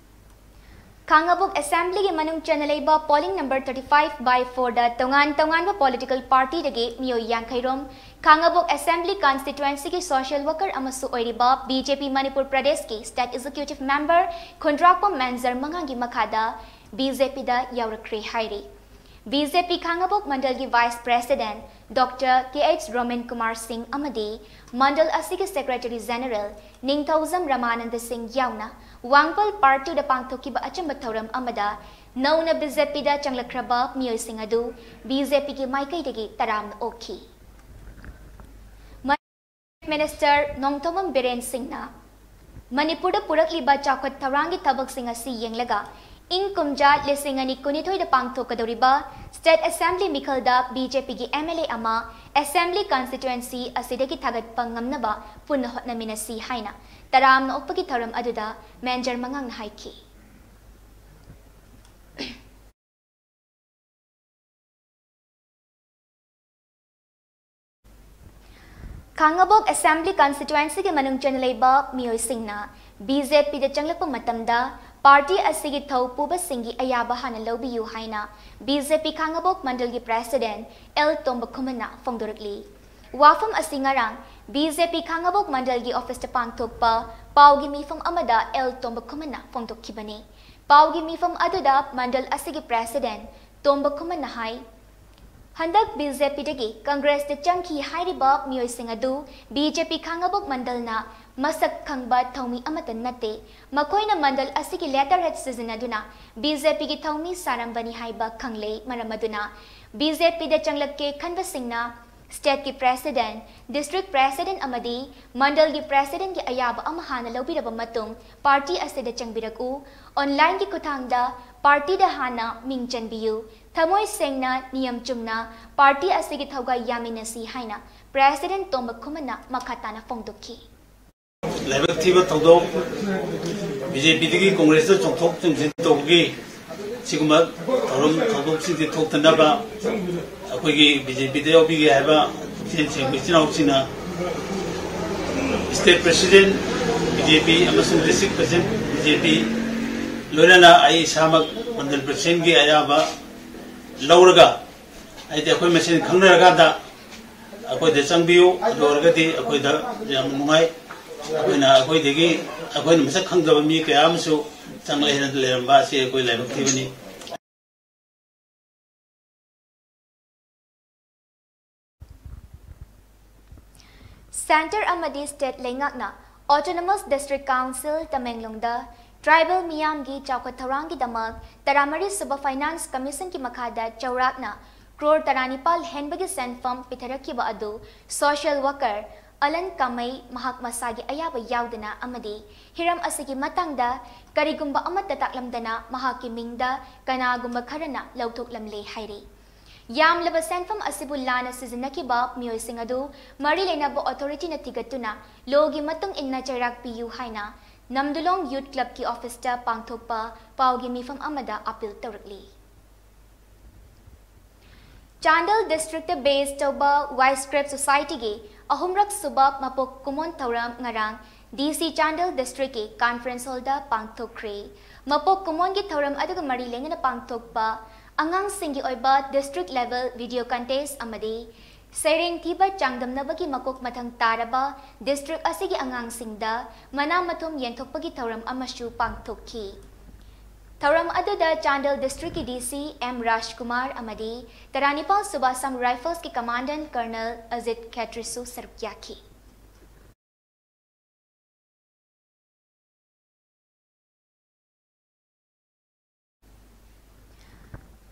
ꯈꯥꯉꯕꯣꯛ Assemblyꯒꯤ ꯃꯅꯨꯡ ꯆꯟꯅ ꯂꯩꯕ polling number thirty five by fourꯗ ꯇꯣꯉꯥꯟ ꯇꯣꯉꯥꯟꯕ political partyꯗꯒꯤ ꯃꯤꯑꯣꯏ ꯌꯥꯡꯈꯩ ꯔꯣꯝ, ꯈꯥꯉꯕꯣꯛ Assembly constituencyꯒꯤ social worker ꯑꯃꯁꯨ ꯑꯣꯏꯔꯤꯕ B J P ꯃꯅꯤꯄꯨꯔ ꯄ꯭ꯔꯗꯦꯁꯀꯤ State Executive Member ꯈꯨꯟꯗ꯭ꯔꯥꯛꯄꯝ ꯃꯦꯟꯖꯔ ꯃꯉꯥꯒꯤ ꯃꯈꯥꯗ B J Pꯗ ꯌꯥꯎꯔꯛꯈ꯭ꯔꯦ ꯍꯥꯏꯔꯤ꯫ B J P ꯈꯥꯉꯕꯣꯛ ꯃꯟꯗꯜꯒꯤ Vice President Doctor K H Roman Kumar ꯁꯤꯡ ꯑꯃꯗꯤ ꯃꯟꯗꯜ ꯑꯁꯤꯒꯤ Secretary General ꯅꯤꯡꯊꯧꯖꯝ ꯔꯃꯥꯅꯟꯗ ꯁꯤꯡ ꯌꯥꯎꯅ ꯋꯥꯡꯕꯜ Part twoꯗ ꯄꯥꯡꯊꯣꯛꯈꯤꯕ ꯑꯆꯝꯕ ꯊꯧꯔꯝ ꯑꯃꯗ ꯅꯧꯅ ꯕꯤ ꯖꯦ ꯄꯤꯗ ꯆꯪꯂꯛꯈ꯭ꯔꯕ ꯃꯤꯑꯣꯏꯁꯤꯡ ꯑꯗꯨ ꯕꯤ ꯖꯦ ꯄꯤꯒꯤ ꯃꯥꯏꯀꯩꯗꯒꯤ ꯇꯔꯥꯝꯅ ꯑꯣꯛꯈꯤ꯫ ꯃꯅꯤꯄꯨꯔ ꯃꯤꯅꯤꯁꯇꯔ ꯅꯣꯡꯊꯣꯝꯕꯝ ꯕꯤꯔꯦꯟ ꯁꯤꯡꯅ ꯃꯅꯤꯄꯨꯔꯗ ꯄꯨꯔꯛꯂꯤꯕ ꯆꯥꯎꯈꯠ ꯊꯧꯔꯥꯡꯒꯤ ꯊꯕꯛꯁꯤꯡ ꯑꯁꯤ ꯌꯦꯡꯂꯒ ꯏꯪ ꯀꯨꯝꯖꯥ ꯂꯤꯁꯤꯡ ꯑꯅꯤ ꯀꯨꯟꯅꯤꯊꯣꯏꯗ ꯄꯥꯡꯊꯣꯛꯀꯗꯧꯔꯤꯕ ꯁ꯭ꯇꯦꯠ ꯑꯦꯁꯦꯝꯕ꯭ꯂꯤ ꯃꯤꯈꯜꯗ ꯕꯤ ꯖꯦ ꯄꯤꯒꯤ ꯑꯦꯝ ꯑꯦꯜ ꯑꯦ ꯑꯃ ꯑꯦꯁꯦꯝꯕ꯭ꯂꯤ ꯀꯟꯁꯇꯤꯇ꯭ꯋꯦꯟꯁꯤ ꯑꯁꯤꯗꯒꯤ ꯊꯥꯒꯠꯄ ꯉꯝꯅꯕ ꯄꯨꯟꯅ ꯍꯣꯠꯅꯃꯤꯟꯅꯁꯤ ꯍꯥꯏꯅ ꯇꯔꯥꯝꯅ ꯑꯣꯛꯄꯒꯤ ꯊꯧꯔꯝ ꯑꯗꯨꯗ ꯃꯦꯟꯖꯔ ꯃꯉꯥꯡꯅ ꯍꯥꯏꯈꯤ꯫ ꯈꯥꯡꯉꯕꯣꯛ ꯑꯦꯁꯦꯝꯕ꯭ꯂꯤ ꯀꯟꯁꯇꯤꯇ꯭ꯋꯦꯟꯁꯤꯒꯤ ꯃꯅꯨꯡ ꯆꯟꯅ ꯂꯩꯕ ꯃꯤꯑꯣꯏꯁꯤꯡꯅ ꯕꯤ ꯖꯦ ꯄꯤꯗ ꯆꯪꯂꯛꯄ ꯃꯇꯝꯗ ꯄꯥꯔꯇꯤ ꯑꯁꯤꯒꯤ ꯊꯧ ꯄꯨꯕꯁꯤꯡꯒꯤ ꯑꯌꯥꯕ ꯍꯥꯟꯅ ꯂꯧꯕꯤꯌꯨ ꯍꯥꯏꯅ ꯕꯤ ꯖꯦ ꯄꯤ ꯈꯥꯡꯉꯕꯣꯛ ꯃꯟꯗꯜꯒꯤ ꯄ꯭ꯔꯦꯁꯤꯗꯦꯟꯠ ꯑꯦꯜ ꯇꯣꯝꯕꯈꯨꯃꯟꯅ ꯐꯣꯡꯗꯣꯔꯛꯂꯤ꯫ ꯋꯥꯐꯝ ꯑꯁꯤ ꯉꯔꯥꯡ ꯕꯤ ꯖꯦ ꯄꯤ ꯈꯥꯡꯉꯕꯣꯛ ꯃꯟꯗꯜꯒꯤ ꯑꯣꯐꯤꯁꯇ ꯄꯥꯡꯊꯣꯛꯄ ꯄꯥꯎꯒꯤ ꯃꯤꯐꯝ ꯑꯃꯗ ꯑꯦꯜ ꯇꯣꯝꯕꯈꯨꯃꯟꯅ ꯐꯣꯡꯗꯣꯛꯈꯤꯕꯅꯤ꯫ ꯄꯥꯎꯒꯤ ꯃꯤꯐꯝ ꯑꯗꯨꯗ ꯃꯟꯗꯜ ꯑꯁꯤꯒꯤ ꯄ꯭ꯔꯦꯁꯤꯗꯦꯟꯠ ꯇꯣꯝꯕꯈꯨꯃꯟꯅ ꯍꯥꯏ, ꯍꯟꯗꯛ ꯕꯤ ꯖꯦ ꯄꯤꯗꯒꯤ ꯀꯪꯒ꯭ꯔꯦꯁꯇ ꯆꯪꯈꯤ ꯍꯥꯏꯔꯤꯕ ꯃꯤꯑꯣꯏꯁꯤꯡ ꯑꯗꯨ ꯕꯤ ꯖꯦ ꯄꯤ ꯈꯥꯡꯉꯕꯣꯛ ꯃꯟꯗꯜꯅ ꯃꯁꯛ ꯈꯪꯕ ꯊꯧꯃꯤ ꯑꯃꯠꯇ ꯅꯠꯇꯦ꯫ ꯃꯈꯣꯏꯅ ꯃꯟꯗꯜ ꯑꯁꯤꯒꯤ ꯂꯦꯇꯔꯍꯦꯗ ꯁꯤꯖꯤꯟꯅꯗꯨꯅ ꯕꯤ ꯖꯦ ꯄꯤꯒꯤ ꯊꯧꯃꯤ ꯁꯥꯔꯝꯕꯅꯤ ꯍꯥꯏꯕ ꯈꯪꯂꯦ꯫ ꯃꯔꯝ ꯑꯗꯨꯅ ꯕꯤ ꯖꯦ ꯄꯤꯗ ꯆꯪꯂꯛꯀꯦ ꯈꯟꯕꯁꯤꯡꯅ ꯁ꯭ꯇꯦꯠꯀꯤ ꯄ꯭ꯔꯦꯁꯤꯗꯦꯟꯠ, ꯗꯤꯁꯇ꯭ꯔꯤꯛ ꯄ꯭ꯔꯦꯁꯤꯗꯦꯟꯠ ꯑꯃꯗꯤ ꯃꯟꯗꯜꯒꯤ ꯄ꯭ꯔꯦꯁꯤꯗꯦꯟꯠꯀꯤ ꯑꯌꯥꯕ ꯑꯃ ꯍꯥꯟꯅ ꯂꯧꯕꯤꯔꯕ ꯃꯇꯨꯡ ꯄꯥꯔꯇꯤ ꯑꯁꯤꯗ ꯆꯪꯕꯤꯔꯛꯎ꯫ ꯑꯣꯟꯂꯥꯏꯟꯒꯤ ꯈꯨꯠꯊꯥꯡꯗ ꯄꯥꯔꯇꯤꯗ ꯍꯥꯟꯅ ꯃꯤꯡ ꯆꯟꯕꯤꯌꯨ꯫ ꯊꯃꯣꯏ ꯁꯦꯡꯅ, ꯅꯤꯌꯝ ꯆꯨꯝꯅ ꯄꯥꯔꯇꯤ ꯑꯁꯤꯒꯤ ꯊꯧꯒꯜ ꯌꯥꯃꯤꯟꯅꯁꯤ ꯍꯥꯏꯅ ꯄ꯭ꯔꯦꯁꯤꯗꯦꯟꯠ ꯇꯣꯝꯕ ꯈꯨꯃꯟꯅ ꯃꯈꯥ ꯇꯥꯅ ꯐꯣꯡꯗꯣꯛꯈꯤ꯫ ꯂꯥꯏꯕꯛ ꯊꯤꯕ ꯊꯧꯗꯣꯛ, ꯕꯤ ꯖꯦ ꯄꯤꯗꯒꯤ ꯀꯪꯒ꯭ꯔꯦꯁꯇ ꯆꯣꯡꯊꯣꯛ ꯆꯣꯡꯁꯤꯟ ꯇꯧꯕꯒꯤ ꯁꯤꯒꯨꯝꯕ ꯊꯧꯔꯝ ꯊꯧꯗꯣꯛꯁꯤꯡꯁꯤ ꯊꯣꯛꯇꯅꯕ ꯑꯩꯈꯣꯏꯒꯤ ꯕꯤ ꯖꯦ ꯄꯤꯗ ꯌꯥꯎꯕꯤꯒꯦ ꯍꯥꯏꯕ ꯄꯨꯛꯆꯦꯜ ꯁꯦꯡꯕ ꯏꯆꯤꯟ ꯏꯅꯥꯎꯁꯤꯡꯅ ꯁ꯭ꯇꯦꯠ ꯄ꯭ꯔꯦꯁꯤꯗꯦꯟꯠ ꯕꯤ ꯖꯦ ꯄꯤ ꯑꯃꯁꯨꯡ ꯗꯤꯁꯇ꯭ꯔꯤꯛ ꯄ꯭ꯔꯦꯁꯤꯗꯦꯟꯠ ꯕꯤ ꯖꯦ ꯄꯤ, ꯂꯣꯏꯅꯅ ꯑꯩ ꯏꯁꯥꯃꯛ ꯃꯟꯗꯜ ꯄ꯭ꯔꯦꯁꯤꯗꯦꯟꯠꯀꯤ ꯑꯌꯥꯕ ꯂꯧꯔꯒ, ꯍꯥꯏꯗꯤ ꯑꯩꯈꯣꯏ ꯃꯁꯦꯟ ꯈꯪꯅꯔꯀꯥꯟꯗ ꯑꯩꯈꯣꯏꯗ ꯆꯪꯕꯤꯌꯨ꯫ ꯑꯗꯨ ꯑꯣꯏꯔꯒꯗꯤ ꯑꯩꯈꯣꯏꯗ ꯌꯥꯝ ꯅꯨꯡꯉꯥꯏ꯫ ꯑꯩꯈꯣꯏꯅ, ꯑꯩꯈꯣꯏꯗꯒꯤ, ꯑꯩꯈꯣꯏꯅ ꯃꯁꯛ ꯈꯪꯗꯕ ꯃꯤ ꯀꯌꯥ ꯑꯃꯁꯨ ꯆꯪꯂꯛꯑꯦꯅ ꯂꯩꯔꯝꯕ ꯑꯁꯤ ꯑꯩꯈꯣꯏ ꯂꯥꯏꯕꯛ ꯊꯤꯕꯅꯤ꯫ ꯁꯦꯟꯇꯔ ꯑꯃꯗꯤ ꯁ꯭ꯇꯦꯠ ꯂꯩꯉꯥꯛꯅ ꯑꯣꯇꯣꯅꯣꯃꯁ ꯗꯤꯁꯇ꯭ꯔꯤꯛ ꯀꯥꯎꯟꯁꯤꯜ ꯇꯃꯦꯡꯂꯣꯡꯗ Tribal ꯃꯤꯌꯥꯝꯒꯤ ꯆꯥꯎꯈꯠ ꯊꯧꯔꯥꯡꯒꯤꯗꯃꯛ ꯇꯔꯥꯃꯔꯤ ꯁꯨꯕ Finance Commission ꯒꯤ ꯃꯈꯥꯗ ꯆꯥꯎꯔꯥꯛꯅ ꯀ꯭ꯔꯣꯔ ꯇꯔꯥꯅꯤꯄꯥꯜ ꯍꯦꯟꯕꯒꯤ ꯁꯦꯟꯐꯝ ꯄꯤꯊꯔꯛꯈꯤꯕ ꯑꯗꯨ social worker ꯑꯂꯟ ꯀꯥꯃꯩ ꯃꯍꯥꯛ ꯃꯁꯥꯒꯤ ꯑꯌꯥꯕ ꯌꯥꯎꯗꯅ ꯑꯃꯗꯤ ꯍꯤꯔꯝ ꯑꯁꯤꯒꯤ ꯃꯇꯥꯡꯗ ꯀꯔꯤꯒꯨꯝꯕ ꯑꯃꯠꯇ ꯇꯥꯛꯂꯝꯗꯅ ꯃꯍꯥꯛꯀꯤ ꯃꯤꯡꯗ ꯀꯅꯥꯒꯨꯝꯕ ꯈꯔꯅ ꯂꯧꯊꯣꯛꯂꯝꯂꯦ ꯍꯥꯏꯔꯤ꯫ ꯌꯥꯝꯂꯕ ꯁꯦꯟꯐꯝ ꯑꯁꯤꯕꯨ ꯂꯥꯟꯅ ꯁꯤꯖꯤꯟꯅꯈꯤꯕ ꯃꯤꯑꯣꯏꯁꯤꯡ ꯑꯗꯨ ꯃꯔꯤ ꯂꯩꯅꯕ authority ꯅ ꯊꯤꯒꯠꯇꯨꯅ law ꯒꯤ ꯃꯇꯨꯡ ꯏꯟꯅ ꯆꯩꯔꯥꯛ ꯄꯤꯌꯨ ꯍꯥꯏꯅ ꯅꯝꯗꯨꯂꯣꯡ Youth Club ꯀꯤ office ꯇ ꯄꯥꯡꯊꯣꯛꯄ ꯄꯥꯎꯒꯤ ꯃꯤꯐꯝ ꯑꯃꯗ appeal ꯇꯧꯔꯛꯂꯤ꯫ ꯆꯥꯟꯗꯦꯜ district ꯇ base ꯇꯧꯕ Wise Scrap Society ꯒꯤ ꯑꯍꯨꯝꯔꯛ ꯁꯨꯕ ꯃꯄꯣꯛ ꯀꯨꯝꯑꯣꯟ ꯊꯧꯔꯝ ꯉꯔꯥꯡ D C ꯆꯥꯟꯗꯦꯜ district ꯀꯤ conference hall ꯗ ꯄꯥꯡꯊꯣꯛꯈ꯭ꯔꯦ꯫ ꯃꯄꯣꯛ ꯀꯨꯝꯑꯣꯟꯒꯤ ꯊꯧꯔꯝ ꯑꯗꯨꯒ ꯃꯔꯤ ꯂꯩꯅꯅ ꯄꯥꯡꯊꯣꯛꯄ ꯑꯉꯥꯡꯁꯤꯡꯒꯤ ꯑꯣꯏꯕ district level video contest ꯑꯃꯗꯤ ꯁꯩꯔꯦꯡ ꯊꯤꯕ ꯆꯥꯡꯗꯝꯅꯕꯒꯤ ꯃꯀꯣꯛ ꯃꯊꯪ ꯇꯥꯔꯕ district ꯑꯁꯤꯒꯤ ꯑꯉꯥꯡꯁꯤꯡꯗ ꯃꯅꯥ ꯃꯊꯨꯝ ꯌꯦꯟꯊꯣꯛꯄꯒꯤ ꯊꯧꯔꯝ ꯑꯃꯁꯨ ꯄꯥꯡꯊꯣꯛꯈꯤ꯫ ꯊꯧꯔꯝ ꯑꯗꯨꯗ ꯆꯥꯟꯗꯦꯜ district ꯀꯤ D C M ꯔꯥꯖꯀꯨꯃꯥꯔ ꯑꯃꯗꯤ ꯇꯔꯥꯅꯤꯄꯥꯜ ꯁꯨꯕ Assam Rifles ꯀꯤ Commandant Colonel Ajit ꯈꯦꯇ꯭ꯔꯤꯁꯨ ꯁꯔꯨꯛ ꯌꯥꯈꯤ꯫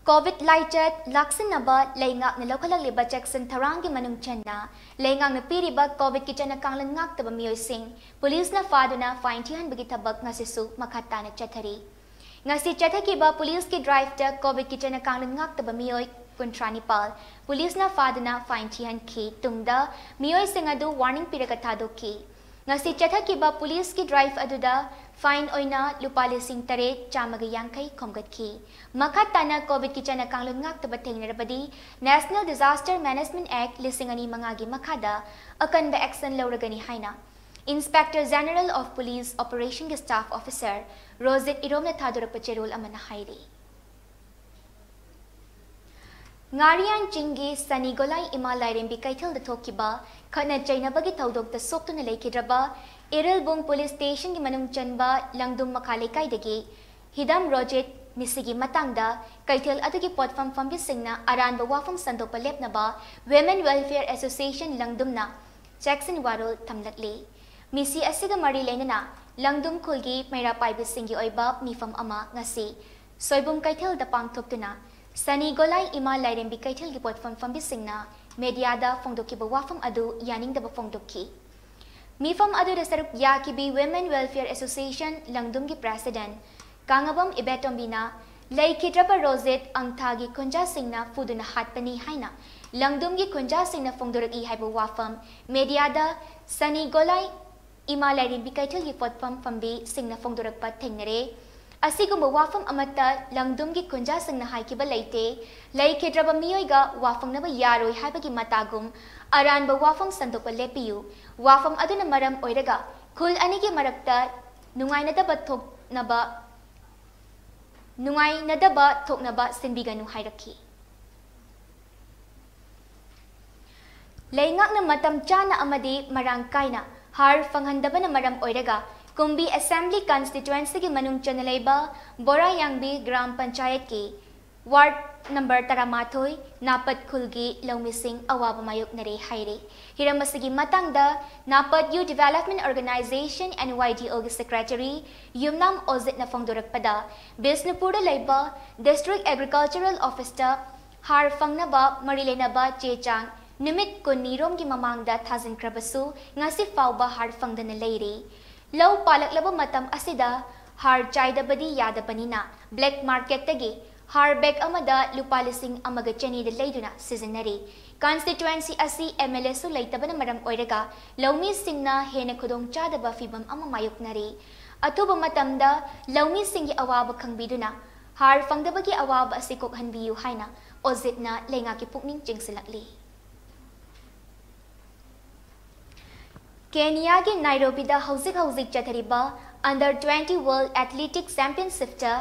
COVID ꯂꯥꯏꯆꯠ ꯂꯥꯛꯁꯤꯟꯅꯕ ꯂꯩꯉꯥꯛꯅ ꯂꯧꯈꯠꯂꯛꯂꯤꯕ ꯆꯦꯛꯁꯤꯟ ꯊꯧꯔꯥꯡꯒꯤ ꯃꯅꯨꯡ ꯆꯟꯅ ꯂꯩꯉꯥꯛꯅ ꯄꯤꯔꯤꯕ COVID ꯀꯤ ꯆꯠꯅ ꯀꯥꯡꯂꯣꯟ ꯉꯥꯛꯇꯕ ꯃꯤꯑꯣꯏꯁꯤꯡ ꯄꯨꯂꯤꯁꯅ ꯐꯥꯗꯨꯅ fine ꯊꯤꯍꯟꯕꯒꯤ ꯊꯕꯛ ꯉꯁꯤꯁꯨ ꯃꯈꯥ ꯇꯥꯅ ꯆꯠꯊꯔꯤ꯫ ꯉꯁꯤ ꯆꯠꯊꯈꯤꯕ ꯄꯨꯂꯤꯁꯀꯤ drive ꯇ COVID ꯀꯤ ꯆꯠꯅ ꯀꯥꯡꯂꯣꯟ ꯉꯥꯛꯇꯕ ꯃꯤꯑꯣꯏ ꯀꯨꯟꯊ꯭ꯔꯥ ꯅꯤꯄꯥꯜ ꯄꯨꯂꯤꯁꯅ ꯐꯥꯗꯨꯅ fine ꯊꯤꯍꯟꯈꯤ꯫ ꯇꯨꯡꯗ ꯃꯤꯑꯣꯏꯁꯤꯡ ꯑꯗꯨ warning ꯄꯤꯔꯒ ꯊꯥꯗꯣꯛꯈꯤ꯫ ꯉꯁꯤ ꯆꯠꯊꯈꯤꯕ ꯄꯨꯂꯤꯁꯀꯤ drive ꯑꯗꯨꯗ fine ꯑꯣꯏꯅ ꯂꯨꯄꯥ ꯂꯤꯁꯤꯡ ꯇꯔꯦꯠ ꯆꯥꯝꯃꯒ ꯌꯥꯡꯈꯩ ꯈꯣꯝꯒꯠꯈꯤ꯫ ꯃꯈꯥ ꯇꯥꯅ COVID ꯀꯤ ꯆꯠꯅ ꯀꯥꯡꯂꯣꯟ ꯉꯥꯛꯇꯕ ꯊꯦꯡꯅꯔꯕꯗꯤ National Disaster Management Act ꯂꯤꯁꯤꯡ ꯑꯅꯤ ꯃꯉꯥꯒꯤ ꯃꯈꯥꯗ ꯑꯀꯟꯕ action ꯂꯧꯔꯒꯅꯤ ꯍꯥꯏꯅ Inspector General of Police Operation ꯒꯤ staff officer ꯔꯣꯖꯤꯠ ꯏꯔꯣꯝꯅ ꯊꯥꯗꯣꯔꯛꯄ ꯆꯦꯔꯣꯜ ꯑꯃꯅ ꯍꯥꯏꯔꯤ꯫ ꯉꯥꯔꯤꯌꯥꯟ ꯆꯤꯡꯒꯤ ꯁꯅꯤ ꯒꯣꯂꯥꯏ ꯏꯃꯥ ꯂꯥꯏꯔꯦꯝꯕꯤ ꯀꯩꯊꯦꯜꯗ ꯊꯣꯛꯈꯤꯕ ꯈꯠꯅ ꯆꯩꯅꯕꯒꯤ ꯊꯧꯗꯣꯛꯇ ꯁꯣꯛꯇꯨꯅ ꯂꯩꯈꯤꯗ꯭ꯔꯕ ꯏꯔꯤꯜꯕꯨꯡ police station ꯒꯤ ꯃꯅꯨꯡ ꯆꯟꯕ ꯂꯪꯗꯨꯝ ꯃꯈꯥ ꯂꯩꯀꯥꯏꯗꯒꯤ ꯍꯤꯗꯝ ꯔꯣꯖꯤꯠ ꯃꯤꯁꯤꯒꯤ ꯃꯇꯥꯡꯗ ꯀꯩꯊꯦꯜ ꯑꯗꯨꯒꯤ ꯄꯣꯠꯐꯝ ꯐꯝꯕꯤꯁꯤꯡꯅ ꯑꯔꯥꯟꯕ ꯋꯥꯐꯝ ꯁꯟꯗꯣꯛꯄ ꯂꯦꯞꯅꯕ Women Welfare Association ꯂꯪꯗꯨꯝꯅ ꯆꯦꯛꯁꯤꯟ ꯋꯥꯔꯣꯜ ꯊꯝꯂꯛꯂꯤ꯫ ꯃꯤꯁꯤ ꯑꯁꯤꯒ ꯃꯔꯤ ꯂꯩꯅꯅ ꯂꯪꯗꯨꯝ ꯈꯨꯜꯒꯤ ꯃꯩꯔꯥ ꯄꯥꯏꯕꯤꯁꯤꯡꯒꯤ ꯑꯣꯏꯕ ꯃꯤꯐꯝ ꯑꯃ ꯉꯁꯤ ꯁꯣꯏꯕꯨꯝ ꯀꯩꯊꯦꯜꯗ ꯄꯥꯡꯊꯣꯛꯇꯨꯅ ꯁꯅꯤ ꯒꯣꯂꯥꯏ ꯏꯃꯥ ꯂꯥꯏꯔꯦꯝꯕꯤ ꯀꯩꯊꯦꯜꯒꯤ ꯄꯣꯠꯐꯝ ꯐꯝꯕꯤꯁꯤꯡꯅ ꯃꯦꯗꯤꯌꯥꯗ ꯐꯣꯡꯗꯣꯛꯈꯤꯕ ꯋꯥꯐꯝ ꯑꯗꯨ ꯌꯥꯅꯤꯡꯗꯕ ꯐꯣꯡꯗꯣꯛꯈꯤ꯫ ꯃꯤꯐꯝ ꯑꯗꯨꯗ ꯁꯔꯨꯛ ꯌꯥꯈꯤꯕꯤ Women Welfare Association ꯂꯪꯗꯨꯝꯒꯤ President ꯀꯥꯉꯕꯝ ꯏꯕꯦꯇꯣꯝꯕꯤꯅ ꯂꯩꯈꯤꯗ꯭ꯔꯕ ꯔꯣꯖꯦꯠ ꯑꯪꯊꯥꯒꯤ ꯈꯨꯟꯖꯥꯁꯤꯡꯅ ꯐꯨꯗꯨꯅ ꯍꯥꯠꯄꯅꯤ ꯍꯥꯏꯅ ꯂꯪꯗꯨꯝꯒꯤ ꯈꯨꯟꯖꯥꯁꯤꯡꯅ ꯐꯣꯡꯗꯣꯔꯛꯏ ꯍꯥꯏꯕ ꯋꯥꯐꯝ ꯃꯦꯗꯤꯌꯥꯗ ꯁꯅꯤ ꯒꯣꯂꯥꯏ ꯏꯃꯥ ꯂꯥꯏꯔꯦꯝꯕꯤ ꯀꯩꯊꯦꯜꯒꯤ ꯄꯣꯠꯐꯝ ꯐꯝꯕꯤꯁꯤꯡꯅ ꯐꯣꯡꯗꯣꯔꯛꯄ ꯊꯦꯡꯅꯔꯦ꯫ ꯑꯁꯤꯒꯨꯝꯕ ꯋꯥꯐꯝ ꯑꯃꯠꯇ ꯂꯪꯗꯨꯝꯒꯤ ꯈꯨꯟꯖꯥꯁꯤꯡꯅ ꯍꯥꯏꯈꯤꯕ ꯂꯩꯇꯦ꯫ ꯂꯩꯈꯤꯗ꯭ꯔꯕ ꯃꯤꯑꯣꯏꯒ ꯋꯥ ꯐꯪꯅꯕ ꯌꯥꯔꯣꯏ ꯍꯥꯏꯕꯒꯤ ꯃꯇꯥꯒꯨꯝ ꯑꯔꯥꯟꯕ ꯋꯥꯐꯝ ꯁꯟꯗꯣꯛꯄ ꯂꯦꯞꯄꯤꯌꯨ꯫ ꯋꯥꯐꯝ ꯑꯗꯨꯅ ꯃꯔꯝ ꯑꯣꯏꯔꯒ ꯈꯨꯜ ꯑꯅꯤꯒꯤ ꯃꯔꯛꯇ ꯅꯨꯡꯉꯥꯏꯅꯗꯕ ꯊꯣꯛꯅꯕ ꯅꯨꯡꯉꯥꯏꯅꯗꯕ ꯊꯣꯛꯅꯕ ꯁꯤꯟꯕꯤꯒꯅꯨ ꯍꯥꯏꯔꯛꯈꯤ꯫ ꯂꯩꯉꯥꯛꯅ ꯃꯇꯝ ꯆꯥꯅ ꯑꯃꯗꯤ ꯃꯔꯥꯡ ꯀꯥꯏꯅ ꯍꯥꯔ ꯐꯪꯍꯟꯗꯕꯅ ꯃꯔꯝ ꯑꯣꯏꯔꯒ ꯀꯨꯝꯕꯤ Assembly Constituencyꯒꯤ ꯃꯅꯨꯡ ꯆꯟꯅ ꯂꯩꯕ ꯕꯣꯔꯥꯌꯥꯡꯕꯤ ꯒ꯭ꯔꯥꯝ ꯄꯟꯆꯥꯌꯠꯀꯤ Ward number ꯇꯔꯥꯃꯥꯊꯣꯏ ꯅꯥꯄꯠ ꯈꯨꯜꯒꯤ ꯂꯧꯃꯤꯁꯤꯡ ꯑꯋꯥꯕ ꯃꯥꯌꯣꯛꯅꯔꯦ ꯍꯥꯏꯔꯦ꯫ ꯍꯤꯔꯝ ꯑꯁꯤꯒꯤ ꯃꯇꯥꯡꯗ ꯅꯥꯄꯠ Youth Development Organization, NYDOꯒꯤ Secretary ꯌꯨꯝꯅꯥꯝ ꯑꯣꯖꯤꯠꯅ ꯐꯣꯡꯗꯣꯔꯛꯄꯗ, ꯕꯤꯁꯅꯨꯄꯨꯔꯗ ꯂꯩꯕ District Agricultural Officeꯇ ꯍꯥꯔ ꯐꯪꯅꯕ ꯃꯔꯤ ꯂꯩꯅꯕ ꯆꯦ ꯆꯥꯡ ꯅꯨꯃꯤꯠ ꯀꯨꯟꯅꯤꯔꯣꯝꯒꯤ ꯃꯃꯥꯡꯗ ꯊꯥꯖꯤꯟꯈ꯭ꯔꯕꯁꯨ ꯉꯁꯤ ꯐꯥꯎꯕ ꯍꯥꯔ ꯐꯪꯗꯅ ꯂꯩꯔꯤ꯫ ꯂꯧ ꯄꯥꯜꯂꯛꯂꯕ ꯃꯇꯝ ꯑꯁꯤꯗ ꯍꯥꯔ ꯆꯥꯏꯗꯕꯗꯤ ꯌꯥꯗꯕꯅꯤꯅ black marketꯇꯒꯤ ꯍꯥꯔ bag ꯑꯃꯗ ꯂꯨꯄꯥ ꯂꯤꯁꯤꯡ ꯑꯃꯒ ꯆꯅꯤꯗ ꯂꯩꯗꯨꯅ ꯁꯤꯖꯤꯟꯅꯔꯤ꯫ Constituency ꯑꯁꯤ MLAꯁꯨ ꯂꯩꯇꯕꯅ ꯃꯔꯝ ꯑꯣꯏꯔꯒ ꯂꯧꯃꯤꯁꯤꯡꯅ ꯍꯦꯟꯅ ꯈꯨꯗꯣꯡꯆꯥꯗꯕ ꯐꯤꯚꯝ ꯑꯃ ꯃꯥꯌꯣꯛꯅꯔꯤ꯫ ꯑꯊꯨꯕ ꯃꯇꯝꯗ ꯂꯧꯃꯤꯁꯤꯡꯒꯤ ꯑꯋꯥꯕ ꯈꯪꯕꯤꯗꯨꯅ ꯍꯥꯔ ꯐꯪꯗꯕꯒꯤ ꯑꯋꯥꯕ ꯑꯁꯤ ꯀꯣꯛꯍꯟꯕꯤꯌꯨ ꯍꯥꯏꯅ ꯑꯣꯖꯤꯠꯅ ꯂꯩꯉꯥꯛꯀꯤ ꯄꯨꯛꯅꯤꯡ ꯆꯤꯡꯁꯤꯜꯂꯛꯂꯤ꯫ ꯀꯦꯅꯤꯌꯥꯒꯤ ꯅꯥꯏꯔꯣꯕꯤꯗ ꯍꯧꯖꯤꯛ ꯍꯧꯖꯤꯛ ꯆꯠꯊꯔꯤꯕ Under twenty World Athletic Championshipꯇ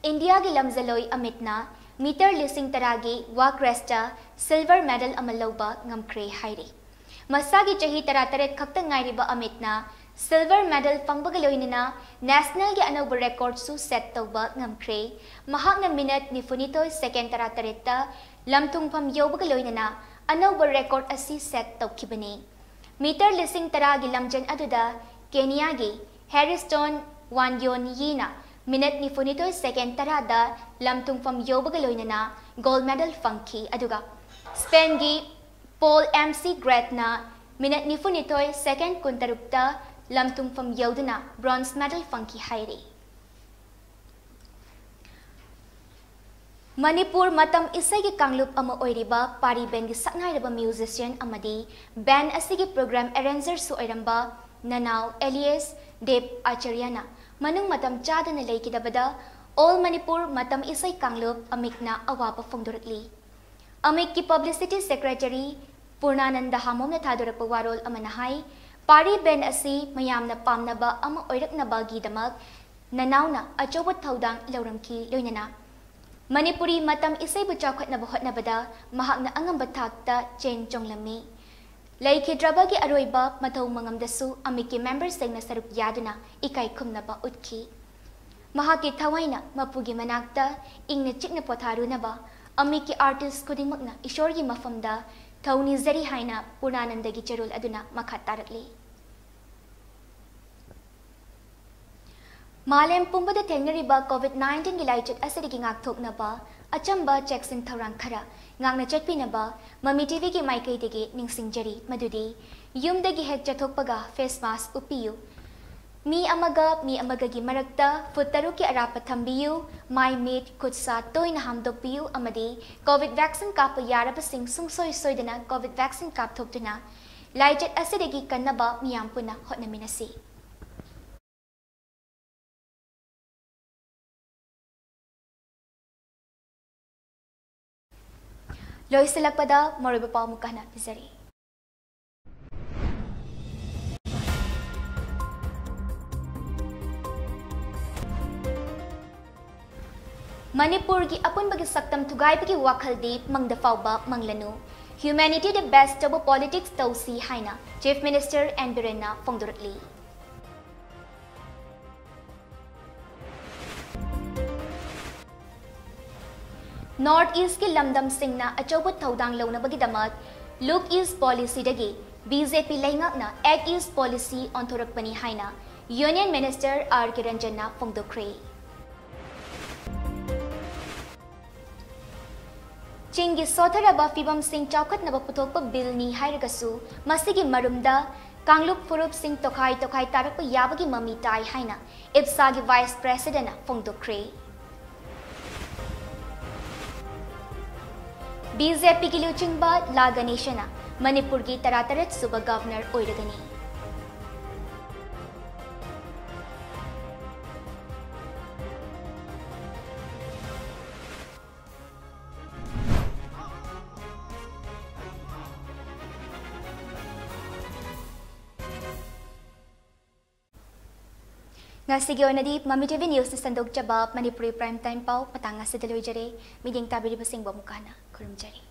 ꯏꯟꯗꯤꯌꯥꯒꯤ ꯂꯝꯖꯂꯣꯏ ꯑꯃꯤꯠꯅ ꯃꯤꯇꯔ ꯂꯤꯁꯤꯡ ꯇꯔꯥꯒꯤ walk raceꯇ silver medal ꯑꯃ ꯂꯧꯕ ꯉꯝꯈ꯭ꯔꯦ ꯍꯥꯏꯔꯤ꯫ ꯃꯁꯥꯒꯤ ꯆꯍꯤ ꯇꯔꯥꯇꯔꯦꯠ ꯈꯛꯇ ꯉꯥꯏꯔꯤꯕ ꯑꯃꯤꯠꯅ silver medal ꯐꯪꯕꯒ ꯂꯣꯏꯅꯅ nationalꯒꯤ ꯑꯅꯧꯕ recordꯁꯨ set ꯇꯧꯕ ꯉꯝꯈ꯭ꯔꯦ꯫ ꯃꯍꯥꯛꯅ minute ꯅꯤꯐꯨꯅꯤꯊꯣꯏ second ꯇꯔꯥꯇꯔꯦꯠꯇ ꯂꯝꯊꯨꯡꯐꯝ ꯌꯧꯕꯒ ꯂꯣꯏꯅꯅ ꯑꯅꯧꯕ record ꯑꯁꯤ set ꯇꯧꯈꯤꯕꯅꯤ꯫ ꯃꯤꯇꯔ ꯂꯤꯁꯤꯡ ꯇꯔꯥꯒꯤ ꯂꯝꯖꯦꯟ ꯑꯗꯨꯗ ꯀꯦꯅꯤꯌꯥꯒꯤ ꯍꯦꯔꯤꯁꯇꯣꯟ ꯋꯥꯟꯌꯣꯟ ꯌꯤꯅ ꯃꯤꯅꯠ ꯅꯤꯐꯨꯅꯤꯊꯣꯏ ꯁꯦꯀꯦꯟ ꯇꯔꯥꯗ ꯂꯝꯊꯨꯡꯐꯝ ꯌꯧꯕꯒ ꯂꯣꯏꯅꯅ ꯒꯣꯜ ꯃꯦꯗꯜ ꯐꯪꯈꯤ, ꯑꯗꯨꯒ ꯁ꯭ꯄꯦꯟꯒꯤ ꯄꯣꯜ ꯑꯦꯝ ꯁꯤ ꯒ꯭ꯔꯦꯠꯅ ꯃꯤꯅꯠ ꯅꯤꯐꯨꯅꯤꯊꯣꯏ ꯁꯦꯀꯦꯟ ꯀꯨꯟꯇꯔꯨꯛꯇ ꯂꯝꯊꯨꯡꯐꯝ ꯌꯧꯗꯨꯅ ꯕ꯭ꯔꯣꯟꯖ ꯃꯦꯗꯜ ꯐꯪꯈꯤ ꯍꯥꯏꯔꯤ꯫ ꯃꯅꯤꯄꯨꯔ ꯃꯇꯝ ꯏꯁꯩꯒꯤ ꯀꯥꯡꯂꯨꯞ ꯑꯃ ꯑꯣꯏꯔꯤꯕ ꯄꯥꯔꯤ ꯕꯦꯟꯒꯤ ꯁꯛꯅꯥꯏꯔꯕ ꯃ꯭ꯌꯨꯖꯤꯁꯤꯌꯟ ꯑꯃꯗꯤ ꯕꯦꯟ ꯑꯁꯤꯒꯤ ꯄ꯭ꯔꯣꯒ꯭ꯔꯥꯝ ꯑꯦꯔꯦꯟꯖꯔꯁꯨ ꯑꯣꯏꯔꯝꯕ ꯅꯅꯥꯎ ꯑꯦꯂꯤꯌꯁ ꯗꯦꯕ ꯑꯥꯆꯥꯔꯌꯅ ꯃꯅꯨꯡ ꯃꯇꯝ ꯆꯥꯗꯅ ꯂꯩꯈꯤꯗꯕꯗ ꯑꯣꯜ ꯃꯅꯤꯄꯨꯔ ꯃꯇꯝ ꯏꯁꯩ ꯀꯥꯡꯂꯨꯞ ꯑꯃꯤꯛꯅ ꯑꯋꯥꯕ ꯐꯣꯡꯗꯣꯔꯛꯂꯤ꯫ ꯑꯃꯤꯛꯀꯤ ꯄꯕ꯭ꯂꯤꯁꯤꯇꯤ ꯁꯦꯀ꯭ꯔꯦꯇꯔꯤ ꯄꯨꯔꯅꯥꯅꯟꯗ ꯍꯥꯃꯣꯝꯅ ꯊꯥꯗꯣꯔꯛꯄ ꯋꯥꯔꯣꯜ ꯑꯃꯅ ꯍꯥꯏ, ꯄꯥꯔꯤ ꯕꯦꯟ ꯑꯁꯤ ꯃꯌꯥꯝꯅ ꯄꯥꯝꯅꯕ ꯑꯃ ꯑꯣꯏꯔꯛꯅꯕꯒꯤꯗꯃꯛ ꯅꯅꯥꯎꯅ ꯑꯆꯧꯕ ꯊꯧꯗꯥꯡ ꯂꯧꯔꯝꯈꯤ, ꯂꯣꯏꯅꯅ ꯃꯅꯤꯄꯨꯔꯤ ꯃꯇꯝ ꯏꯁꯩꯕꯨ ꯆꯥꯎꯈꯠꯅꯕ ꯍꯣꯠꯅꯕꯗ ꯃꯍꯥꯛꯅ ꯑꯉꯝꯕ ꯊꯥꯛꯇ ꯆꯦꯟ ꯆꯣꯡꯂꯝꯃꯤ꯫ ꯂꯩꯈꯤꯗ꯭ꯔꯕꯒꯤ ꯑꯔꯣꯏꯕ ꯃꯊꯧ ꯃꯉꯝꯗꯁꯨ ꯑꯃꯤꯛꯀꯤ ꯃꯦꯝꯕꯔꯁꯤꯡꯅ ꯁꯔꯨꯛ ꯌꯥꯗꯨꯅ ꯏꯀꯥꯏ ꯈꯨꯝꯅꯕ ꯎꯠꯈꯤ꯫ ꯃꯍꯥꯛꯀꯤ ꯊꯋꯥꯏꯅ ꯃꯄꯨꯒꯤ ꯃꯅꯥꯛꯇ ꯏꯪꯅ ꯆꯤꯛꯅ ꯄꯣꯊꯥꯔꯨꯅꯕ ꯑꯃꯤꯛꯀꯤ ꯑꯥꯔꯇꯤꯁ ꯈꯨꯗꯤꯡꯃꯛꯅ ꯏꯁꯣꯔꯒꯤ ꯃꯐꯝꯗ ꯊꯧ ꯅꯤꯖꯔꯤ ꯍꯥꯏꯅ ꯄꯨꯔꯅꯥꯅꯟꯗꯒꯤ ꯆꯦꯔꯣꯜ ꯑꯗꯨꯅ ꯃꯈꯥ ꯇꯥꯔꯛꯂꯤ꯫ ꯃꯥꯂꯦꯝ ꯄꯨꯝꯕꯗ ꯊꯦꯡꯅꯔꯤꯕ ꯀꯣꯚꯤꯗ ꯅꯥꯏꯟꯇꯤꯟꯒꯤ ꯂꯥꯏꯆꯠ ꯑꯁꯤꯗꯒꯤ ꯉꯥꯛꯊꯣꯛꯅꯕ ꯑꯆꯝꯕ ꯆꯦꯛꯁꯤꯟ ꯊꯧꯔꯥꯡ ꯈꯔ ꯉꯥꯛꯅ ꯆꯠꯄꯤꯅꯕ ꯃꯃꯤ ꯇꯤꯚꯤꯒꯤ ꯃꯥꯏꯀꯩꯗꯒꯤ ꯅꯤꯡꯁꯤꯡꯖꯔꯤ, ꯃꯗꯨꯗꯤ ꯌꯨꯝꯗꯒꯤ ꯍꯦꯛ ꯆꯠꯊꯣꯛꯄꯒ ꯐꯦꯁ ꯃꯥꯁꯛ ꯎꯞꯄꯤꯌꯨ꯫ ꯃꯤ ꯑꯃꯒ ꯃꯤ ꯑꯃꯒꯒꯤ ꯃꯔꯛꯇ ꯐꯨꯠ ꯇꯔꯨꯛꯀꯤ ꯑꯔꯥꯞꯄ ꯊꯝꯕꯤꯌꯨ꯫ ꯃꯥꯏ, ꯃꯤꯠ, ꯈꯨꯠ ꯁꯥ ꯇꯣꯏꯅ ꯍꯥꯝꯗꯣꯛꯄꯤꯌꯨ ꯑꯃꯗꯤ ꯀꯣꯚꯤꯗ ꯚꯦꯛꯁꯤꯟ ꯀꯥꯞꯄ ꯌꯥꯔꯕꯁꯤꯡ ꯁꯨꯡꯁꯣꯏ ꯁꯣꯏꯗꯅ ꯀꯣꯚꯤꯗ ꯚꯦꯛꯁꯤꯟ ꯀꯥꯞꯊꯣꯛꯇꯨꯅ ꯂꯥꯏꯆꯠ ꯑꯁꯤꯗꯒꯤ ꯀꯟꯅꯕ ꯃꯤꯌꯥꯝ ꯄꯨꯟꯅ ꯍꯣꯠꯅꯃꯤꯟꯅꯁꯤ꯫ ꯂꯣꯏꯁꯤꯜꯂꯛꯄꯗ ꯃꯔꯨꯑꯣꯏꯕ ꯄꯥꯎ ꯑꯃꯨꯛꯀ ꯍꯟꯅ ꯄꯤꯖꯔꯤ꯫ ꯃꯅꯤꯄꯨꯔꯒꯤ ꯑꯄꯨꯟꯕꯒꯤ ꯁꯛꯇꯝ ꯊꯨꯒꯥꯏꯕꯒꯤ ꯋꯥꯈꯜꯗꯤ ꯃꯪꯗ ꯐꯥꯎꯕ ꯃꯪꯂꯅꯨ꯫ Humanity the best ꯇꯧꯕ politics ꯇꯧꯁꯤ ꯍꯥꯏꯅ Chief Minister ꯑꯦꯟ ꯕꯤꯔꯦꯟꯅ ꯐꯣꯡꯗꯣꯔꯛꯂꯤ꯫ ꯅꯣꯔꯊ ꯏꯁ꯭ꯠꯀꯤ ꯂꯝꯗꯝꯁꯤꯡꯅ ꯑꯆꯧꯕ ꯊꯧꯗꯥꯡ ꯂꯧꯅꯕꯒꯤꯗꯃꯛ Look East Policyꯗꯒꯤ ꯕꯤ ꯖꯦ ꯄꯤ ꯂꯩꯉꯥꯛꯅ Act East Policy ꯑꯣꯟꯊꯣꯔꯛꯄꯅꯤ ꯍꯥꯏꯅ Union Minister R Kiranjanna ꯐꯣꯡꯗꯣꯛꯈ꯭ꯔꯦ꯫ ꯆꯤꯡꯒꯤ ꯁꯣꯠꯊꯔꯕ ꯐꯤꯕꯝꯁꯤꯡ ꯆꯥꯎꯈꯠꯅꯕ ꯄꯨꯊꯣꯛꯄ ꯕꯤꯜꯅꯤ ꯍꯥꯏꯔꯒꯁꯨ, ꯃꯁꯤꯒꯤ ꯃꯔꯨꯝꯗ ꯀꯥꯡꯂꯨꯞ ꯐꯨꯔꯨꯞꯁꯤꯡ ꯇꯣꯈꯥꯏ ꯇꯣꯈꯥꯏ ꯇꯥꯔꯛꯄ ꯌꯥꯕꯒꯤ ꯃꯃꯤ ꯇꯥꯏ ꯍꯥꯏꯅ ꯏꯞꯁꯥꯒꯤ Vice Presidentꯅ ꯐꯣꯡꯗꯣꯛꯈ꯭ꯔꯦ꯫ BJPꯒꯤ ꯂꯨꯆꯤꯡꯕ ꯂꯥ ꯒꯅꯦꯁꯟꯅ ꯃꯅꯤꯄꯨꯔꯒꯤ ꯇꯔꯥꯇꯔꯦꯠ ꯁꯨꯕ Governor ꯑꯣꯏꯔꯒꯅꯤ꯫ ꯉꯁꯤꯒꯤ ꯑꯣꯏꯅꯗꯤ ꯃꯃꯤ TV Newsꯅ ꯁꯟꯗꯣꯛꯆꯕ ꯃꯅꯤꯄꯨꯔꯤ Prime Time ꯄꯥꯎ ꯃꯇꯥꯡ ꯑꯁꯤꯗ ꯂꯣꯏꯖꯔꯦ꯫ ꯃꯤꯠꯌꯦꯡ ꯇꯥꯕꯤꯔꯤꯕꯁꯤꯡꯕꯨ ꯑꯃꯨꯛꯀ ꯍꯟꯅ ꯈꯨꯔꯨꯝꯖꯔꯤ꯫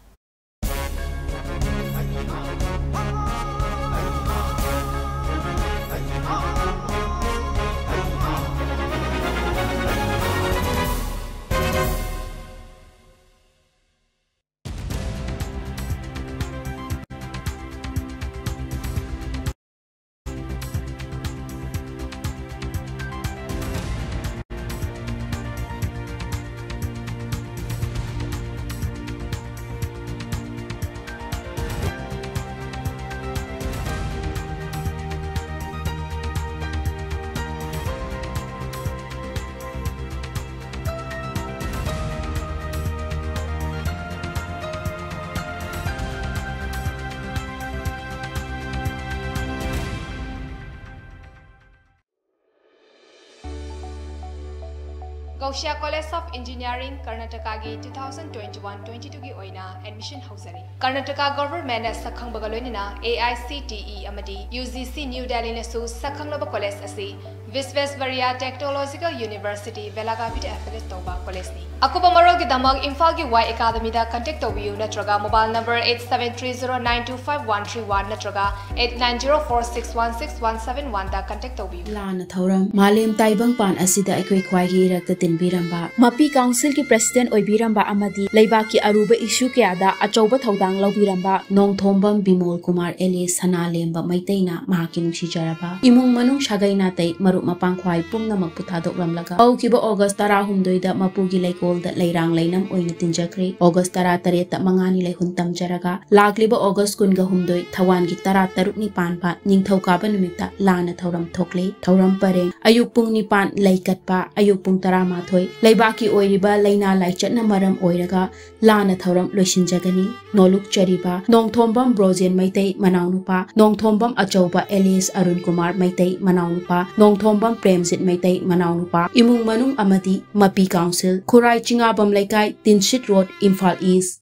Ghosha College of Engineering, ꯀꯔꯅꯥꯇꯀꯥꯒꯤ two thousand twenty-one twenty-twoꯒꯤ ꯑꯣꯏꯅ admission ꯍꯧꯖꯔꯤ꯫ ꯀꯔꯅꯥꯇꯀꯥ Governmentꯅ ꯁꯛꯈꯪꯕꯒ ꯂꯣꯏꯅꯅ AICTE ꯑꯃꯗꯤ UGC New Delhiꯅꯁꯨ ꯁꯛꯈꯪꯂꯕ college ꯑꯁꯤ Visvesvaraya Technological University, ꯕꯦꯂꯥꯒꯥꯚꯤꯗ affiliate ꯇꯧꯕ ꯀꯣꯂꯦꯖꯅꯤ꯫ ꯑꯀꯨꯞꯄ ꯃꯔꯣꯜꯒꯤꯗꯃꯛ ꯏꯝꯐꯥꯜꯒꯤ ꯋꯥꯏ ꯑꯦꯀꯥꯗꯃꯤꯗ contact ꯇꯧꯕꯤꯌꯨ ꯅꯠꯇ꯭ꯔꯒ mobile number eight seven three zero nine two five one three one ꯅꯠꯇ꯭ꯔꯒ eight nine zero four six one six one seven one ꯗ contact ꯇꯧꯕꯤꯌꯨ꯫ ꯂꯥꯟꯅ ꯊꯧꯔꯝ꯫ ꯃꯥꯂꯦꯝ ꯇꯥꯏꯕꯪꯄꯥꯟ ꯑꯁꯤꯗ ꯑꯩꯈꯣꯏ ꯈ꯭ꯋꯥꯏꯒꯤ ꯏꯔꯛꯇ ꯇꯤꯟꯕꯤꯔꯝꯕ, ꯃꯄꯤ ꯀꯥꯎꯟꯁꯤꯜꯒꯤ ꯄ꯭ꯔꯦꯁꯤꯗꯦꯟꯠ ꯑꯣꯏꯕꯤꯔꯝꯕ ꯑꯃꯗꯤ ꯂꯩꯕꯥꯛꯀꯤ ꯑꯔꯨꯕ ꯏꯁꯨ ꯀꯌꯥꯗ ꯑꯆꯧꯕ ꯊꯧꯗꯥꯡ ꯂꯧꯕꯤꯔꯝꯕ ꯅꯣꯡꯊꯣꯝꯕꯝ ꯕꯤꯃꯣꯜ ꯀꯨꯃꯥꯔ ꯑꯦꯂꯤꯌꯥꯁ ꯁꯅꯥꯂꯦꯝꯕ ꯃꯩꯇꯩꯅ ꯃꯍꯥꯛꯀꯤ ꯅꯨꯡꯁꯤꯖꯔꯕ ꯏꯃꯨꯡ ꯃꯅꯨꯡ, ꯁꯥꯒꯩ ꯅꯥꯇꯩ, ꯃꯔꯨꯞ ꯃꯄꯥꯡ ꯈ꯭ꯋꯥꯏ ꯄꯨꯝꯅꯃꯛꯄꯨ ꯊꯥꯗꯣꯛꯂꯝꯂꯒ ꯍꯧꯈꯤꯕ ꯑꯣꯒꯁ ꯇꯔꯥꯍꯨꯝꯗꯣꯏꯗ ꯃꯄꯨꯒꯤ ꯂꯩꯀꯣꯜꯗ ꯂꯩꯔꯥꯡ ꯂꯩꯅꯝ ꯑꯣꯏꯅ ꯇꯤꯟꯖꯈ꯭ꯔꯦ꯫ ꯑꯣꯒꯁ ꯇꯔꯥꯇꯔꯦꯠꯇ ꯃꯉꯥꯅꯤ ꯂꯩꯍꯨꯟ ꯇꯝꯖꯔꯒ ꯂꯥꯛꯂꯤꯕ ꯑꯣꯒꯁ ꯀꯨꯟꯒ ꯍꯨꯝꯗꯣꯏ ꯊꯋꯥꯟꯒꯤ ꯇꯔꯥ ꯇꯔꯨꯛꯅꯤ ꯄꯥꯟꯕ ꯅꯤꯡꯊꯧꯀꯥꯕ ꯅꯨꯃꯤꯠꯇ ꯂꯥꯟꯅ ꯊꯧꯔꯝ ꯊꯣꯛꯂꯦ꯫ ꯊꯧꯔꯝ ꯄꯔꯦꯡ: ꯑꯌꯨꯛ ꯄꯨꯡ ꯅꯤꯄꯥꯟ ꯂꯩ ꯀꯠꯄ, ꯑꯌꯨꯛ ꯄꯨꯡ ꯇꯔꯥꯃꯥꯊꯣꯏ ꯂꯩꯕꯥꯛꯀꯤ ꯑꯣꯏꯔꯤꯕ ꯂꯥꯏꯅꯥ ꯂꯥꯏꯆꯠꯅ ꯃꯔꯝ ꯑꯣꯏꯔꯒ ꯂꯥꯟꯅ ꯊꯧꯔꯝ ꯂꯣꯏꯁꯤꯟꯖꯒꯅꯤ꯫ ꯅꯣꯂꯨꯛꯆꯔꯤꯕ ꯅꯣꯡꯊꯣꯝꯕꯝ ꯕ꯭ꯔꯣꯖꯦꯟ ꯃꯩꯇꯩ ꯃꯅꯥꯎꯅꯨꯄꯥ, ꯅꯣꯡꯊꯣꯝꯕꯝ ꯑꯆꯧꯕ ꯑꯦꯂꯤꯌꯥꯁ ꯑꯔꯨꯟ ꯀꯨꯃꯥꯔ ꯃꯩꯇꯩ ꯃꯅꯥꯎꯅꯨꯄꯥ, ꯅꯣꯡꯊꯣꯝꯕꯝ ꯄ꯭ꯔꯦꯝꯖꯤꯠ ꯃꯩꯇꯩ ꯃꯅꯥꯎꯅꯨꯄꯥ, ꯏꯃꯨꯡ ꯃꯅꯨꯡ ꯑꯃꯗꯤ ꯃꯄꯤ ꯀꯥꯎꯟꯁꯤꯜ, ꯈꯨꯔꯥꯏ ꯆꯤꯉꯥꯕꯝ ꯂꯩꯀꯥꯏ, ꯇꯤꯟꯁꯤꯠ ꯔꯣꯗ, ꯏꯝꯐꯥꯜ ꯏꯁ꯭ꯠ꯫